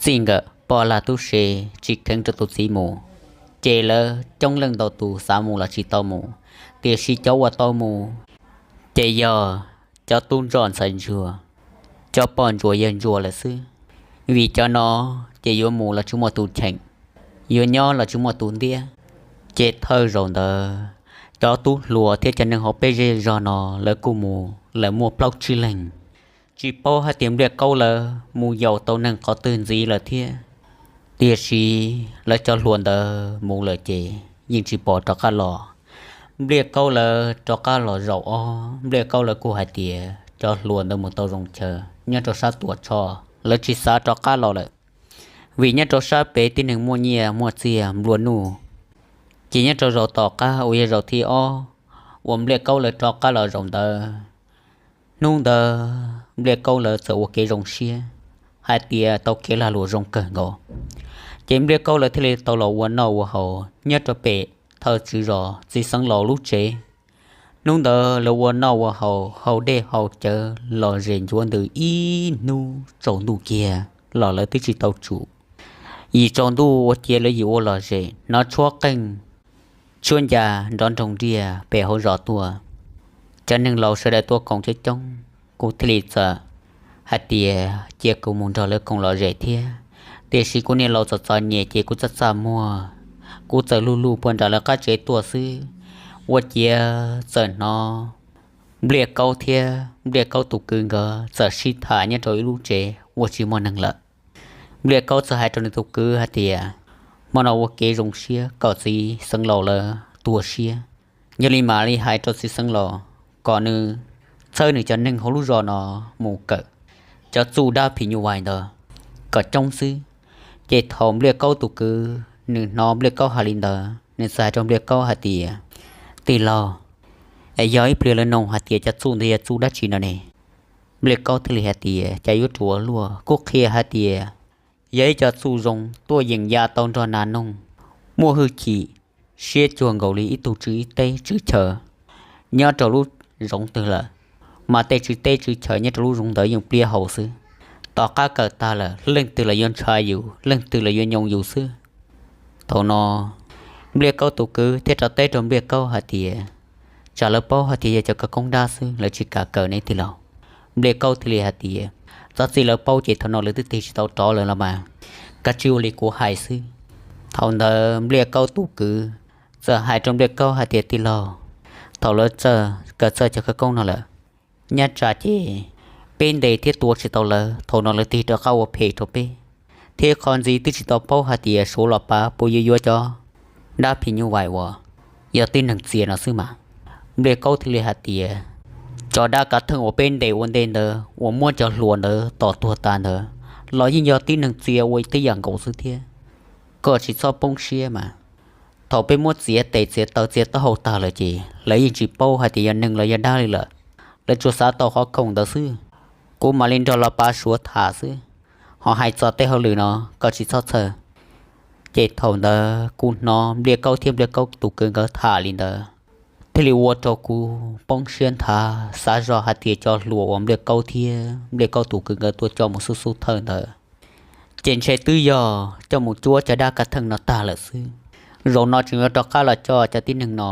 Txij nkawm poj lag tub se tsis kheev rau tus txiv mus, ces lawv coob leej ntau tus xav mus los tsis tau mus, tiam sis cov uas tau mus ces yog cov tub ntsuag ntxhais ntsuag, cov poj ntsuam yawg ntsuag lawm xwb. Vim cov no ces yuav mus los tsis muaj tus cheem, yuav nyob los tsis muaj tus ntiab. Ces thawj zaug ntawd cov tub hluas thiab cov neeg hauv peb zej zog no lawv kuj mus lawm muaj plaub tsib leeg. Tsis paub hais tias Npliaj Kaub lawv mus yaum tau neeg qhov twg ntxiv lawm thiab, tiam sis lawv cov hluas ntawd mus lawm ces yeej tsis pom rov qab los. Npliaj Kaub lawv rov qab los zaum ob, Npliaj Kaub lawv kuj hais tias cov hluas ntawd mus tau zoo chaw nyob rau sab Tuam Tshoj, lawv tsis xav rov qab los lawm. Vim nyob rau sab pem tib neeg muaj nyiaj muaj txiag nplua nuj, ces nyob rau zaum tom qab uas yog zaum thib ob uas Npliaj Kaub lawv rov qab los zaum ntawd, hnub ntawd Npliaj Kaub lawv txawm ua kev zoo siab hais tias tau kev lag luam zoo kawg nkaus. Ces Npliaj Kaub lawv thiaj li tau los ua noj ua haus nyob rau pem thawj tswv zos txiv xeev laus lub tsev. Hnub ntawd lawv ua noj ua haus, haus dej haus cawv lom zem ncuav ntws ib hnub tsaus ntuj kiag los lawv twb tsis tau tsum. Yim tsaus ntuj ua ciav lawv yim ua lom zem hnov tshuab qeej tshuab ncas nrov nroog nriag pem hauv zos tuaj. Cov neeg laus sawv daws tuaj koom coob coob, kuv thiaj li txawm hais tias cia kuv mus nrog lawv koom lom zem thiab. Tiam sis kuv niam laus txom txom nyem ces kuv txaj txaj muag, kuv txawm luj luj puag nram lawv qab tsev tuaj xwb. Ua ciav txawm hnov Npliaj Kaub thiab Npliaj Kaub tus kwv nkawd txawm sib tham nyob rau ib lub tsev uas tsis muaj neeg lawm. Npliaj Kaub txawm hais rau nws tus kwv hais tias, hmo no ua kev zoo siab kom txiv xeev laus lawv tu siab. Yog li mam li hais rau txiv xeev laus kom nws txhawb nws cov neeg hauv lub zos no mus kawm cov txuj dab phim nyuj vais ntawd kom coob xwb. Ces thaum Npliaj Kaub tus kwv nws hnov Npliaj Kaub hais li ntawd, nws txawm hais rau Npliaj Kaub hais tias, tij laug, es yog ib pliag lawv nug hais tias cov txuj ntawd yog txuj dab tsi no ne? Npliaj Kaub thiaj li hais tias, cas yuav ruam luaj, kuv qhia hais tias yog ib co txuj zoo tuaj yeem ya tau nrog nas noog, muaj hwj chim siab cuag nkaus li ib tug tswv teb tswv chaw nyob rau lub zoov twg lawm, mas tej tswv teb tswv chaw nyob rau lub zoov ntawd yeej pliab hau xwb. Tom qab kawm tag lawm leej twg los yuav ntshaw yus, leej twg los yuav nyoo yus xwb. Thaum no Npliaj Kaub tus kwv thiaj rov teb rau Npliaj Kaub hais tias, tsam lawv paub hais tias yog cov khawv koob dab xwb lawv tsis kam kawm ne tij laug. Npliaj Kaub thiaj li hais tias, txhob txij, lawv paub ces thaum no lawv twb tig tsis tau rov lawm los mas, kav tsij ua li kuv hais xwb. Thaum ntawd Npliaj Kaub tus kwv txawm hais rau Npliaj Kaub hais tias, tij laug, thaum lawv txawj kawm txawj cov khawv koob no lawm, nyob tsam ces peb ntes thiab tua tsis tau lawv, thaum no lawv tig rov qab ua phem rau peb, thiab qhov ntxiv twb tsis tau paub hais tias Suav los pav puas yuav yuav cov dab phim nyuj vais uas yog tib neeg txia no xwb mas. Npliaj Kaub thiaj li hais tias, cov dab kav theej uas peb ntes ua ntej ntawd uas muab cov hluas ntawd tom tuag tas ntawd los yeej yog tib neeg txia ua tib yam nkaus xwb thiab. Koj tsis txhob poob siab mas. Thaum peb muab txiav tes txiav taw txiav taub hau tag lawm ces lawv yeej tsis paub hais tias yog neeg los yog dab li lawm. Lawv tsuas xav tau qhov khoom ntawd xwb. Kuv mam li nrog los pav Suav tham xwb, ho hais txog tej hauj lwm no koj tsis txhob txhawj. Ces thaum ntawd kuv hnov Npliaj Kaub thiab Npliaj Kaub tus kwv nkawd tham li ntawd, thiaj li ua rau kuv poob siab nthav, xav zoj hais tias cov hluas uas Npliaj Kaub thiab Npliaj Kaub tus kwv nkawd tuaj coj mus xub xub thawj ntawd, ces ntshe twb yog coj mus cuab cov dab kav theej no tag lawm xwb. Zaum no tseem yuav rov qab los coj cov tib neeg no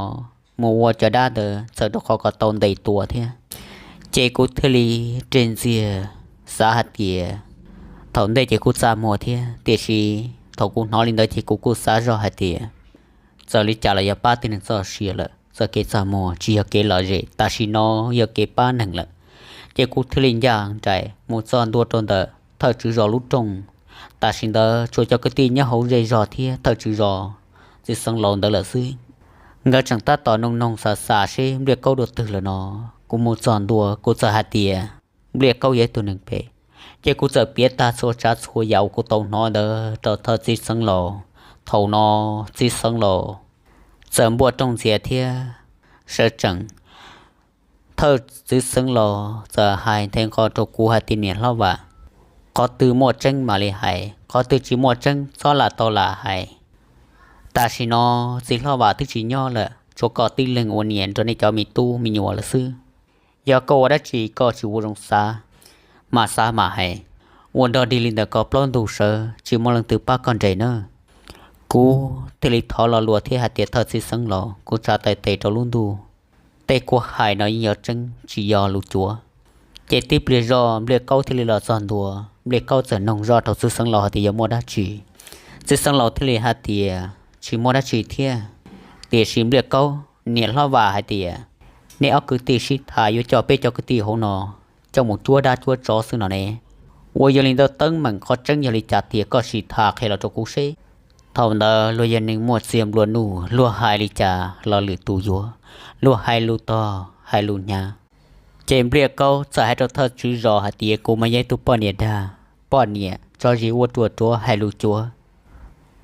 mus ua cov dab ntawd txawm rau qhov kom tau ntes tua thiab. Ces kuv thiaj li rig ntxiag xav hais tias, thaum ntej ces kuv txaj muag thiab, tiam sis Thaum kuv hnov li ntawd ces kuv kuj xav zoj hais tias txawm li cas los yog pab tib neeg txoj sia lawm, txoj kev txaj muag tsis yog kev lom zem, tam sim no yog kev pab neeg lawm. Ces kuv thiaj li ncaj nraim mus txog ntua rau ntawm thawj tswv zos lub rooj. Tam sim ntawd tsuas cov kwv tij nyob hauv zej zog thiab thawj tswv zos txiv xeev laus ntawd lawm xwb. Nkawd tseem tab tom noog noog xav xav seb Npliaj Kaub dua twg lawm no. Kuv mus txog ntua kuv txawm hais tias Npliaj Kaub yog ib tug neeg phem, ces kuv txawm piav tag txhua tsav txhua yam uas kuv tau hnov ntawd rau thawj txiv xeev laus. Thaum no txiv xeev laus txawm npuaj rooj ntxias thiab sawv tsees. Thawj txiv xeev laus txawm hais nthe nqo rau kuv hais tias niam hlob Vam, qhov twg muaj tseeb mam li hais, qhov twg tsis muaj tseeb txhob lam tau lam hais. Tam sim no txiv hlob Vam twb tsis nyob lawm, tshuav koj tib leeg ua niam nrog nej cov me tub me nyuam lawm xwb. Yog koj ua dab tsi koj tsis ua zoo xav, mam xav mam hais, ua dog dig li ntawd koj plaub ntug sawv tsis muaj leej twg pab koj nres nawb. Kuv thiaj li thov lo lus thiab hais tias thawj txiv xeev laus, kuv tsa tais tes rau lub ntuj, tej kuv hais no yeej yog tseeb tsis yog lus cuav. Ces tib pliag zoj Npliaj Kaub thiaj li los txog ntua. Npliaj Kaub txawm noog zoj rau txiv xeev laus hais tias yog muaj dab tsi. Txiv xeev laus thiaj li hais tias tsis muaj dab tsi thiab. Tiam sis Npliaj Kaub niam hlob Vam hais tias nej ob kwv tij sib tham yuav coj peb cov kwv tij hauv no coj mus cuab dab cuab tsov xwb no ne. Ua yog li ntawd teeb meem qhov tseeb yog li cas tiag koj sim tham qhia los rau kuv seb. Thaum ntawd luag yog neeg muaj txiag nplua nuj, luag hais li cas los lwm tus yuav, luag hais lus tog hais lus hnyav. Ces Npliaj Kaub txawm hais rau thawj tswv zos hais tias kuv mas yog ib tug poj niam dag, poj niam tso zis ua ruam ruav hais lus cuav,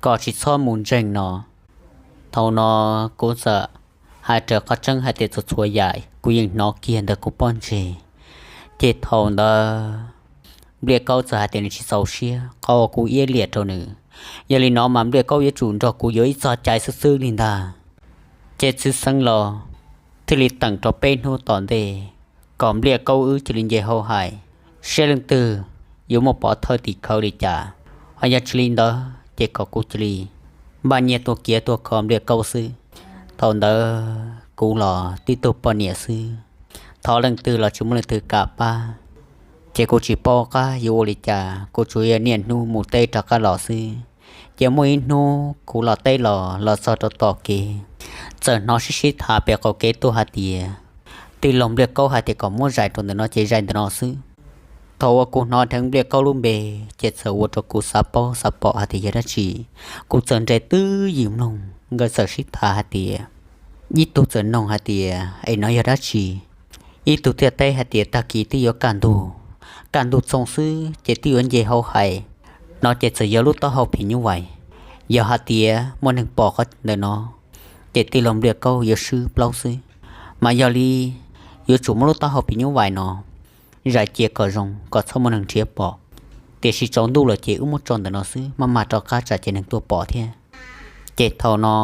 koj tsis txhob mus ntseeg no. Thaum no kuv txawm hais raws qhov tseeb hais tias txhua txhua yam kuv yeej hnov kiag ntawm kuv pob ntseg. Ces thaum ntawd Npliaj Kaub txawm hais tias nws tsis txaus siab qhov uas kuv iab liam rau nws. Yog li no mas Npliaj Kaub yuav tsum nrog kuv yuav ib txog cai xwb xwb li ntag. Ces txiv xeev laus thiaj li teem rau peb hnub tom ntej kom Npliaj Kaub wb cia li nce hauv hais, saib leej twg yuav muaj pov thawj tim khawv li cas. Ho yog tsis li ntawd ces kom kuv cia li npaj nyiaj tuaj kiav tuaj kho Npliaj Kaub xwb. Thaum ntawd kuv los tib tug poj niam xwb, thov leej twg los tsis muaj leej twg kam pab. Ces kuv tsis paub qab yuav ua li cas, kuv tsuas yog niaj hnub mus teb rov qab los xwb. Ces muaj ib hnub kuv los teb los los txog rau tom kev, txawm hnov sib sib tham pem qaum kev tuaj hais tias tij laug Npliaj Kaub hais tias kom muab zais rau ntawm no ces zais ntawm no xwb. Thaum uas kuv hnov dheev Npliaj Kaub lub npe ces txawm ua rau kuv xav paub xav pom hais tias yog dab tsi. Kuv txawm nres twb ywm mloog, nkawd txawm sib tham hais tias ib tug txawm noog hais tias es no yog dab tsi, ib tug thiaj teb hais tias tag kis twb yuav kaj ntug, kaj ntug txoog xwb ces twb yuav nce hauv hais no ces txawm yog lub taub hau phim nyuj vais. Yog hais tias muaj neeg pom qhov ntawm no ces tij laug Npliaj Kaub yuav swb plaub xwb. Mas yog li yuav tsum muab lub taub hau phim nyuj vais no zais cia kom zoo kom txhob muaj neeg nrhiav pom. Tiam sis tsaus ntuj lawm ces wb muab tso ntawm no xwb, maj mam rov qab tsam ces neeg tuaj pom thiab. Ces thaum no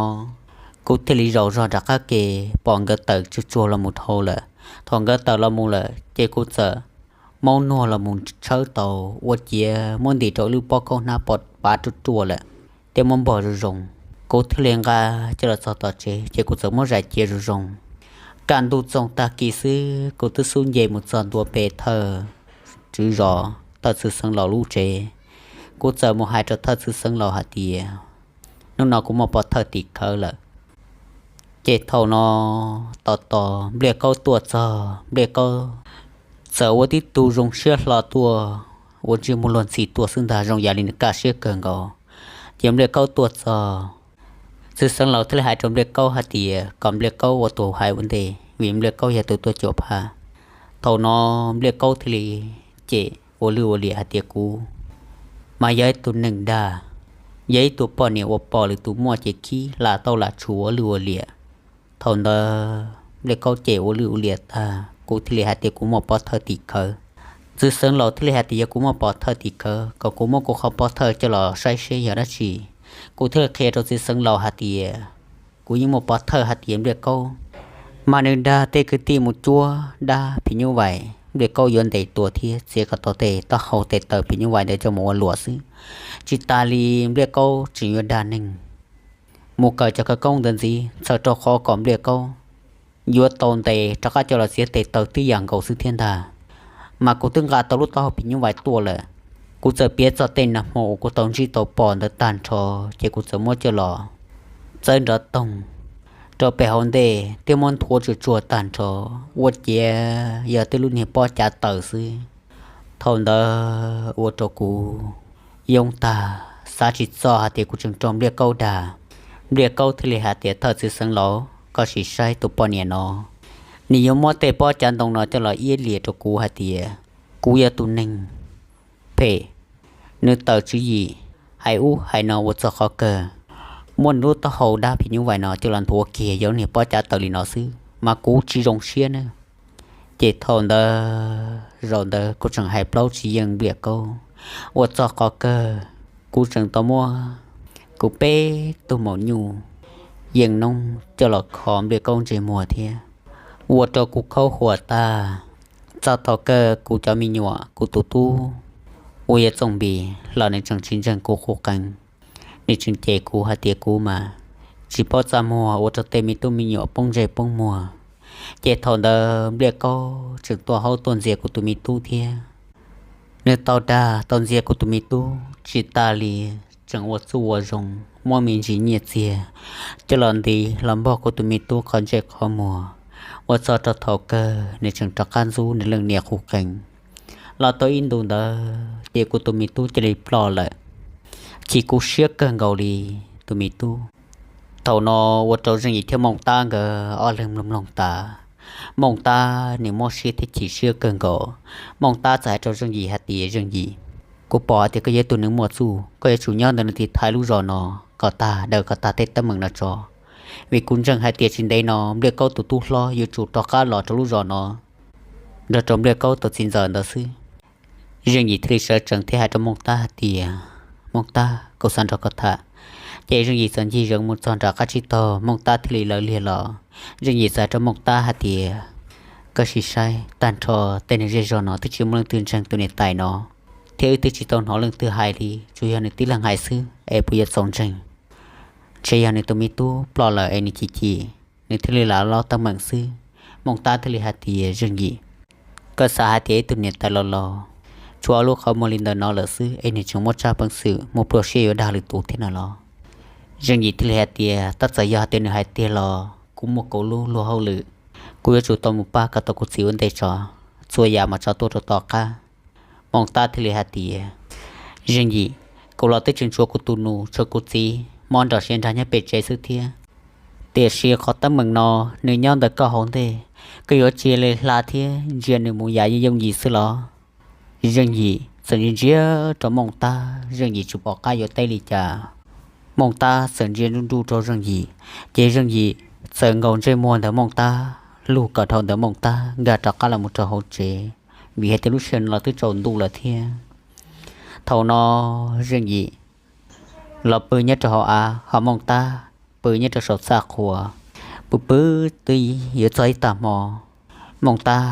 kuv thiaj li zaum zog rov qab ke, pom nkawd tawm tsuag tsuag los mus dhau lawm. Thaum nkawd tawm los mus lawm ces kuv txawm maub nuag los mus tshawb tau ua ciav muab ntim rau ib lub pob kaub hnab pov pav ruaj ruaj lawm, thiab muab npog zoo zoo. Kuv thiaj li nqa coj los txog tom tsev ces kuv txawm muab zais cia zoo zoo. Kaj ntug txoog tag kis xwb kuv twb xub nce mus txog ntua pem thawj tswv zos, thawj txiv xeev laus lub tsev. Kuv txawm mus hais rau thawj txiv xeev laus hais tias hnub no kuv muaj pov thawj tim khawv lawm. Ces thaum no tos tos Npliaj Kaub tuaj txog, Npliaj Kaub txawm ua tib tug zoo siab hlo tuaj, ua ntsej muag luag ntxhi tuaj xwb ntag, zoo yam li nws kaj siab kawg nkaus. Ces Npliaj Kaub tuaj txog, txiv xeev laus thiaj li hais rau Npliaj Kaub hais tias kom Npliaj Kaub ua tus hais ua ntej vim Npliaj Kaub yog tus tuaj cuam phaj. Thaum no Npliaj Kaub thiaj li cem ua lwj ua liam hais tias kuv mas yog ib tug neeg dag, yog ib tug poj niam ua pom lwm tus muaj ces khib lam tau lam tshum ua lwj ua liam. Thaum ntawd Npliaj Kaub cem ua lwj ua liam tag, kuv thiaj li hais tias kuv muaj pov thawj tim khawv. Txiv xeev laus thiaj li hais tias yog kuv muaj pov thawj tim khawv kom kuv muab kuv qhov pov thawj coj los saib seb yog dab tsi. Kuv thiaj li qhia rau txiv xeev laus hais tias kuv yeej muaj pov thawj hais tias Npliaj Kaub mas nws dag tej kwv tij mus cuab dab phim nyuj vais, Npliaj Kaub yuav ntes tua thiab txiav kom tau tej taub hau tes taw phim nyuj vais ntawd coj mus ua luam xwb. Tsis tas li Npliaj Kaub tseem yuav dag neeg mus kawm cov khawv koob ntawd ntxiv, txhawm rau qhov kom Npliaj Kaub yuav tau ntes rov qab coj los txiav tes taw tib yam nkaus xwb thiab ntag. Mas kuv twb nqa tau lub taub hau phim nyuj vais tuaj lawm, Kuv txawm piav txog tej nag hmo uas kuv tau ntsib tau pom ntawd tag nrho, ces kuv txawm muab coj los txawb nrov toog rau pem hauv ntej thiab muab nthuav tsuag tsuag tag nrho. Ua ciav yog tej lub niag pob cav taws xwb. Thaum ntawd ua rau kuv yoob tag, xav tsis txog hais tias kuv tseem raug Npliaj Kaub dag. Npliaj Kaub thiaj li hais tias, Thawj txwv xeev laus, koj sim saib tus poj niam no, nws yuav muab tej pob cav ntoo no coj los iab liam rau kuv hais tias kuv yog tus neeg phem, nws tawm tswv yim hais ub hais no ua txog qhov kawg, muab nws lub taub hau dab phim nyuj vais no coj los nthuav kiag yog niag pob cav taws li no xwb mas kuv tsis zoo siab ne. Ces thaum ntawd zaum ntawd kuv tseem hais plaub tsis yeej Npliaj Kaub, ua txog qhov kawg kuv tseem tau muab kuv peb tug maum nyuj yees noob coj los kho Npliaj Kaub ntsej muag thiab, ua rau kuv khaub huam tag. Txog thaum kawg kuv cov me nyuam, kuv tus tub uas yog Txooj Npis los nws tseem tsis ntseeg kuv qus qees, nws tseem cem kuv hais tias kuv mas tsis paub txaj muag ua rau tej me tub me nyuam poob ntsej poob muag. Ces thaum ntawd Npliaj Kaub tseem tuaj haub tuaj ntxias kuv tus me tub thiab. Nws tau dag tau ntxias kuv tus me tub tsis tas li, tseem ua txuj ua zoo muab me ntsis nyiaj txiag coj los ntiv los npog kuv tus me tub qhov ntsej qhov muag. Ua txog rau thaum kawg nws tseem rov qab ntxub nws leej niam qus qees. Los tau ib ntus ntawd ces kuv tus me tub cia li ploj lawm. Chim kuv siab kawg nkaus li tus me tub. Thaum no ua rau Zeej Yim thiab Mooj Tab nkawd ob leeg mloog mloog tas. Mooj Tab nws mob siab thiab chim siab kawg nkaus. Mooj Tab txawm hais rau Zeej Yim hais tias, Zeej Yim, kuv pom hais tias koj yog ib tug neeg muaj txuj, koj yuav tsum nyob ntawm no tiv thaiv lub zos no kom tag, daws kom tag tej teeb meem no tso, vim kuv ntseeg hais tias tsis ntev no Npliaj Kaub tus tub hlob yuav tsum rov qab los rau lub zos no nrog rau Npliaj Kaub tus txiv ntxawm ntawd xwb. Zeej Yim thiaj li sawv tsees thiab hais rau Mooj Tab hais tias, Mooj Tab, kuv xav nrog koj tham. Ces Zeej Yim txawm ncig zeev mus txog nram qab tsib taug, Mooj Tab thiaj li lawv liag los. Zeej Yim txawm hais rau Mooj Tab hais tias, Koj sim saib, tag nrho tej neeg zej zog no twb tsis muaj leej twg ntseeg tus niam tais no, thiab wb twb tsis tau hnov leej twg hais li, tsuas yog nws tib leeg hais xwb es puas yuav txaus ntseeg? Ntshe yog nws tus me tub ploj lawm es nws chim chim, nws thiaj li lam lov teeb meem xwb. Mooj Tab thiaj li hais tias, Zeej Yim, koj xav hais tias ib tug niam tais laus laus tshuav lub qhov muag li ntawm no lawm xwb es nws tseem muaj tsab peev xwm muaj pluaj siab yuav dag lwm tus thiab no los? Zeej Yim thiaj li hais tias, Tab txawm yog hais tias nws hais tiag los kuv muaj kuv lub luag hauj lwm, kuv yuav tsum tau mus pab kom tau kuv txiv ua ntej tso, txhua yam mam tso tuaj rau tom qab. Mooj Tab thiaj li hais tias, Zeej Yim, kuv los twb tseem tshuav kuv tus nus tshuav kuv txiv mob nrog siav nrag nyob pem tsev xwb thiab, tiam sis qhov teeb meem no nws nyob ntawm koj hauv ntej, koj yuav cia li hla thiab ntsia nws mus yam yooj yim xwb los? Zeej Yim txawm ntsia ntsia rau Mooj Tab, Zeej Yim tsis pom qab yuav teb li cas. Mooj Tab txawm ntsia nruj nruj rau Zeej Yim, ces Zeej Yim txawm nkaus ntsej muag ntawm Mooj Tab, lug kom dhau ntawm Mooj Tab nkag rov qab los mus rau hauv tsev, vim hais tias lub sij hawm no los twb tsaus ntuj lawm thiab. Thaum no Zeej Yim los pw nyob rau hauv av, ho Mooj Tab pw nyob rau saum txaj qhua. Pw pw twb yuav txog ib tag hmo, Mooj Tab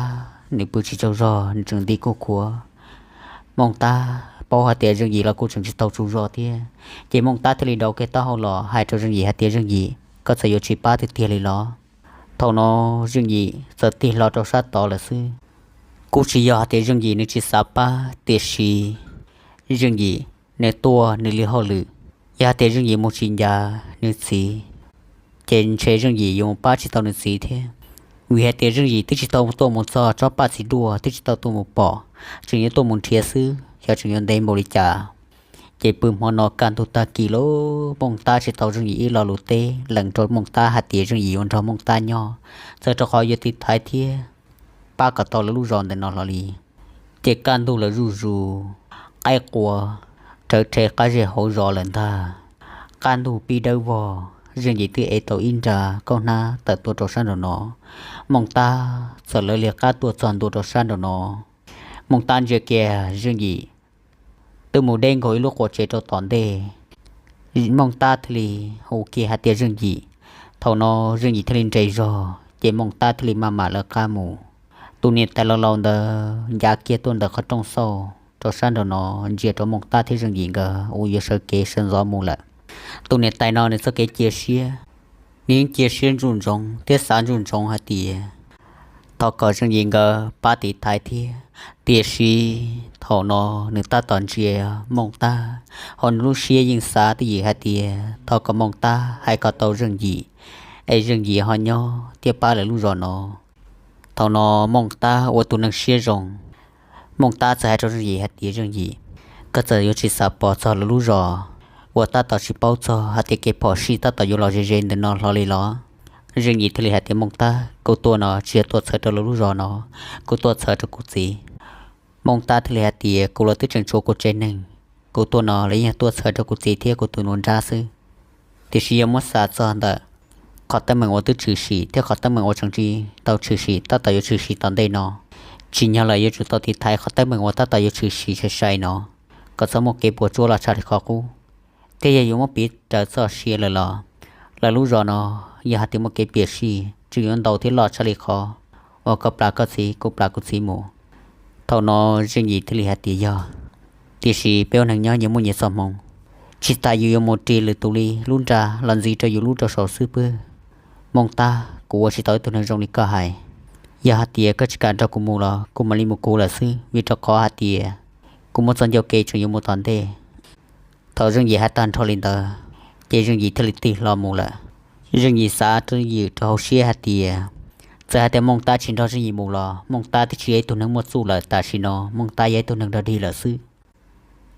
nws pw tsis tsaug zog, nws tseem nti kuj khuav. Mooj Tab paub hais tias Zeej Yim los kuj tseem tsis tau tsaug zog thiab, ces Mooj Tab thiaj li rau kiag taub hau los hais rau Zeej Yim hais tias, Zeej Yim, koj txawm yuav tsis pab tiag tiag li los? Thaum no Zeej Yim txawm tig hlo rau sab tod lawm xwb. Kuj tsis yog hais tias Zeej Yim nws tsis xav pab, tiam sis Zeej Yim nws tuaj nws li hauj lwm, yog hais tias Zeej Yim mus tsis ncav nws txiv, ces ntshe Zeej Yim yuav mus pab tsis tau nws txiv thiab. Vim hais tias Zeej Yim twb tsis tau tuaj mus txog tsob paj txiv duaj, twb tsis tau tuaj mus pom, tseem yuav tuaj mus nrhiav xwb, xyov tseem yuav ntev npaum li cas. Ces pw hmo no kaj ntug tag kis lawm, Mooj Tab tsis tau Zeej Yim ib lo lus teb, lees rau Mooj Tab hais tias Zeej Yim yuav nrog Mooj Tab nyob, txawm rau qhov yuav tiv thaiv thiab pab kom tau lawv lub zos ntawm no hlo li. Ces kaj ntug lawm zuj zus, qaib qua rawv rhe qab zej hauv zos lawm ntag. Kaj ntug pib dawb vog, Zeej Yim twb ev tau ib nra kaub hnab tawm tuaj rau sab nraum no. Mooj Tab txawm lawv li qab tuaj txog ntua rau sab nraum no. Mooj Tab ntsia kiag Zeej Yim twb mus deb nkaus ib lub quas tsev rau tom ntej. Mooj Tab thiaj li hu kiag hais tias, Zeej Yim. Thaum no Zeej Yim thiaj li nres zog, ces Mooj Tab thiaj li maj mam lawv qab mus. Tus niam tais laus laus ntawd ncav kiag tuaj ntawm qhov rooj xauj rau sab nraum no, ntsia rau Mooj Tab thiab Zeej Yim nkawd uas yuav sawv kev sawv ntxov mus lawm. Tus niam tais no nws txoj kev cia siab, nws yeej cia siab ntsuj ntsoov thiab xav ntsuj ntsoov hais tias thov kom Zeej Yim nkawd pab tiv thaiv thiab Tiam sis thaum no nws tab tom ntsia Mooj Tab, ho nws lub siab yeej xav twj ywm hais tias thov kom Mooj Tab hais kom tau Zeej Yim, es Zeej Yim ho nyob thiab pab lawv lub zos no. Thaum no Mooj Tab ua tus neeg siab zoo, Mooj Tab txawm hais rau Zeej Yim hais tias, Zeej Yim, koj txawm yuav tsis xav pom txog lawv lub zos uas tab tom tsis paub txog hais tias kev phom sij tab tom yuav los ze ze ntawm no hlo li los? Zeej Yim thiaj li hais tias, Mooj Tab, kuv tuaj no tsis yog tuaj txhawb rau lawv lub zos no, kuv tuaj txhawb rau kuv txiv. Mooj Tab thiaj li hais tias, kuv los twb tseem tshuav kuv tsev neeg, kuv tuaj no los yeej yog tuaj txhawb rau kuv txiv thiab kuv tus nus nrab xwb. Tiam sis yog muab xav txog ntawm qhov teeb meem uas twb tshwm sim thiab qhov teeb meem uas tseem tsis tau tshwm sim tab tom yuav tshwm sim tom ntej no, tsim nyog lawm yuav tsum tau tiv thaiv qhov teeb meem uas tab tom yuav tshwm sim sai sai no, kom txhob muaj kev puas tsuaj los tshaj li qhov qub. Thiab yog yuav muab piv raws txoj sia lawm los, lawv lub zos no yog hais tias muaj kev piam sij tseem yuav ntau thiab loj tshaj li qhov uas koj plam koj txiv kuv plam kuv txiv mus. Thaum no Zeej Yim thiaj li hais tias, yog, tiam sis peb ua neeg nyob nyias muaj nyias txoj hmoo, tsis tas yus yuav mus ris lwm tus li lub nra los ntxiv rau yus lub rau saud xwb pwg. Mooj Tab, kuv ua tsis tau ib tug neeg zoo li koj hais. Yog hais tias koj tsis kam nrog kuv mus los kuv mam li mus kuv lawm xwb, vim rau qhov hais tias kuv muaj txoj ncauj kev tseem yuav mus tom ntej. Thaum Zeej Yim hais tag nrho li ntawd, ces Zeej Yim thiaj li tig hlo mus lawm. Zeej Yim xav twj ywm rau hauv siab hais tias, txawm hais tias Mooj Tab tsis nrog Zeej Yim mus los Mooj Tab twb tsis yog ib tug neeg muaj txuj lawm, tam sim no Mooj Tab yog ib tug neeg dog dig lawm xwb.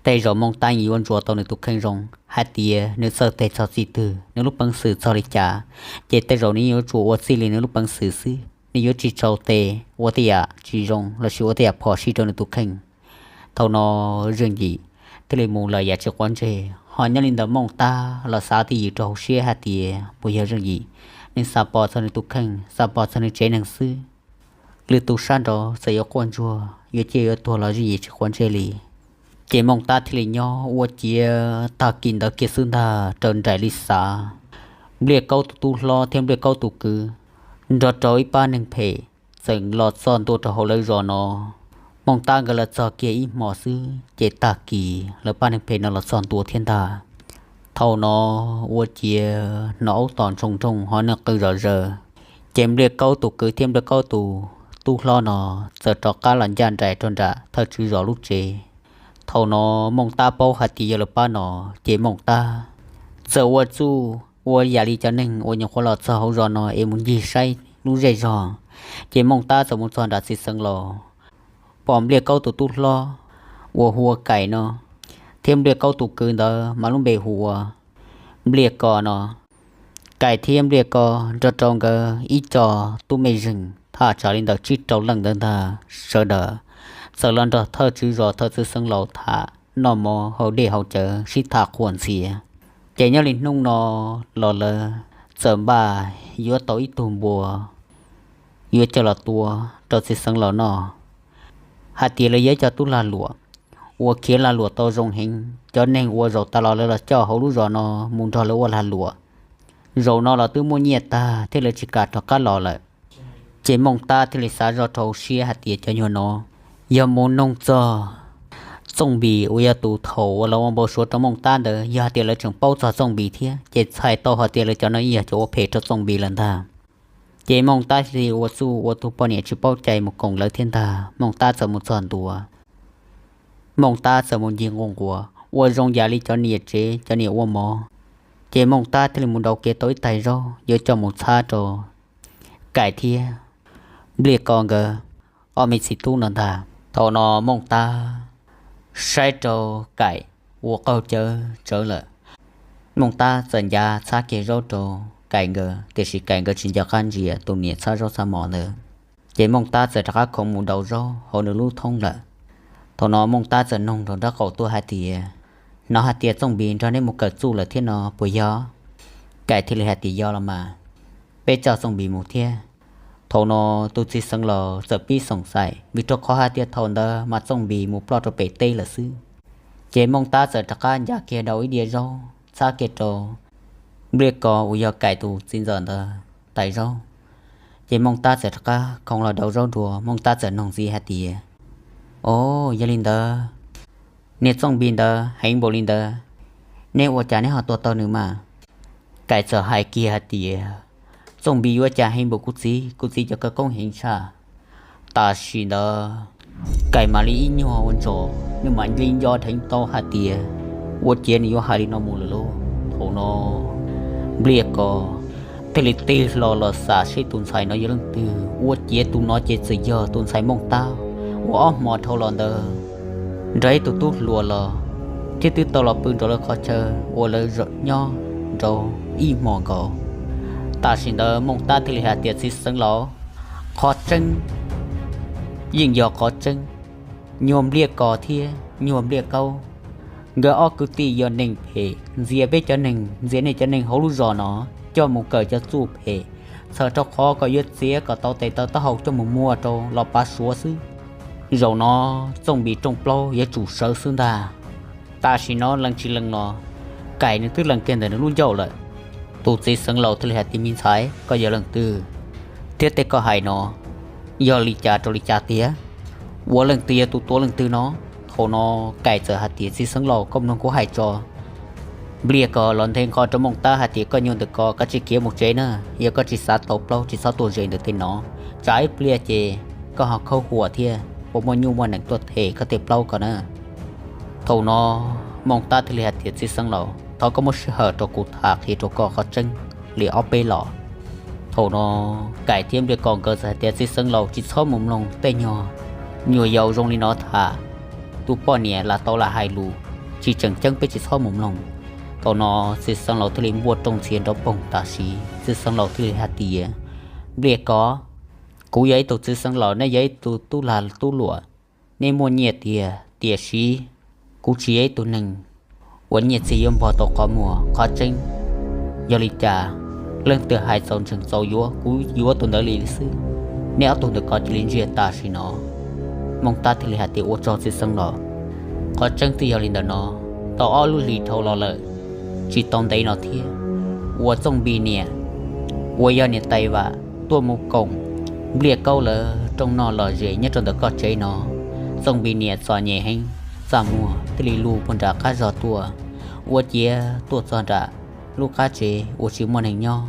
Tej zaum Mooj Tab yeej yuav ntsuas tau nws tus kheej zoo hais tias nws txawj teg txog txij twg, nws lub peev xwm txog li cas, ces tej zaum nws yeej yuav tsum ua txij li nws lub peev xwm xwb, nws yuav tsis tshau tes ua tej yam tsis zoo lossis ua tej yam phom sij rau nws tus kheej. Thaum no Zeej Yim thiaj li mus lawm yam tsis quav ntsej. Ho nyob li ntawd Mooj Tab los xav twj ywm rau hauv siab hais tias puas yog Zeej Yim, nws xav pom txog nws tus kheej, xav pom txog nws tsev neeg xwb. Lwm tus sab nraud txawm yuav quaj ntsuag yuav ciaj yuav tuag los Zeej Yim tsis quav ntsej li. Ces Mooj Tab thiaj li nyob ua ciav tag kis ntawd kiag xwb ntag raws nraim li xav, Npliaj Kaub tus tub hlob thiab Npliaj Kaub tus kwv nrog rau ib pab neeg phem txawm los txog ntua rau hauv lawv zos no. Mooj Tab nkawd los txog kiag ib hmos xwb ces tag kis lawv pab neeg phem no los txog ntua thiab ntag. Thaum no ua ciav hnov aub tom ntsoog nroog ho neeg qw zom zaws, ces Npliaj Kaub tus kwv thiab Npliaj Kaub tus tub hlob no txawm rov qab los ncaj nraim rau nram thawj tswv zos lub tsev. Thaum no Mooj Tab paub hais tias yog lawv pab no, ces Mooj Tab txawm ua txuj ua yam li cov neeg uas nyuam qhuav los txog hauv zos no es mus ncig saib lub zej zog. Ces Mooj Tab txawm mus txog nram txiv xeev laus, pom Npliaj Kaub tus tub hlob uas hu ua Kaim no thiab Npliaj Kaub tus kwv ntawd mas lub npe hu ua Npliaj Kos no. Kaim thiab Npliaj Kos nrog rau nkawd ib co tub mej zeeg thaj tsam li ntawm tsib rau leej ntawd ntag, sawv daws txawm los nrog thawj tswv zos thawj txiv xeev laus tham noj mov haus dej haus cawv sib tham quas ntxias. Ces nyob li hnub no los lawv txawm npaj yuav tau ib tug npua yuav coj los tua rau txiv xeev laus noj, hais tias lawv yog ib co tub lag luam uas khiav lag luam tau zoo heev. Cov neeg uas zaum tas los lawv los coj hauv lub zos no mus nrog lawv ua lag luam, zaum no los twb muaj nyiaj tag thiab lawv tsis kam rov qab los lawm. Ces Mooj Tab thiaj li xav zoj rau hauv siab hais tias cov nyuag no yog mus noog txog Txooj Npis uas yog tus thaum uas los ua npau suav rau Mooj Tab ntawd, yog hais tias lawv tseem paub txog Txooj Npis thiab ces txhais tau hais tias lawv cov no yeej yog cov ua phem rau Txooj Npis lawm ntag. Ces Mooj Tab thiaj li ua txuj ua tus poj niam tsis paub cai mus koom lawv thiab ntag. Mooj Tab txawm mus txog ntua, Mooj Tab txawm mus ncig nquj nquas ua zoo yam li cov niam tsev cov niam ua mov. Ces Mooj Tab thiaj li mus nrau kiag tau ib tais zaub yuav coj mus txhab rau Kaim thiab Npliaj Kos nkawd ob me txiv tub no ntag. Thaum no Mooj Tab saib rau Kaim ua qaug cawv tsawv lawm, Mooj Tab txawm ncav txhab kiag zaub rau Kaim nkawd, tiam sis Kaim nkawd tsis nco qab ntsia tus niam txhab zaub txhab mov ntawd. Ces Mooj Tab txawm rov qab khoov mus daus zaub hauv nws lub thoob lawm. Thaum no Mooj Tab txawm noog rau nraub qaum tuaj hais tias, hnov hais tias Txooj Npis nrog neb mus kawm txuj lawm thiab no puas yog? Kaim thiaj li hais tias, yog los mas, peb coj Txooj Npis mus thiab. Thaum no tus txiv xeev laus txawm pib xoom xaim vim rau qhov hais tias thaum ntawd mas Txooj Npis mus ploj rau pem teb lawm xwb. Ces Mooj Tab txawm rov qab ncav kiag daus ib diav zaub txhab kiag rau Npliaj Kos uas yog Kaim tus txiv ntxawm ntawd tais zaub. Ces Mooj Tab txawm rov qab khoov los daus zaub dua, Mooj Tab txawm noog ntxiv hais tias, o, yog li ntawd, niag Txooj Npis ntawd heev npaum li ntawd, neb ua cas neb ho tua tau nws mas? Kaim txawm hais kiag hais tias, Txooj Npis yuav cas heev npaum kuv txiv, kuv txiv cov khawv koob heev tshaj. Tam sim ntawd Kaim mam li ib nyuag ua ntsos, nws mam li nco dheev tau hais tias ua ciav nws yuav hais li no mus lawm lauj. Thaum no Npliaj Kos thiaj li tig hlo los xam seb tus ntxhais no yog leej twg. Ua ciav tus no ces txawm yog tus ntxhais Mooj Tab uas ob hmo dhau los ntawd nrog ib tug tub hluas los thiab twb tau los pw nrog lawv qhov chaw uas lawv nyob nraud ib hmo nkaus. Tam sim ntawd Mooj Tab thiaj li hais tias, Txiv xeev laus, qhov tseeb yeej yog qhov tseeb. Nyuag Npliaj Kos thiab nyuag Npliaj Kaub, nkawd ob kwv tij yog neeg phem, ntxias peb cov neeg, ntxias nej cov neeg hauv lub zos no coj mus kawm cov txuj phem, txhawm rau qhov kom yuav txiav kom tau tes taw taub hau coj mus muag rau los pav Suav xwb. Zaum no Txooj Npis rooj plaub yuav tsum sawv xwb ntag. Tam sim no lees tsis lees los Kaim nws twb lees kiag ntawm nws lub ncauj lawm. Tus txiv xeev laus thiaj li hais tias, Me ntxhais, koj yog leej twg thiab tej koj hais no yog li cas rau li cas tiag? Ua leej twg yog tus tua leej twg no? Thaum no Kaim txawm hais tias, Txiv xeev laus, koj mloog kuv hais tso. Npliaj Kos los nthe nqho rau Mooj Tab hais tias, Koj nyuag ntawm ko, koj tsis khiav mus tsev na, yog koj tsis xav tau plaub tsis txhob tuaj ze ntawm tej no, tsam ib pliag ces koj ho khaub huam thiab ua muaj nyuj muaj nees tuaj them koj tej plaub ko na. Thaum no Mooj Tab thiaj li hais tias, Txiv xeev laus, thov koj muab sij hawm rau kuv tham qhia rau koj qhov tseeb li ob peb los. Thaum no Kaim thiab Npliaj Kos nkawd txawm hais tias, Txiv xeev laus, tsis txhob mus mloog tej nyuag nyuam yaus zoo li no tham. Tus poj niam lam tau lam hais lus tsis tseem ceeb, peb tsis txhob mus mloog. Thaum no txiv xeev laus thiaj li npuaj rooj ntxhias nrov poog tam sim, txiv xeev laus thiaj li hais tias, Npliaj Kos, kuv yog ib tug txiv xeev laus, nej yog ib tug tub lag tub luam, nej muaj nyiaj tiag, tiam sis kuv tsis yog ib tug neeg uas nyiaj txiag yuav npog tau qhov muag. Qhov tseeb yog li cas, leej twg hais txaus ntseeg txaus yuav, kuv yuav tus ntawd li xwb. Nej ob tug ntawm ko cia li ntsiag tam sim no. Mooj Tab thiaj li hais tias, Ua tsaug txiv xeev laus, qhov tseeb twb yog li ntawm no. Tau ob lub hlis dhau los lawm, tsis tau ntev no thiab, uas Txooj Npis niam uas yog niam tais Vam tuaj mus koom Npliaj Kaub lawv rooj noj lom zem nyob rau ntawm koj tsev no. Txooj Npis niam txom nyem heev, txaj muag thiaj li lug puag nram qab zog tuaj, ua ciav tuaj txog nram lub qab tsev uas tsis muaj neeg nyob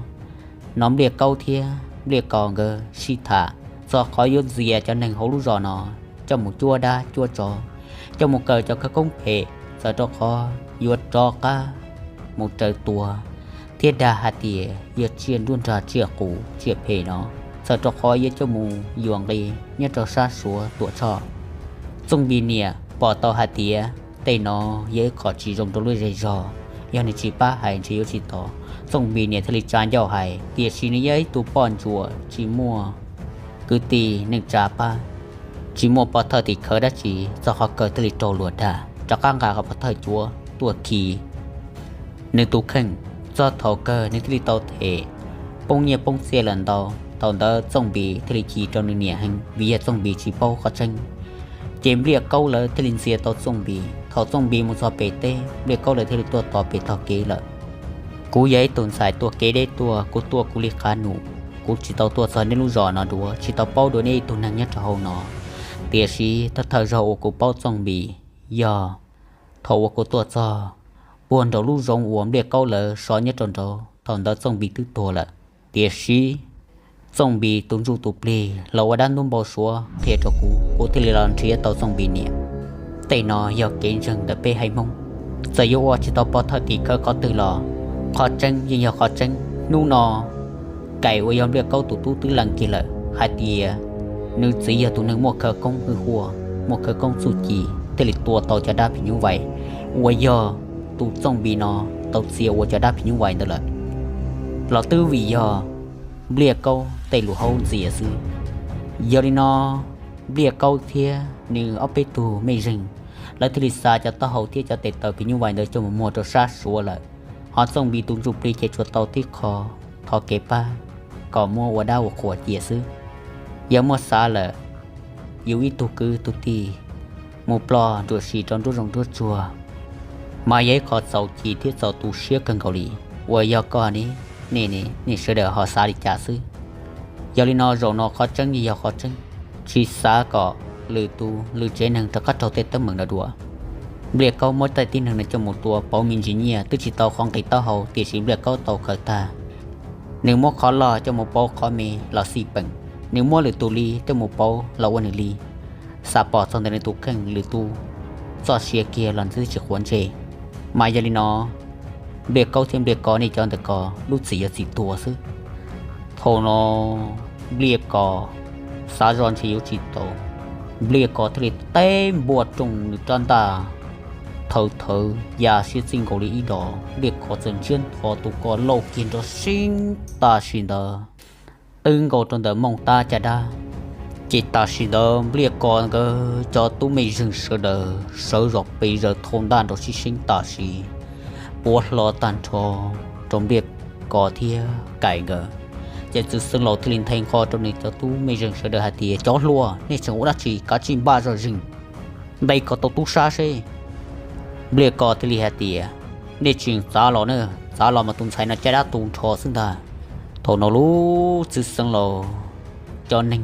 no. Npliaj Kaub thiab Npliaj Kos nkawd sib tham txog qhov yuav ntxias cov neeg hauv lub zos no coj mus cuab dab cuab tsov, coj mus kawm cov khawv koob phem, txawm rau qhov yuav rov qab mus raws tua thiab dag hais tias yog tsiaj nruab nrag tsiaj qus tsiaj phem no, txawm rau qhov yuav coj mus yuam nqi nyob rau sab Suav Tuam Tshoj. Txooj Npis niam pom tau hais tias tej no yog ib qho tsis zoo rau lub zej zog, yog nws tsis pab hais ntshe yuav tsis tau. Txooj Npis niam thiaj li tsa ncauj hais, tiam sis nws yog ib tug poj ntsuam tsis muaj kwv tij neej tsa pab, tsis muaj pov thawj tim khawv dab tsi, txog qhov kawg thiaj li raug luag dag rov qab nqa qhov pov thawj cuav tuaj khi nws tus kheej. Txog thaum kawg nws thiaj li tau them poob nyiaj poob txiaj lawm ntau. Thaum ntawd Txooj Npis thiaj li chim rau nws niam heev vim yog Txooj Npis tsis paub qhov tseeb. Ces Npliaj Kaub lawv thiaj li ntxias tau Txooj Npis. Thaum Txooj Npis mus txog pem teb, Npliaj Kaub lawv thiaj li tuaj tos pem tog kev lawm. Kuv yog ib tug ntxhais tuaj kev deb tuaj, kuv tuaj kuv li qab num, kuv tsis tau tuaj txog nej lub zos no dua, tsis tau paub dua nej ib tug neeg nyob rau hauv no. Tiam sis thawj thawj zaug uas kuv paub Txooj Npis yog thaum uas kuv tuaj txog puag nraum lub zoov uas Npliaj Kaub lawv so nyob rau nraud, thaum ntawd Txooj Npis twb tuag lawm. Tiam sis Txooj Npis tus ntsuj tus plig los ua dab ntub npau suav qhia rau kuv, kuv thiaj li los nrhiav tau Txooj Npis niam. Tej no yog kev ntseeg ntawm peb haiv Hmoob, txawm yuav ua tsis tau pov thawj tim khawv qhov twg los qhov tseeb yeej yog qhov tseeb. Hnub no Kaim uas yog Npliaj Kaub tus tub twb lees kiag lawm hais tias nws txiv yog tus neeg muaj khawv koob hwj huaj, muaj khawv koob txuj ci, thiaj li tua tau cov dab phim nyuj vais uas yog tus Txooj Npis no tau txia ua cov dab phim nyuj vais ntawd lawm, los twb vim yog Npliaj Kaub tej lus haub ntxias xwb. Yog li no, Npliaj Kaub thiab nws ob peb tug mej zeeg, lawv thiaj li xa cov taub hau thiab cov tes taw phim nyuj vais ntawd coj mus muag rau sab Suav lawm. Ho Txooj Npis tus ntsuj plig ces tsuas tau tib qho thov kev pab kom muab ua dab ua qhuas cia xwb. Yog muaj xav lawm, yus ib tug kwv tug tij mus ploj nruam sis rau nruab zoov nruab tsuag, mas yog ib qho txaus chim thiab txaus tu siab kawg nkaus li. Uas yog koj ne, nej sawv daws ho xav li cas xwb? Yog li no zaum no qhov tseeb yeej yog qhov tseeb, tsis xav kom lwm tus lwm tsev neeg rov qab raug tej teeb meem no dua. Npliaj Kaub muab tej tib neeg no coj mus tua pauv me ntsis nyiaj twb tsis tau qhov nqi taub hau, tiam sis Npliaj Kaub tau khaws tag. Nws muab qhov loj coj mus pauv qhov me los xij peem, nws muab lwm tus li coj mus pauv los ua nws li. xav pom txog ntawm nws tus kheej lwm tus txoj sia kiag los nws twb tsis quav ntsej. Mas yog li no, Npliaj Kaub thiab Npliaj Kos nej cov ntawm ko lub txim yog txim tuag xwb. Thaum no Npliaj Kos xav zoj ntshe yuav tsis tau, Npliaj Kos thiaj li teb npuaj rooj nws rab ntaj, thawv thawv ya siab txij nkaus li ib dos. Npliaj Kos txawm ntsiab nthos tus ko lauj kiag nrov seeb tam sim ntawd twb nkaus rau ntawm Mooj Tab caj dab. Ces tam sim ntawd Npliaj Kos nkawd cov tub mej zeeg sawv daws sawv zom pes zaws thau ntaj nrov sib seeb tam sim, puav hlo tag nrho rau Npliaj Kos thiab Kaim nkawd. Ces Txwv Xeev Laus thiaj li nthe nqho rau nws cov tub mej zeeg sawv daws hais tias, cov hluas, nej tseem ua dab tsi, kav tsij npaj zog zeeg, nte kom tau tub sab seb. Npliaj Kos thiaj li hais tias, nej tseem txav los na, txav los mas tus ntxhais no caj dab tu nrho xwb ntag. Thaum no lub Txwv Xeev Laus cov neeg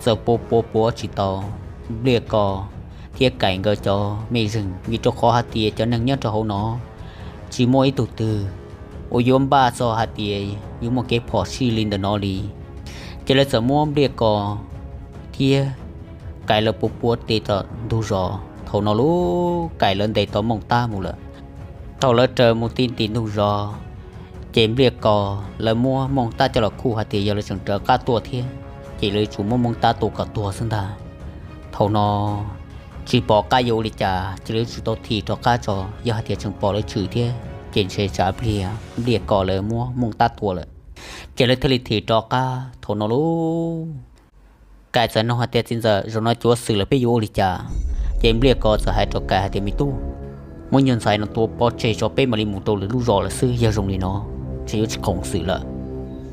txawm puav puav puav tsis tau Npliaj Kos thiab Kaim nkawd cov mej zeeg, vim rau qhov hais tias cov neeg nyob rau hauv no tsis muaj ib tug twg uas yuav npaj txog hais tias yuav muaj kev phom sij li ntawm no li. Ces lawv txawm muab Npliaj Kos thiab Kaim lawv puav puav tes tom ntug zos. Thaum no lub Kaim lawv ntes tau Mooj Tab mus lawm. Thaum lawv raws mus ti ntim ntug zos, ces Npliaj Kos lawv muab Mooj Tab coj los khuj hais tias yog lawv tseem raws qab tuaj thiab, ces lawv yuav tsum muab Mooj Tab tua kom tuag xwb ntag. Thaum no tsis pom qab yuav ua li cas, ces lawv yuav tsum tau thim rov qab tso. Yog hais tias tseem pom lawv tshwm thiab, ces ntshe tsam pliag Npliaj Kos lawv muab Mooj Tab tua lawm. Ces lawv thiaj li thim rov qab. Thaum no lub Kaim txawm nug hais tias, txiv ntxawm, zaum no cuav xwm lawm peb yuav ua li cas? Ces Npliaj Kos txawm hais rau Kaim hais tias, me tub, muab nyuag ntxhais no tua pov tseg tso, peb mam li mus rau lwm lub zos lawm xwb. Yog zoo li no, ntshe yuav tsis khoom xwm lawm.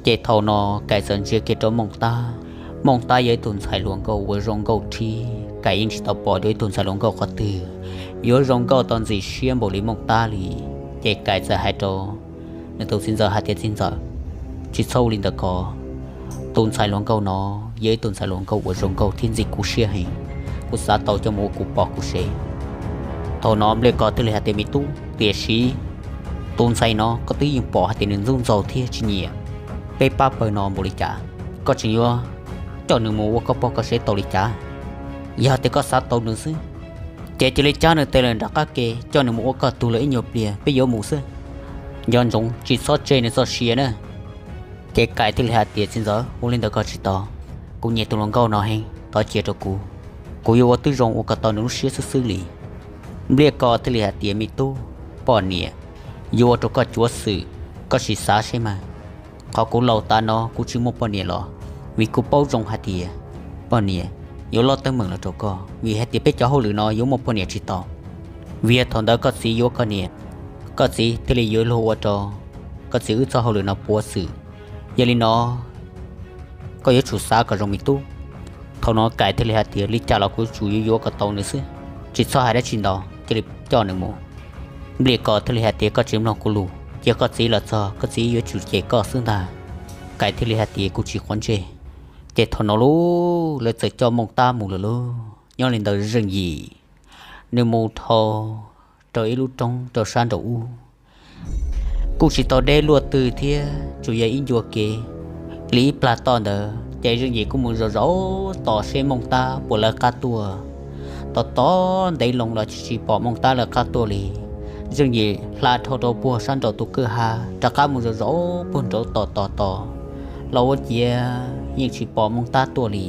Ces thaum no Kaim txawm ntsia kiag rau Mooj Tab. Mooj Tab yog ib tug ntxhais hluas nkauj uas zoo nkauj thiab Kaim yeej tsis tau pom dua ib tug ntxhais hluas nkauj qhov twg yuav zoo nkauj tau ntxim siab npaum li Mooj Tab li. Ces Kaim txawm hais rau nws tus txiv ntxawm hais tias, txiv ntxawm, tsis txhob ua li ntawd ko. Tus ntxhais hluas nkauj no yog ib tug ntxhais hluas nkauj uas zoo nkauj thiab ntxim kuv siab heev, kuv xav tau coj mus ua kuv pog kuv sev. Thaum no Npliaj Kos thiaj li hais tias, me tub, tiam sis tus ntxhais no koj twb yeej pom hais tias nws ntxub ntxaug thiab tsis nyiam peb pab pawg no npaum li cas, koj tseem yuav coj nws mus ua koj pog koj sev tau li cas? Yog tias koj xav tau nws xwb, ces cia li cab nws tes lawm nram qab ke, coj nws mus ua koj tug lawm ib nyuag pliag peb yuav mus xwb. Nco ntsoov tsis txhob tseg nws txoj sia na. Ces Kaim thiaj li hais tias, txiv ntxawm, ua li ntawd koj tsis tau, kuv nyiam tus hluas nkauj no heev, thov cia rau kuv, kuv yuav ua twb zoo ua kom tau nws lub siab xwb xwb li. Npliaj Kos thiaj li hais tias, me tub, poj niam yuav ua rau koj cuav xwm, koj sim xav seb mas. Qhov kuv laus tas no kuv tsis muaj poj niam los vim kuv paub zoo hais tias poj niam yuav lob teeb meem los rau koj, vim hais tias peb cov hauj lwm no yuav muaj poj niam tsis tau. Vim yog thaum ntawd koj txiv yuav koj niam, koj txiv thiaj li yuav luag ua rau koj txiv wb txoj hauj lwm no puav xwm. Yog li no koj yuav tsum xav kom zoo me tub. Thaum no Kaim thiaj li hais tias, li cas los kuv yuav tsum yuav yuav kom tau nws xwb, tsis txhob hais dab tsi ntau, cia li coj nws mus. Npliaj Kos thiaj li hais tias, koj tsis mloog kuv lus, cia koj txiv los txog koj txiv yuav tsum cem koj xwb ntag. Kaim thiaj li hais tias, kuv tsis quav ntsej. Ces thaum no lub lawv txawm coj Mooj Tab mus lawm lauj. Nyob li ntawd Zeej Yim nws mus dhau rau ib lub roob rau sab nraum ub, kuj tsis tau deb luaj twg thiab, tsuas yog ib ncua kev li ib plag toj ntawd. Ces Zeej Yim kuj mus zaum zaum tos seb Mooj Tab puas lawv qab tuaj. Tos tos ntev loo los tsis pom Mooj Tab lawv qab tuaj li. Zeej Yim hla dhau rau puag sab nraum tus kwj ha rov qab mus zaum zaum puag nraud tos tos tos los ua ciav yeej tsis pom Mooj Tab tuaj li.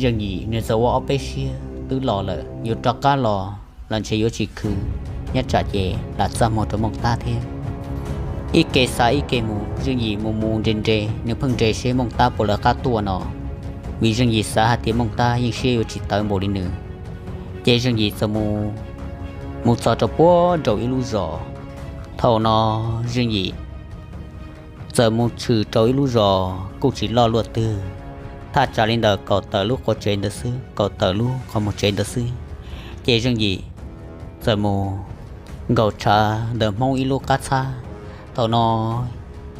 Zeej Yim nws txawm ua ob peb siab twb los lawm, yuav rov qab los los ntshe yuav tsis khwv, nyob tsam ces lam txaj muag rau Mooj Tab thiab. Ib ke xav ib ke mus, Zeej Yim mus mus nres nres, nws pheej nres seb Mooj Tab puas lawv qab tuaj no, vim Zeej Yim xav hais tias Mooj Tab yeej siab yuav tsis tawv npaum li nws. Ces Zeej Yim txawm mus, mus txog rau puag nraum ib lub zos. Thaum no Zeej Yim txawm mus tshwm rau ib lub zos kuj tsis loj luaj twg, thaj tsam li ntawm kaum tawm lub qhov tsev ntawd xwb, kaum tawm lub qhov muag tsev ntawd xwb. Ces Zeej Yim txawm mus nkaum tshav ntawm Hmoob ib lub qab txhab. Thaum no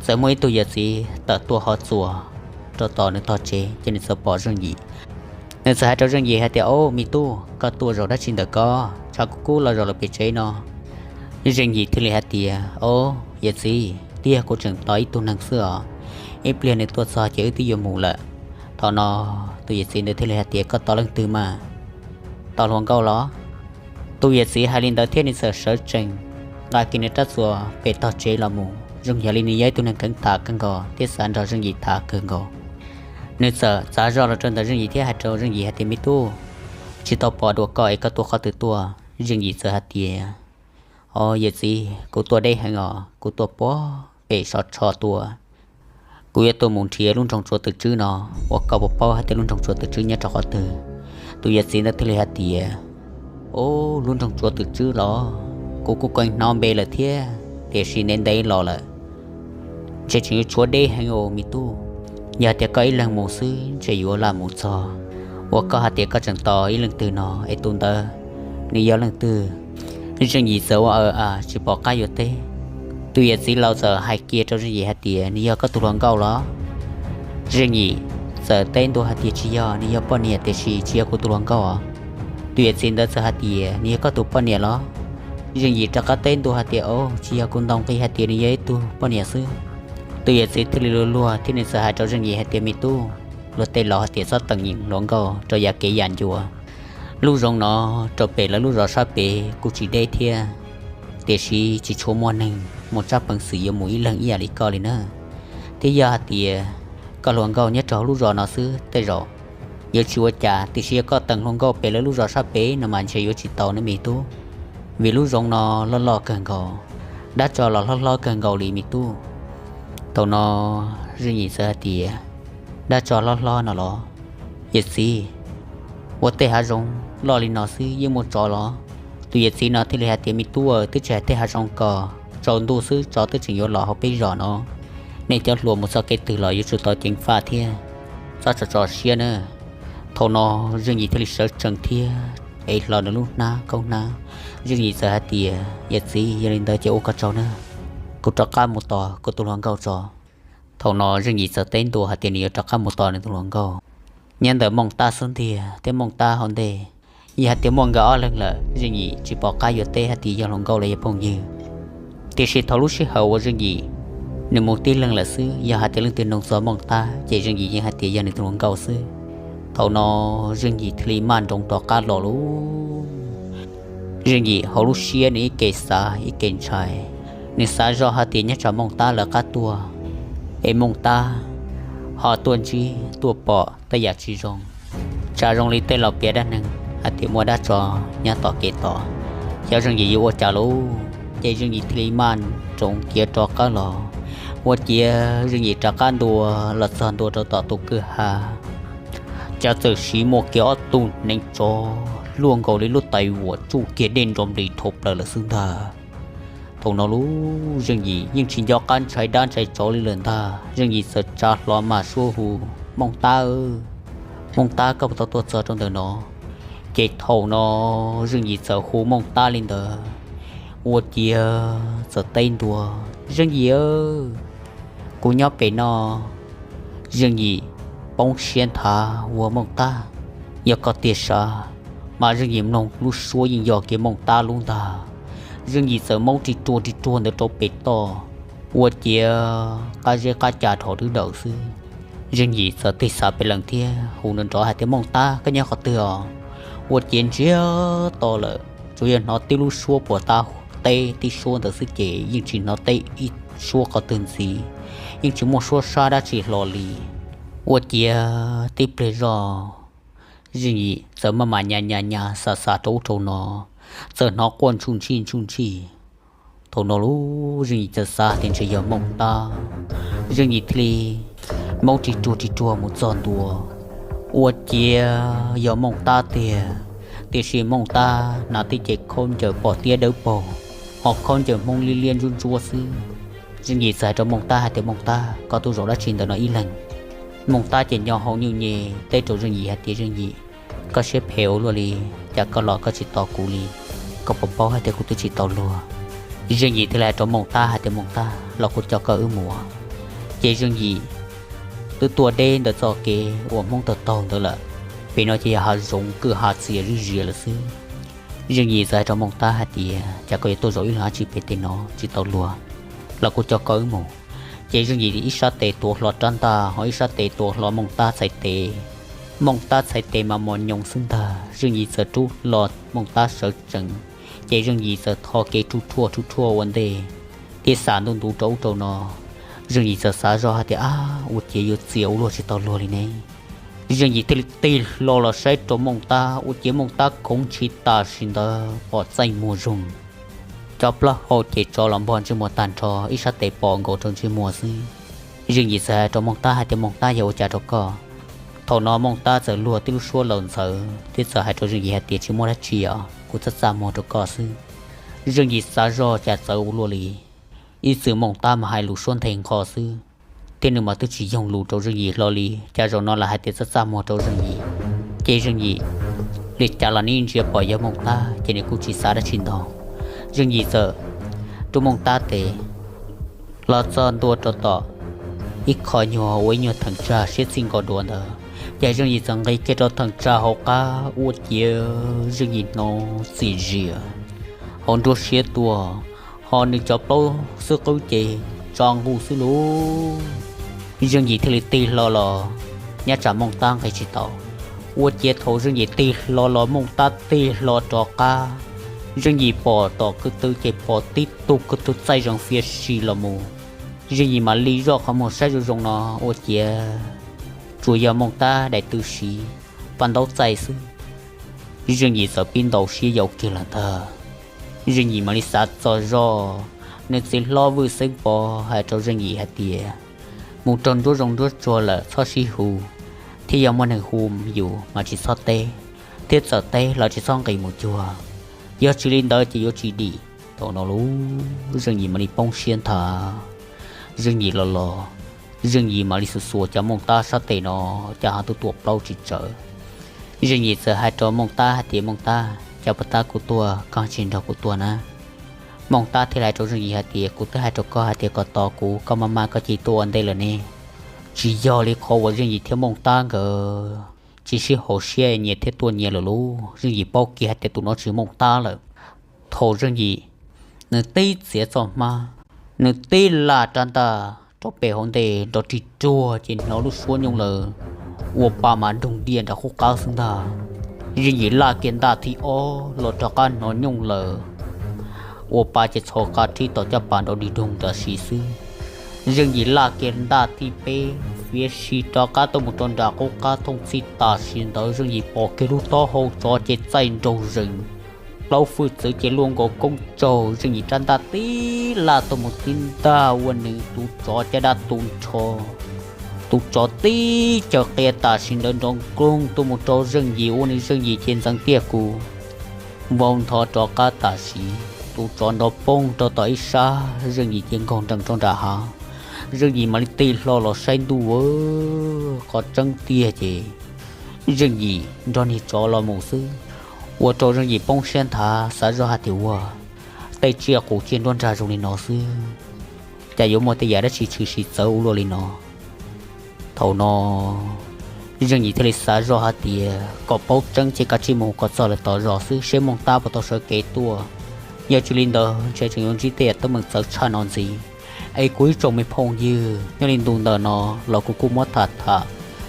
txawm muaj ib tug yawm txiv tawm tuaj hov txuas rau tom nws tog tsev, ces nws txawm pom Zeej Yim. Nws txawm hais rau Zeej Yim hais tias, au me tub, koj tuaj zaum dab tsi ntawm ko, tshav kub kub los zaum lawm pem tsev no? Zeej Yim thiaj li hais tias, au yawm txiv, tiag kuv tseem tos ib tug neeg xwb os, ib pliag nws tuaj txog ces wb twb yuav mus lawm. Thaum no Tus yawm txiv ntawd thiaj li hais tias, Koj tos leej twg mas? Tos hluas nkauj los? Tus yawm txiv hais li ntawd thiab nws txawm sawv tsees nqa kiag nws rab txuas pem tog tsev los mus, zoo yog li nws yog ib tug neeg kheev tham kawg nkaus thiab xav nrog Zeej Yim tham kawg nkaus. Nws txawm txav zog los rau ntawm Zeej Yim thiab hais rau Zeej Yim hais tias, Me tub, tsis tau pom dua koj es koj tuaj qhov twg tuaj? Zeej Yim txawm hais tias, Os yawm txiv, kuv tuaj deb heev os, kuv tuaj puag pem sov tsho tuaj. Kuv yuav tuaj mus nrhiav lub nroog Tsua Twm Tswb no, uas koj puas paub hais tias lub nroog Tsua Twm Tswb nyob rau qhov twg? Tus yawm txiv ntawd thiaj li hais tias, Ub, lub nroog Tsua Twm Tswb los? Kuv kuj kheev hnov npe lawm thiab, tiam sis ntev ntev los lawm, ntshe tseem yuav tshuav deb heev os me tub. Yog tias koj ib leeg mus xwb ntshe yuav lam mus txog. Uas koj hais tias koj tseem tos ib leej twg no es tus ntawd nws yog leej twg? Zeej Yim txawm ua aw a tsis pom qab yuav teb. Tus yawm txiv laus txawm hais kiag rau Zeej Yim hais tias, Nws yog koj tus hluas nkauj los? Zeej Yim txawm teb ntua hais tias, Tsis yog, nws yog poj niam tiam sis tsis yog kuv tus hluas nkauj os. Tus yawm txiv ntawd txawm hais tias, Nws yog koj tus poj niam los? Zeej Yim rov qab teb ntua hais tias, Au, tsis yog, kuv ntaus nqi hais tias nws yog ib tug poj niam xwb. Tus yawm txiv thiaj li luag luag thiab nws txawm hais rau Zeej Yim hais tias, Me tub, luag tej laus hais tias txhob teem hluas nkauj rau yav kev yam ncua. Lub zoov no rau pem lawv lub zos sab pem kuj tsis deb thiab, tiam sis tsis tshua muaj neeg muaj tsab peev xwm yuav mus ib leeg ib yam li koj li na. Thiab yog hais tias koj hluas nkauj nyob rau hauv lub zos no xwb, tej zaum yuav tsis ua cas, tiam sis yog koj teem hluas nkauj pem lawv lub zos sab pem no mas ntshe yuav tsis tau na me tub, vim lub zoov no loj loj kawg nkaus, dab tsov los hlob hlob kawg nkaus li me tub. Thaum no Zeej Yim txawm hais tias, Dab tsov hlob hlob no los? Yawm txiv, ua tej hav zoov loj li no xwb yeej muaj tsov los? Tus yawm txiv no thiaj li hais tias, Me tub, twb tsis hais tej hav zoov ko, tsaus ntuj xwb tsov twb tseem yuav los hauv peb zos no. Nej cov hluas mus txoj kev twg los yuav tsum tau ceev faj thiab txhob tso tso siab na. Thaum no Zeej Yim thiaj li sawv tsees thiab ev hlo nws lub hnab kaub hnab. Zeej Yim txawm hais tias, Yawm txiv, yog li ntawd ces ua koj tsaug na, kuv rov qab mus tos kuv tus hluas nkauj tso. Thaum no Zeej Yim txawm teb ntua hais tias nws yuav rov qab mus tos nws tus hluas nkauj nyob ntawm Mooj Tab xub ntiag thiab Mooj Tab hauv ntej. Yog hais tias muaj nkawd ob leeg lawm, Zeej Yim tsis pom qab yuav teb hais tias yog hluas nkauj los yog phooj ywg. Tiam sis thaum lub sij hawm uas Zeej Yim nws mus tib leeg lawm xwb, yog hais tias leej twg nug txog Mooj Tab ces Zeej Yim yeej hais tias yog nws tus hluas nkauj xwb. Thaum no Zeej Yim thiaj li maj nroos rov qab los lauj. Zeej Yim hauv lub siab nws ib ke xav ib ke ntshai, nws xav zoj hais tias nyob tsam Mooj Tab lawv qab tuaj es Mooj Tab ho tuaj ntsib tuaj pom tej yam tsis zoo. Tsam zoo li tej laus piav dab neeg hais tias muaj dab tsov nyob tom kev tos, xyov Zeej Yim yuav ua cas lauj. Ces Zeej Yim thiaj li maj nroos khiav rov qab los. Ua ciav Zeej Yim rov qab ntua los txog ntua rau tom tus kwj ha, cas txawm siv muaj kiag ob tug hneev tsov luaj nkaus li lub tais vuam tsuj kiag dej nrov nplig dhau plaws lawm xwb ntag. Thaum no lub Zeej Yim yeej tsis nco qab ntshai dab ntshai tsov li lawm ntag. Zeej Yim txawm tsa hlo mas suab hu, Mooj Tab, Mooj Tab, koj puas tau tuaj txog rau ntawm no? Ces thaum no Zeej Yim txawm hu Mooj Tab li ntawd, ua ciav txawm teb ntua, Zeej Yim, kuv nyob pem no. Zeej Yim poob siab nthav ua, Mooj Tab, yog koj tiag sav? Mas Zeej Yim mloog lub suab yeej yog kiag Mooj Tab lub ntag. Zeej Yim txawm maub ris ruag ris ruag ntawd rau pem toj, ua ciav qab zeb qab ca dhos dwb dawm xwb. Zeej Yim txawm tig xav pem lees thiab hu nrov nrov hais tias, Mooj Tab, koj nyob qhov twg os? Ua ciav ntsiag to lawm, tsuas yog hnov tib lub suab puas tab teb tib suab ntawd xwb ces yeej tsis hnov teb ib suab qhov twg ntxiv, yeej tsis muaj suab sab dab tsi hlo li. Ua ciav tib pliag zoj, Zeej Yim txawm maj mam nyas nyas nyas xav xav rau ub rau no, txawm hnov quaj ntshuj ntsij ntshuj ntsij. Thaum no lub Zeej Yim txawm xav tias ntshe yog Mooj Tab. Zeej Yim thiaj li maub ris ruag ris ruag mus txog ntua, ua ciav yog Mooj Tab tiag, tiam sis Mooj Tab hnav tib ce khaub ncaws pom tiab dawb paug, ho khaub ncaws Hmoob liab liab ntsuab ntsuab xwb. Zeej Yim txawm hais rau Mooj Tab hais tias, Mooj Tab, koj tuaj zaum dab tsi ntawm no ib leeg? Mooj Tab ces nyo hau nyuj nyeg teb rau Zeej Yim hais tias, Zeej Yim, koj siab phem ua luaj li, cas koj los koj tsis tos kuv li? Koj puas paub hais tias kuv twb tsis tau luag? Zeej Yim thiaj li hais rau Mooj Tab hais tias, Mooj Tab, los kuv coj koj wb mus. Ces Zeej Yim twb tuaj deb ntawm txoj kev uas Hmoob taug taug ntawd lawm, pem no ces yog hav zoov kwj ha txias zib zias lawm xwb. Zeej Yim txawm hais rau Mooj Tab hais tias, Cas koj yuav tuaj zaum ib leeg dab tsi pem tej no tsis tau luag? Los kuv coj koj wb mus. Ces Zeej Yim ib sab tes tuav hlo rab ntaj ho ib sab tes tuav hlo Mooj Tab txhais tes, Mooj Tab txhais tes mas mos nyoos xwb ntag. Zeej Yim txawm rub hlo Mooj Tab sawv tsees, ces Zeej Yim txawm tho kev rhuj rhuaj rhuj rhuaj ua ntej thiab xav ntuj ntuv rau ub rau no. Zeej Yim txawm xav zoj hais tias, Ab, ua ciav yuav txias ua luaj tsis tau luag li ne. Zeej Yim thiaj li tig hlo los saib rau Mooj Tab, ua ciav Mooj Tab khoov ntshis tam sim ntawd pom txaij muag zoog. Cov plaub hau ces tso los npog ntsej muag tag nrho, ib sab tes pom nkaus rau ntsej muag xwb. Zeej Yim txawm hais rau Mooj Tab hais tias, Mooj Tab, yog ua cas rau koj? Thaum no Mooj Tab txawm luag tib lub suab laus ntxawv thiab txawm hais rau Zeej Yim hais tias, Tsis muaj dab tsi os, kuv txhaj txaj muag rau koj xwb. Zeej Yim xav zoj cas txawv ua luaj li. Ib txwm Mooj Tab mas hais lus suab nthe nqho xwb, thiab nws mas twb tsis yoog lus rau Zeej Yim hlo li, cas zaum no lam hais tias txhaj txaj muag rau Zeej Yim. Ces Zeej Yim li cas los nws ntsia pom yog Mooj Tab ces nws kuj tsis xav dab tsi ntau. Zeej Yim txawm rub Mooj Tab tes los txog ntua rau tom ib qho nyuag ua ib nyuag theem tsag siab txij nkaus dua ntawd, ces Zeej Yim txawm nqis kiag rau theem tsag hauv qab, ua ciav Zeej Yim hnov txim zias hauv nruab siab tuaj, ho nws cov plaub xub qwb ces tso nqus xwb lauj. Zeej Yim thiaj li tig hlo los, nyob tsam Mooj Tab nqis tsis tau, ua ciav thaum Zeej Yim tig hlo los Mooj Tab tig hlo rov qab, Zeej Yim pom tom kwv tw ces pom tib tug kwv tug txaij zees fiav si los mus. Zeej Yim mam li zoj qhov muag saib zoo zoo no, ua ciav tsuas yog Mooj Tab daim tw siv paj ntaub txaij xwb. Zeej Yim txawm pib ntaus siab yau kiag lawm ntag. Zeej Yim mam li xav txog zog nws txiv hlob Vwj Xeeb Pov hais rau Zeej Yim hais tias, mus raug nruab zoov nruab tsuag lawm txhob sib hu, thiab yog muaj neeg hu yus mas tsis txhob teb, thiab txawm teb los tsis txhob nqis mus cuag. Yog tsis li ntawd ces yuav tsis dim. Thaum no lub Zeej Yim mam li poob siab nthav. Zeej Yim los los, Zeej Yim mam li xuas xuas cov Mooj Tab sab tes no, cas ho tuaj tua plaub tsis tsawv. Zeej Yim txawm hais rau Mooj Tab hais tias, Mooj Tab, cas puag ta kuv tuaj koj tsis nrog kuv tuaj na? Mooj Tab thiaj hais rau Zeej Yim hais tias, kuv twb hais rau koj hais tias kom tos kuv, koj maj maj koj cia li tuaj ua ntej lawm ne. Tsis yog li qhov uas Zeej Yim thiab Mooj Tab nkawd tsis sib haum siab nyias thiab tuaj nyias lawm lauj. Zeej Yim paub kiag hais tias tus no tsis Mooj Tab lawm. Thaum Zeej Yim nws tib txiav txoj hmab, nws tib laj rab ntaj rau pem hauv ntej nrov rig ruag ces hnov lub suab nyooj lawm, ua pa mas doog diaj nram qub qab xwb ntag. Zeej Yim laj kiag ntaj thib ob los rov qab hnov nyooj lawm, ua pa ces txhos qa rhib tom caj pas nrov dig doog tam sim xwb. Zeej Yim laj kiag ntaj thib peb fiav si rov qab tuaj mus rau nram qub qab thooj txhij tam sim ntawd Zeej Yim pom kiag lub taub hau tsov ces txaij nraug zees, plaub hwj txwv ces luaj nkaus koob tsaug. Zeej Yim rab ntaj tib laj tuaj mus tib ntaj ua nws tus tsov caj dab tu nrho. Tus tsov tib caws qia tam sim ntawd nrov nkoog tuaj mus rau Zeej Yim ua nws Zeej Yim ces ntxeev tiaj kuv vau nthov rov qab tam sim. Tus tsov nrov poog rau tom ib sab, Zeej Yim ces nkaug nrees rau nram hav. Zeej Yim mam li tig hlo los saib ntuj, qhov tseeb tiag ces Zeej Yim nrog niag tsov los mus xwb, ua rau Zeej Yim poob siab nthav xav zoj hais tias, ua, tej tsiaj qus tsiaj nruab nrag zoo li no xwb, cas yuav muaj tej yam dab tsi tshwm sim txawv ua luaj li no. Thaum no Zeej Yim thiaj li xav zoj hais tias kom paub tseeb ces kav tsij mus kom txog lawm tom zos xwb seb Mooj Tab puas tau sawv kev tuaj. Yog tsis li ntawd ntshe tseem yuav ntsib tej yam teeb meem txawv tshaj no ntxiv. Es kuv ib tsoom me phooj ywg, nyob li ntu ntawm no los kuv kuj muab tham tham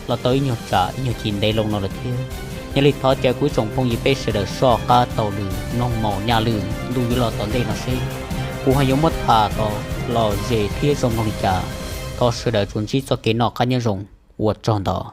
los tau ib nyuag tsam ib nyuag chim ntev loo no lawm thiab. Yog li thov caw kuv ib tsoom phooj ywg peb sawv daws soj qab taug lw mloog maum nyaj lwj ntu yuav los tom ntej no seb kuv ho yuav muab tham tau lom zem thiab zoo mloog li cas. Thov sawv daws tsuas ntsib txoj kev noj qab nyob zoo, ua tsaug ntau.